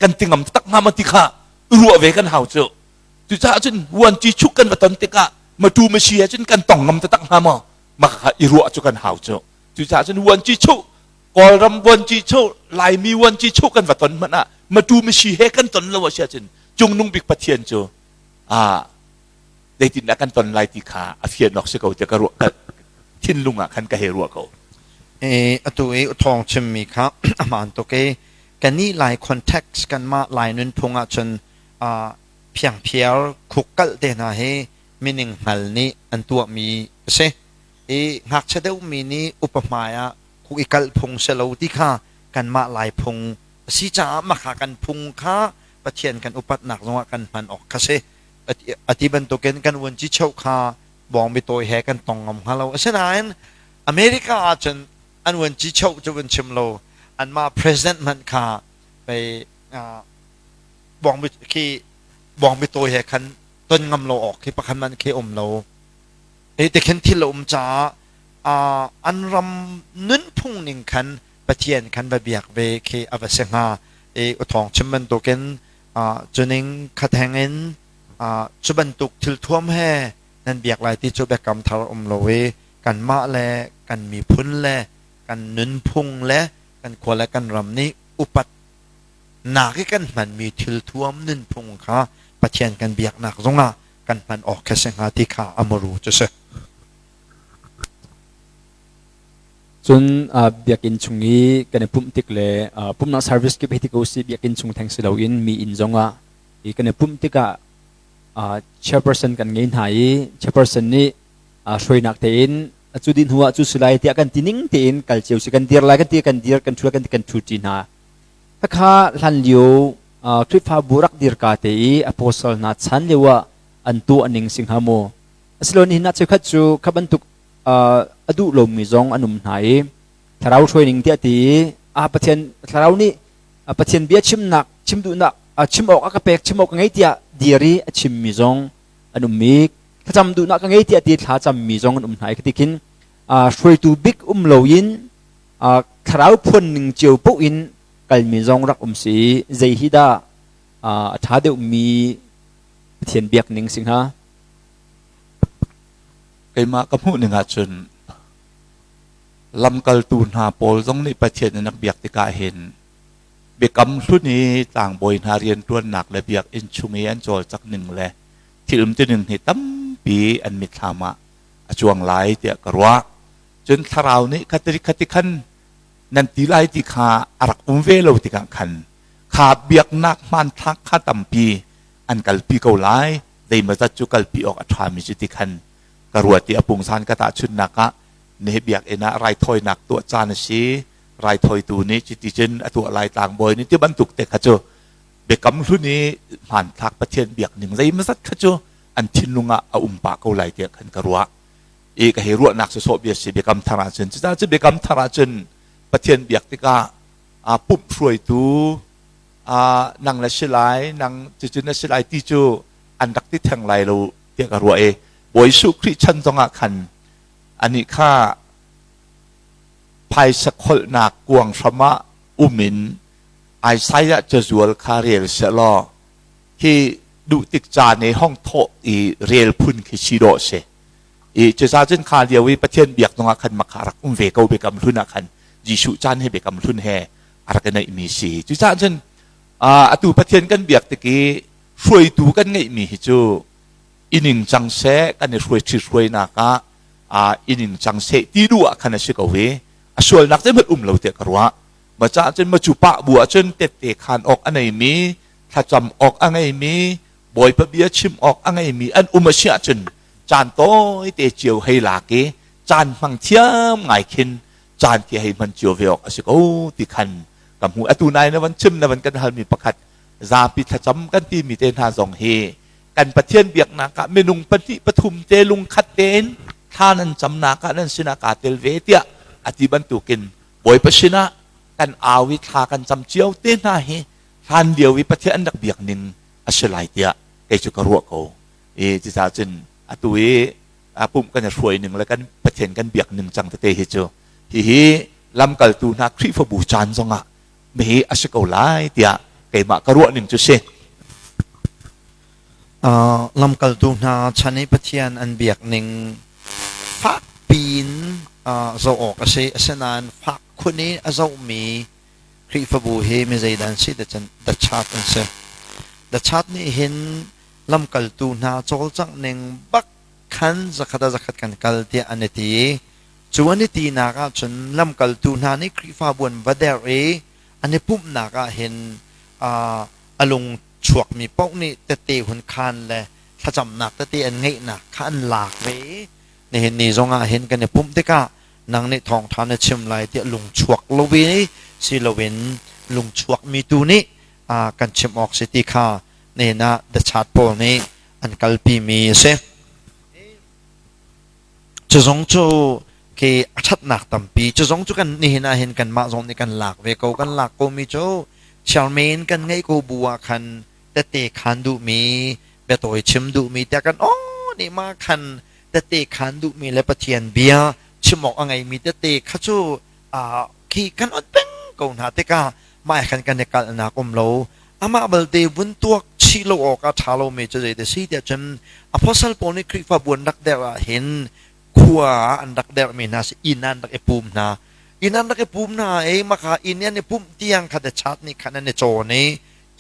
kan ti ngam tak hnga ma ti kha ruah ve kan hau cu. Cucaah cun vuanci chuk kan va ton tikah matu masi he cun kan tong ngam taktak hnga maw mah kha i ruah cu kan hau cu. Cucaah cun vuanci chuh, Kawlram vuanci chuh, Laimi vuanci chuh kan va ton hmanh ah matu masi he kan ton lo a si ahcun cungnung bik Pathian cu a zeitindah kan ton lai ti kha a fian awk si ko tiah ka ruah, ka thinlung ah khan ka hei ruah ko. Atu i thawng chimmi kha a hmaan tuk i kannih Lai context, kanmah Lai nunphung ahcun phiangphiar khukkalh te hna hi mining hngal nih an tuahmi a si. I ngakchia deuhmi nih upa hmai ah khuk i kalh phung si lo ti kha kanmah Lai phung a si caah mah kha kan phung kha Pathian kan upatnak zongah kan hman awk kha si. A ti bantukin kan vuanci cheu kha bawngbi tawi he kan tong ngam hnga lo. Asinain America ahcun an vuanci cheu cu vun chim lo, anmah president hmanh kha pei bawngbi khi bawngbi tawi he khan ton ngam lo awk khi pakhat hmanh khi um lo. Hi ti khin thil a um caah an ram nunphung ning khan Pathian khan va biak ve khi a va si hnga. I uthawng chim bantukin cuning khatheng in cu bantuk thil thuam he nan biak lai ti cu biakam thar um lo i kanmah le kan miphun le kan nunphung le kan khua le kan ram nih upat nak i kan hmanmi thil thuam nunphung kha Pathian kan biaknak zongah kan hman awk kha si hnga ti kha a muru cu si. Cun biakinn chung i kan i pumh tik le pumhnak service kip hei ti ko si, biakinn chung theng si loin mi inn zongah i kan i pumh tikah Chairperson kan ngei hna i chairperson nih hruainak tein cu dih hnu ah cu si lai tiah kan ti ning tein kal cio si, kan dir lai kan ti, kan dir, kan thu, kan ti, kan thu ṭi hna. Khakha hlan lio Khrihfabu rak dir ka te i apostle hna chan lio ah an tuah ning si hnga maw? Asilo nihin ah cheukhat cu kha bantuk a duh lomi zong an um hna i thlarau hruai ning tiah ti i a Pathian thlarau nih Pathian bia chimnak, chim duhnak, chim awk a ka pek, chim awk ka ngei tiah dir i a chimmi zong an um i thlacam duhnak ka ngei tiah ti thlacam mi zong an um hna i katikin hruaitu bik um loin thlarau phuan ning cio paoh in kalmi zong rak um si. Zei hi dah a ṭha deuhmi Pathian biak ning si hnga? Keimah ka hmuh ning ahcun lamkaltu hna pawl zong nih Pathian an rak biak tikah hin biakam hlun i tlangbawi hna rianṭuannak le biakinn chung i an cawlcak ning le thil umtuning hi tampi an mitthlam ah a cuang lai tiah ka ruah. Cun thlarau nih khati khati khan nan ti lai ti kha a rak um ve lo tikah khan kha biaknak hmanthlak kha tampi an kalpi ko lai, zeimawzat cu kalpi awk a ṭhami cu ti khan ka ruat i a pungsan ka tahchunhnak ah nihi biakinn ah raithawinak tuah caan a si, raithawitu nih cuti cun a tuah lai, tlangbawi nih ti bantuk te kha cu biakam hlun i hmanthlak Pathian biak ning zeimawzat kha cu an thinlung ah a um pah ko lai tiah khan ka ruah i ka hei ruahnak sawsawh bia si. Biakam thar ahcun, cucaah cu biakam thar ahcun Pathian biak tikah pumh hruaitu nang na si lai, nang cucu na si lai ti cu an rak ti theng lai lo tiah ka ruah i Bawi Jesuh Khrih chan zongah khan anih kha phaisa kholhnak kuang hram ah um in Isaiah cazual kha rel sehlaw khi duh tik caan i hong thawh i rel phun khi si dawh si. I cucaah cun kha lio i Pathian biak zongah khan makha rak um ve ko. Biakam hlun ah khan, Jesuh caan he biakam hlun he a rak i neihmi si. Cucaah cun atu Pathian kan biak tik i hruaitu kan ngeihmi hi cu i ningcang seh, kan i hruai ṭhithruainak ah i ningcang seh ti duh ah khan a si ko i a sualnak zeihmanh um lo tiah ka ruah. Ma caah cun ma cu pah bu ah cun tette khaan awk a neimi, thlacam awk a ngeimi, Bawipa bia chim awk a ngeimi an um a si ahcun caan tawite cio hei lak i caan hmang thiam ngai khin caan khi hei hman cio ve awk a si ko ti khan ka hmu. Atu nai na van chim, na van kan halmi pakhat, zapi thlacam kan timi te hna zong hi kan Pathian biaknak ah minung pahnih pathum te lungkhat tein thla nan camnak ah nan sinah kaa tel ve tiah a ti bantukin Bawipa sinah kan au i thla kan cam cio te hna hi hlan lio i Pathian an rak biak ning a si lai tiah kei cu ka ruah ko. I cucaah cun atu i pumh kan i hruai ning le kan Pathian kan biak ning cang tete hi cu hihi lamkaltu hna Khrihfabu caan zongah hi a si ko lai tiah keimah ka ruah ning cu si. Lamkaltu hna chan i Pathian an biak ning fak piin zoh awk a si. Asinain fak khun i a zohmi Khrihfabu hi mi zeidah an si ti cun the church an si. The church nih hin lamkaltu hna cawlcangh ning bak khan zakhat ah zakhat kan kal tiah an i ti. Cu an i tinak ahcun lamkaltu hna nih Khrihfabu an va derh i an i pumhnak ah hin a lung chuakmi paoh nih tette hun khaan le thlacamnak tete an ngeihnak kha an lak ve i nihin ni zong ah hin kan i pumh tikah nang nih thawngṭha na chim lai tiah lung chuak lo i si loin lung chuakmi tu nih kan chim awk si ti kha nihin ah The Chat pawl nih an kalpimi a si. Cu zong cu khi a ṭhatnak tampi, cu zong cu kan nihin ah hin kanmah zong nih kan lak ve ko. Kan lak komi cu chairman kan ngeih ko bu ah khan tette khaan duhmi, biatawi chim duhmi tiah kan aw nih mah khan tette khaan duhmi le Pathian bia chim awk a ngeimi tette kha cu khi kan ot peng ko hna tikah mah khan kan i kalhnak um lo. Amah balte vun tuak chih lo awk a ṭha lomi cu zei ti si tiah cun apostle pawl nih Khrihfabu an rak derh ah hin khua ah an rak derhmi hna si, inn ah an rak i pum hna, inn an rak i pum hna i maka inn i an i pumh tiang kha the chat nih khan an i cawn i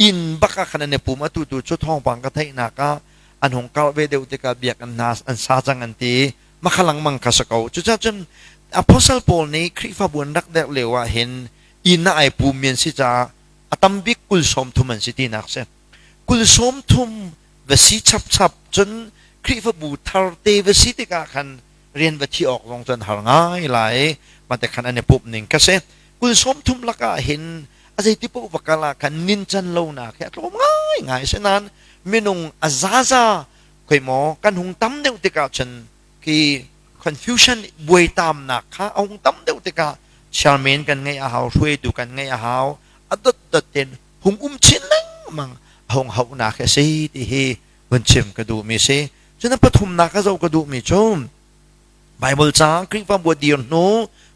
inn bak ah khan an i pum. Atu tu cu thawngpang ka theihnak ah an hung karh ve deuh tikah biakinn hna an sa cang an ti, makha lengmang kha si ko. Cucaah cun apostle pawl nih Khrihfabu an rak derh lio ah hin inn ah ai pummi an si caah a tam bik 33 an si tinak si. 33. Va si chapchap cun Khrihfabu thar te va si tikah khan rian va thi awk zong cun har ngai lai. Mah te khan an i pumh ning ka si. 30 lakah hin a zeiti paoh va kal ah khan nincan lonak hi a tlawm ngai ngai. Asinain minung a zaza khoi maw kan hung tam deuh tikah cun khi confusion buaitamnak kha a hung tam deuh tikah chairman kan ngeih a hau, hruaitu kan ngeih a hau, a dotdot ten hung um chin lengmang a hung hauhnak hi a si ti hi vun chim ka duhmi si. Cun a pathumnak a zoh ka duhmi cu Bible ca Khrihfabu a dir hnu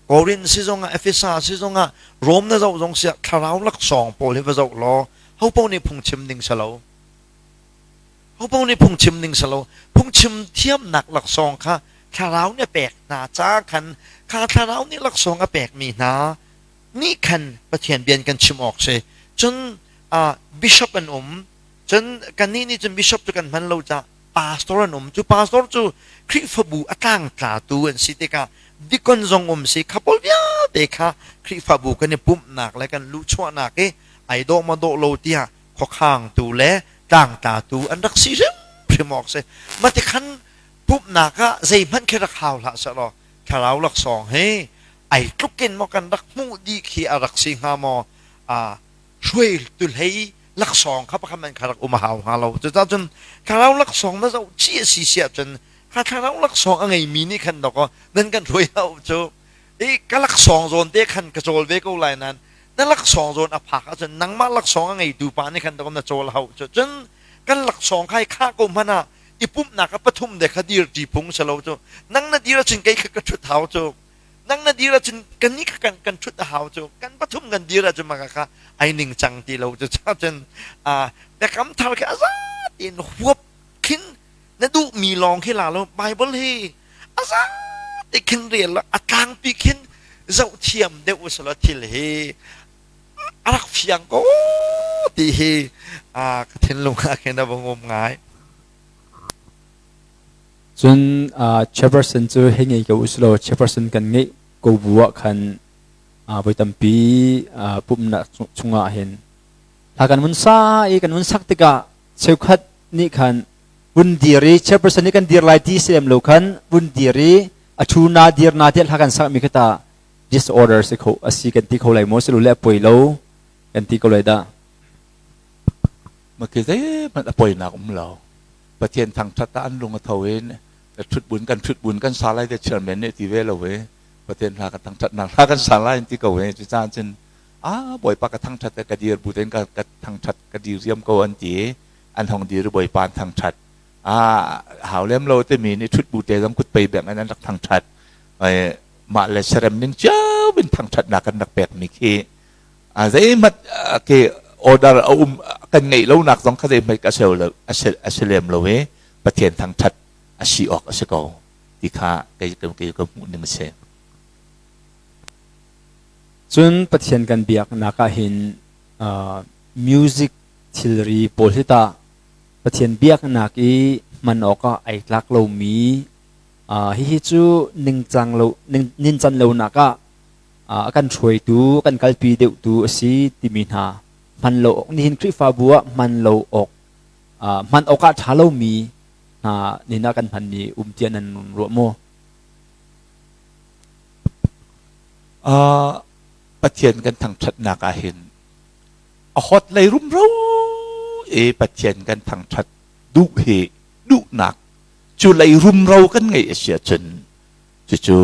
Korin si zongah Efesa si zongah Rom na zoh zong siah thlarau laksawng pawl hi va zoh law ho paoh nih phungchim ding si lo. Ho paoh nih phungchim ding si lo. Phungchim thiamnak laksawng kha thlarau nih a pek hna ca khan kha thlarau nih laksawng a pekmi hna nih khan Pathian bia kan chim awk si. Cun bishop an um. Cun kannih nih cun bishop cu kan hman lo caah pastor an um. Cu pastor cu Khrihfabu a tlangtlatu an si tikah dikon zong um si kha pawl vialte kha Khrihfabu kan i pumhnak le kan luhchuahnak i ai dawh maw dawh lo tiah khuakhangtu le tlangtlatu an rak si hrimhrim awk si. Mah tikhan pumhnak ah zeihmanh khi rak hau hlah seh law thlarau laksawng hi ai tluk in maw kan rak hmuh dih khi a rak si hnga maw? Hruai tu hlei laksawng kha pakhat man kha rak um a hau hnga lo. Cucaah cun thlarau laksawng na zoh chih a si si ahcun kha thlarau laksawng a ngeimi nih khan dawkaw nan kan hruai hau cu i ka laksawng zawn te khan ka cawl ve ko lai nain na laksawng zawn a phak ahcun nangmah laksawng a ngeitu pa nih khan dawkaw na cawl hau cu. Cun kan laksawng kha i khah ko hmanh ah i pumhnak a pathum de kha dir ṭi phung si lo cu. Nang na dir ahcun kei kha ka ṭhut hau cu. Nang na dir ahcun kan nih kha kan kan ṭhut a hau cu. Kan pathum kan dir ahcun maka kha ai ning cang ti lo cu. Cun biakam thar khi a za tein huap khin na duhmi lawng khi la lo. Bible hi a za te khin rel lo, a tlangpi khin zoh thiam deuh usulaw thil hi a rak fiang ko ti hi ka thinlung ah khin a va ngum ngai. Cun chairperson cu hei ngei ko usulaw chairperson kan ngeih ko bu ah khan voi tampi pumhnak chungah hin hla kan vun sa i kan vun sak tikah cheukhat nih khan vun dir i chairperson nih kan dir lai ti si lem lo khan vun dir i a thu na dir na tiah hla kan sak mi kha ta disorder si kho a si kan ti kho lai maw si lo le a poi lo kan ti ko lai dah. Ma khi zeihmanh a poinak um lo. Pathian thangṭhat ah an lung a tho in ṭhutbun kan ṭhutbun kan sa lai te chairman nih ti ve lo i Pathian hla kan thangṭhat nak hla kan sa lai ti ko i cucaah cun a Bawipa ka thangṭhat ka dir bu tein ka thangṭhat ka dir riam ko an ti an hong dir i Bawipa an thangṭhat a hau lem lo timi nih ṭhut bu te zong kut pei beng in an rak thangṭhat mah le serem ning cio in thangṭhatnak kan rak pekmi khi zeihmanh ke order a um kan ngeih lonak zong kha zeihmanh a si lo a si lem lo i Pathian thangṭhat a si awk a si ko ti kha kei kei ka hmuh ning a si. Cun Pathian kan biaknak ah hin music thilri pawl hi tah Pathian biaknak i hman awkah ai tlak lomi hihi cu ningcang lo nincan lonak ah a kan hruaitu kan kalpi deuhtu a si timi hna hman lo awk nihin Khrihfabu ah hman lo awk hman awk ah ṭha lomi hna nihin ah kan hmanmi um tiah nan ruah maw? Pathian kan thangṭhatnak ah hin a hot lei rumro i Pathian kan thangṭhat duh hi duhnak cu lei rumro kan ngeih a si ahcun cucu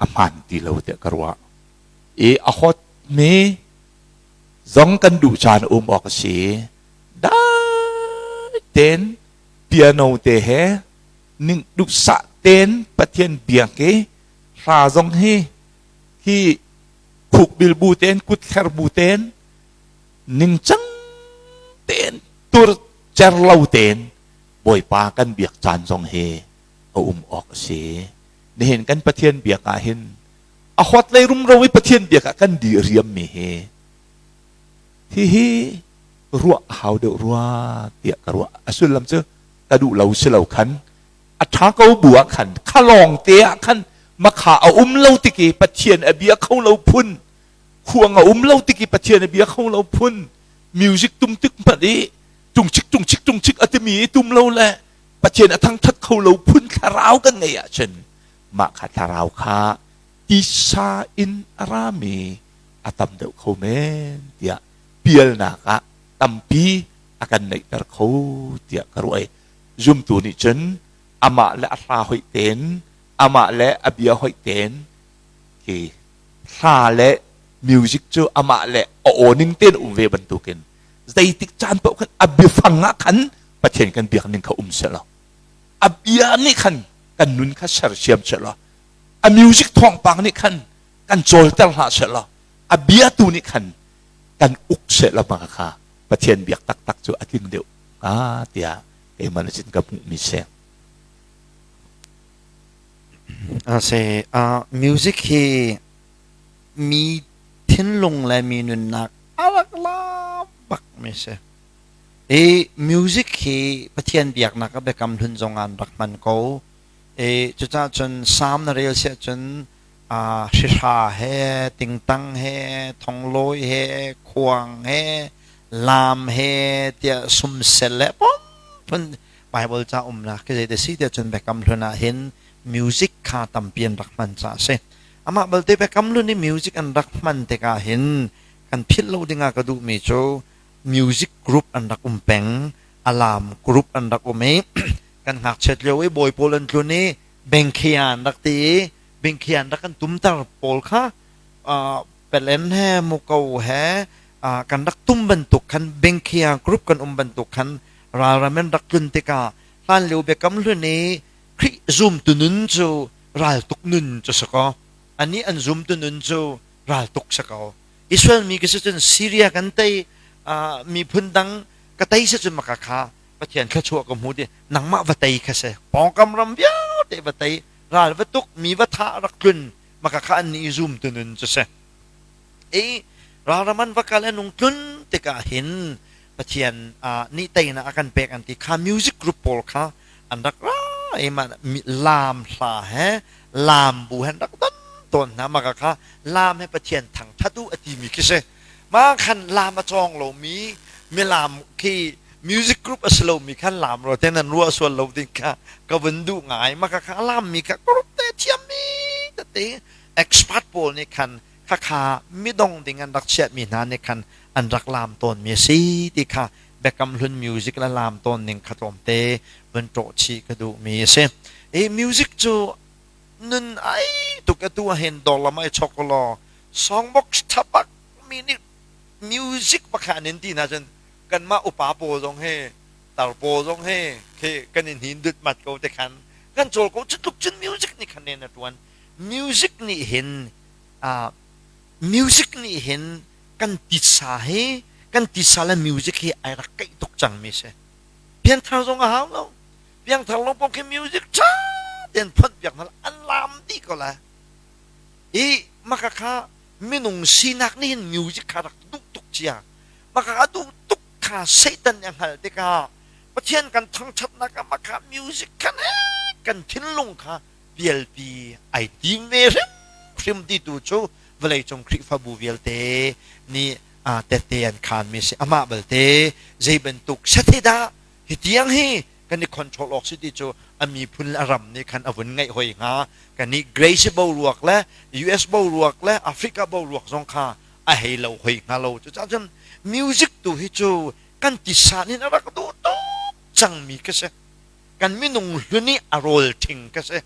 a hmaan ti lo tiah ka ruah. I a hot mi zong kan duh caan um awk a si. Dai tein piano te he ning duhsah tein Pathian biak i hla zong hi hi khukbil bu tein kutthler bu tein ningcang tein tur cer lo tein Bawipa kan biak caan zong hi a um awk a si. Nihin kan Pathian biak ah hin a huat lei rumro i Pathian biak ah kan di riammi hi hihi ruah a hau deuh rua tiah ka ruah. A sullam cu ka duh lo si lo khan a ṭha ko bu ah khan kha lawng te ah khan makha a um lo tik i Pathian a bia kho lo phun khuang a um lo tik i Pathian a bia kho lo phun music tum tik hmanh i. Cungchik cungchik cungchik a timi i tum lo le Pathian a thangthat kho lo phun thlarau kan ngeih ahcun mah kha thlarau kha tisa in a rami a tam deuh kho men tiah pialnak ah tampi a kan neihter kho tiah ka ruah i zumtu nih cun amah le a hla hoih tein amah le a bia hoih tein khi hla le music cu amah le a aw ning tein um ve bantukin zeitik caan paoh khan a biafang ah khan Pathian kan biak ning kha um selaw a bia nih khan kan nun kha sersiam selaw a music thawngpang nih khan kan cawlter hlah selaw a bia tu nih khan kan uk selaw ma kha Pathian biak taktak cu a tling deuh hnga tiah keimah na sin ka hmuhmi si. A si. Music hi mi thinlung le mi nunnak a rak la bak mi si. I music hi Pathian biaknak a biakam hlun zong ah an rak hman ko. I cucaah cun Psalm na rel siah cun hrihra he, tingtang he, thonglawi he, khuang he, laam he tiah sumsel le phun Bible ca umnak khi zei si tiah cun Biakam Hlun ah hin music kha tampi an rak hman caah a si. Amah balte Biakam Hlun i music an rak hman tikah hin kan philh lo dingah ka duhmi cu music group an rak um peng, alarm group an rak um i kan ngakchiat lio i bawi pawl an tlun i bengkhia an rak ti i bengkhia an rak kan tumter pawl kha pelen he muko he kan rak tum bantuk khan bengkhia group kan um bantuk khan ralram in rak tlun tikah hlan lio biakam hlun i Khrih zumtu nun cu raltuk nun cu si kaw anih an zumtu nun cu raltuk si ko Israel mi ka si cun Syria kan tei miphun dang ka tei si cun maka kha Pathian thluachuah ka hmu ti nangmah va tei kha si pawngkam ram vialte va tei ral va tuk mi va thah rak tlun maka kha an nih zumtu nun cu si i ralram an va kal an tlun tikah hin Pathian nih teinak a kan pek an ti kha music group pawl kha an rak ra i laam hla he laam bu he an rak don tawn hna maka kha laam he Pathian thangthat u a timi khi si ma khan laam a cawng lomi milaam khi music group a si lomi khan laam ro te nan ruah sual lo ding kha ka vun duh ngai maka kha laam mi kha group te thiammi tete expert pawl nih khan khakha midong ding an rak chiahmi hna nih khan an rak laam tawnmi a si ti kha Biakam Hlun music le laam tawn ning kha tlawmte vun ṭawh chih ka duhmi a si. I music cu nun ai tuk atu ahhin dawr lam ai chok law songbox thabak mi nih music pakhat in ti hna cun kanmah upa pawl zong he tar pawl zong he khi kan in hin dut mat ko te khan kan cawl ko cu tluk cun music nih khan nen a ṭuan music nih hin music nih hin kan titsa hi kan titsa le music hi ai rak keih tuk cangmi si pianthar zong a hau lo piangthar lo pong khi music ṭha tein phonh piak hna an laam dih ko lai i maka kha minung sinak nih hin music kha rak duh tuk cia maka kha duh tuk kha Satan nih a hngalh tikah Pathian kan thangṭhatnak ah maka music kha kan thinlung kha pialpi ai tim ve hrimhrim ti tu cu vawleicung Khrihfabu vialte nih tette an khaanmi a si. Amah balte zei bantuk set hi dah hi tiang hi kan i control awk si ti cu a miphun le a ram nih khan a vun ngaih hoi hnga. Kannih Grace boruak le US boruak le Africa boruak zong kha a hei lo hoi hnga lo. Cucaah cun music tu hi cu kan tisa nih a rak duh tuk cangmi ka si. Kan minung hlun i a rawl ṭhing ka si.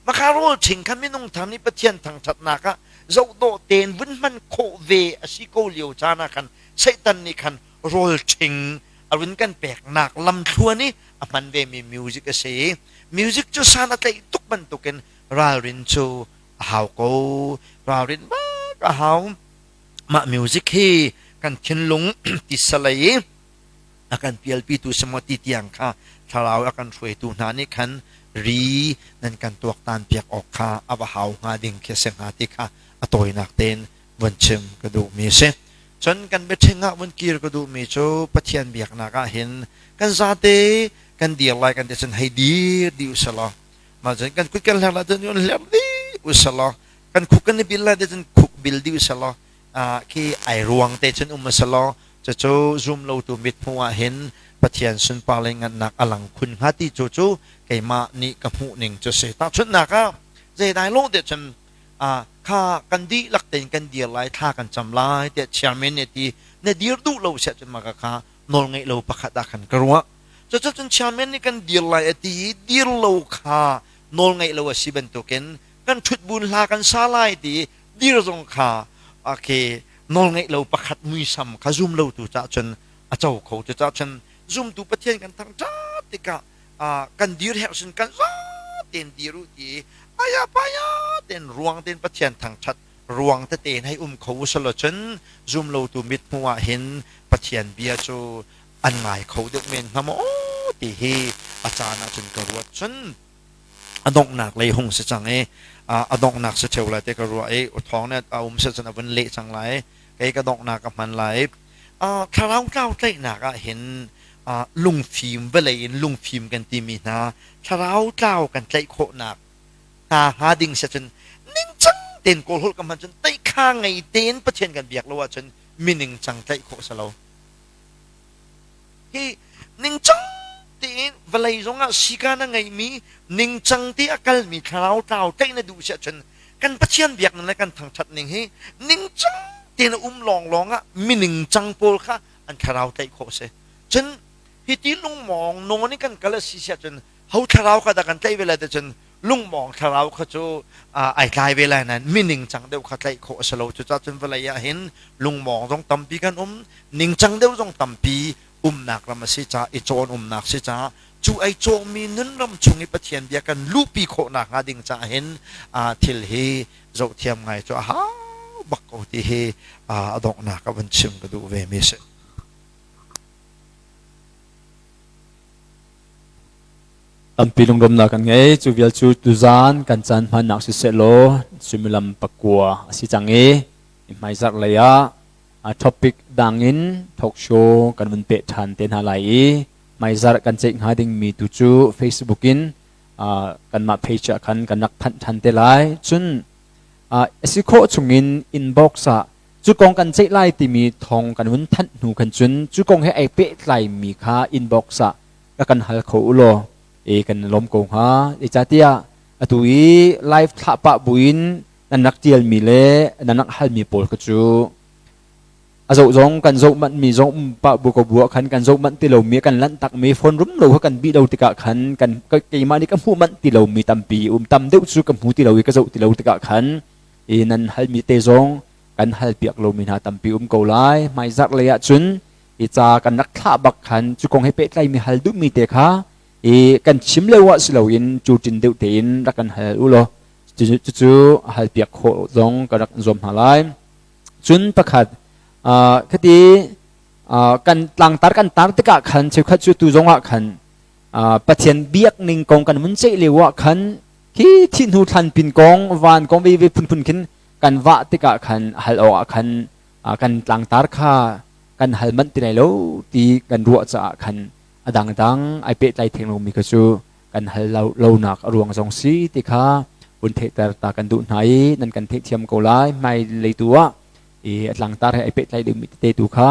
Maka rawl ṭhing kha minung thar nih Pathian thangṭhatnak ah zohdawh tein vun hman khawh ve a si ko lio caan ah khan Satan nih khan rawl ṭhing a run kan peknak lamthluan i a hman vemi music a si. Music cu san a tlaih tuk bantukin ralrin cu a hau ko. Ralrin bak a hau. Mah music hi kan thinlung tisa lei i a kan pialpitu si maw ti tiang kha thlarau a kan hruaitu hna nih khan ri nan kan tuaktan piak awk kha a va hau hnga ding khi a si hnga ti kha a tawinak tein vun chim ka duhmi a si. Cun kan biaṭhing ah vun kir ka duhmi cu Pathian biaknak ah hin kan zate kan dir lai kan ti cun hei dir dih usalaw mah cun kan kut kan hler lai cun hler dih usalaw kan khuk kan i bil lai cun khuk bil dih usalaw khi ai ruang te cun um usalaw cucu zum lotu mithmuh ah hin Pathian sunpar le ngannak a lang khun hnga ti cu cu keimah nih ka hmuh ning cu si. Tahchunhnak ah zeidai lawh deh cun kha kan dihlak tein kan dir lai, thla kan cam lai tiah chairman nih a ti. Na dir duh lo siah cun mah kha nawl ngeih lo pakhat ah khan ka ruah. Cucun chairman nih kan dir lai a ti i dir lo kha nawl ngeih lo a si bantukin kan ṭhut buin hla kan sa lai ti i dir zong kha okay nawl ngeih lo pakhat muisam kha zum lo tu cah cun a co kho. Cucaah cun zumtu Pathian kan thangṭhat tikah kan dir herh sin kan za tein dir u ti i aya paya tein ruang tein Pathian thangṭhat ruang tete in hei um kho u selaw cun zum lotu mit hmuh ah hin Pathian bia cu an ngai kho deuh men hnga maw ti hi a caan ah cun ka ruat. Cun a donghnak lei hung si cang i a donghnak si ṭheo lai te ka ruah i thawng nih a um si cun a vun leh cang lai, kei ka donghnak ka hman lai. Thlarau tlau tlaihnak ah hin lungfim vawlei in lungfim kan timi hna thlarau tlau kan tlaih khawhnak hna hnga ding si cun ningcang tein Kawl holh ka hman cun teikha ngei tein Pathian kan biak lo ahcun mi ningcang tlaih khawh si lo. Hi ningcang tein vawlei zongah sika na ngeimi ningcang te a kalmi thlarau tlau tlaih na duh si ahcun kan Pathian biak ning le kan thangṭhat ning hi ningcang tein a um lawnglawng ah mi ningcang pawl kha an thlarau tlaih khawh si. Cun hi ti lungmawng nawn in kan kal a si si ahcun ho thlarau kha dah kan tlaih ve lai ti cun lungmawng thlarau kha cu ai tlai ve lai nain mi ningcang deuh kha tlaih khawh a si lo. Cucaah cun vawlei ah hin lungmawng zong tampi kan um, ningcang deuh zong tampi umnak ram a si caah, i cawn umnak si caah, cu ai cawngmi nun ram chung i Pathian bia kan luhpi khawh nakhnga ding caah hin thil hi zohthiam ngai cu a hau bak ko ti hi a donghnak ah van chim ka duh ve mi si. Tampi lunglawmnak kan ngei. Cu vial cu tuzaan kan caan hmannak siseh law suimilam 9 a si cang i hmaizarh lei ah topic dang in talk show kan vun peh ṭhan te hna lai i hmaizarh kan ceih hnga dingmi tu cu Facebook in kanmah page ah khan kan rak thanh ṭhan te lai. Cun a si khawh chungin inbox ah cu kong kan ceih lai timi thawng kan vun thanh hnu khan cun cu kong he ai pehtlaimi kha inbox ah rak kan hal kho u law e kan lawm ko hnga. Zeicahtiah atu i live thlah pah buin nan rak tialmi le nan rak halmi pawl kha cu a zoh zong kan zoh manh mi zong um pah bu ko bu ah khan kan zoh manh ti lomi, kan lanh takmi phone rum lo kha kan bih lo tikah khan kan keimah nih ka hmuh manh ti lomi tampi um, tam deuh cu ka hmu ti lo i ka zoh ti lo tikah khan i nan halmi te zong kan hal piak lomi hna tampi um ko lai. Hmaizarh lei ah cun i ca kan rak thlah bak khan cu kong he pehtlaimi hal duhmi te kha i kan chim lio ah si loin cu tin deuh tein rak kan hal u law cucu hal piak khawh zong ka rak zuam hna lai. Cun pakhat khati kan tlangtar kan tar tikah khan cheukhat cu tu zong ah khan Pathian biak ning kong kan vun ceih lio ah khan khi thih hnu thlan pin kong van kong ve ve phunphun khin kan vah tikah khan hal awk ah khan kan tlangtar kha kan hal manh ti lai lo ti kan ruah caah khan a dangdang ai pehtlai theng lomi kha cu kan hal lonak a ruang zong si ti kha vun theihter ta kan duh hna i nan kan theihthiam ko lai. Hmai lei tu ah i a tlangtar he ai pehtlai deuhmi tete tu kha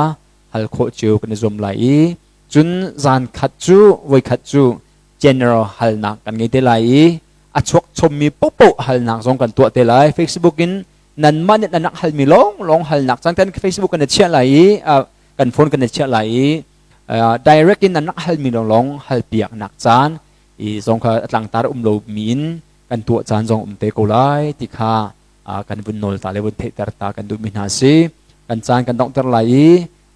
hal khawh cio kan i zuam lai i cun zan khat cu voi khat cu general halnak kan ngei te lai i a chuak chommi popo halnak zong kan tuah te lai. Facebook in nanmah nih nan rak halmi lawng lawng halnak cang kan Facebook kan i chiah lai i kan phone kan i chiah lai i direct in nan rak halmi lawng lawng hal piak nak caan i zong kha tlangtar um lo mi in kan tuah caan zong um te ko lai ti kha kan vun nawl ta le vun theihter ta kan duhmi hna si. Kan caan kan donghter lai i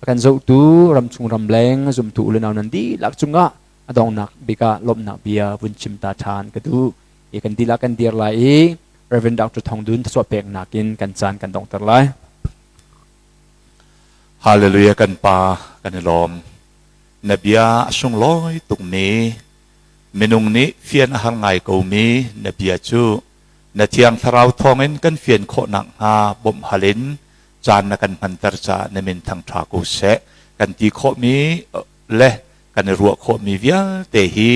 kan zohtu ramchung ramleng zumtu u le nau nan dihlak cungah a dongnak bik ah lawmhnak bia vun chim ta ṭhan ka duh i kan dihlak kan dir lai i Reverend Dr. Thong Dun thluachuah peknak in kan caan kan donghter lai. Hallelujah, kan Pa, kan i lawm. Na bia a sunglawi tukmi, minung nih fian a har ngai komi na bia cu na Thiang Thlarau thawngin kan fian khawh nakhnga bawmh hal in caan na kan hmanter caah na min thangṭha ko seh. Kan ti khawhmi le kan i ruah khawhmi vialte hi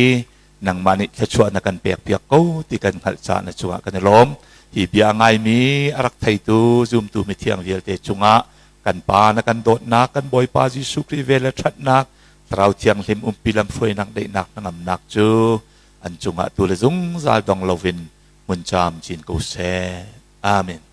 nangmah nih thluachuah na kan pekpiak ko ti kan hngalh caah na cungah kan i lawm. Hi bia a ngaimi, a rak theitu zumtu mithiang vialte cungah kan Pa na kan dawtnak, kan Bawipa Jesuh Khrih vel le ṭhatnak, Thlarau Thianghlim umpi lamhruainak daihnak hnangamnak cu an cungah tu le zungzal dong loin hmun camcin ko seh. Amen.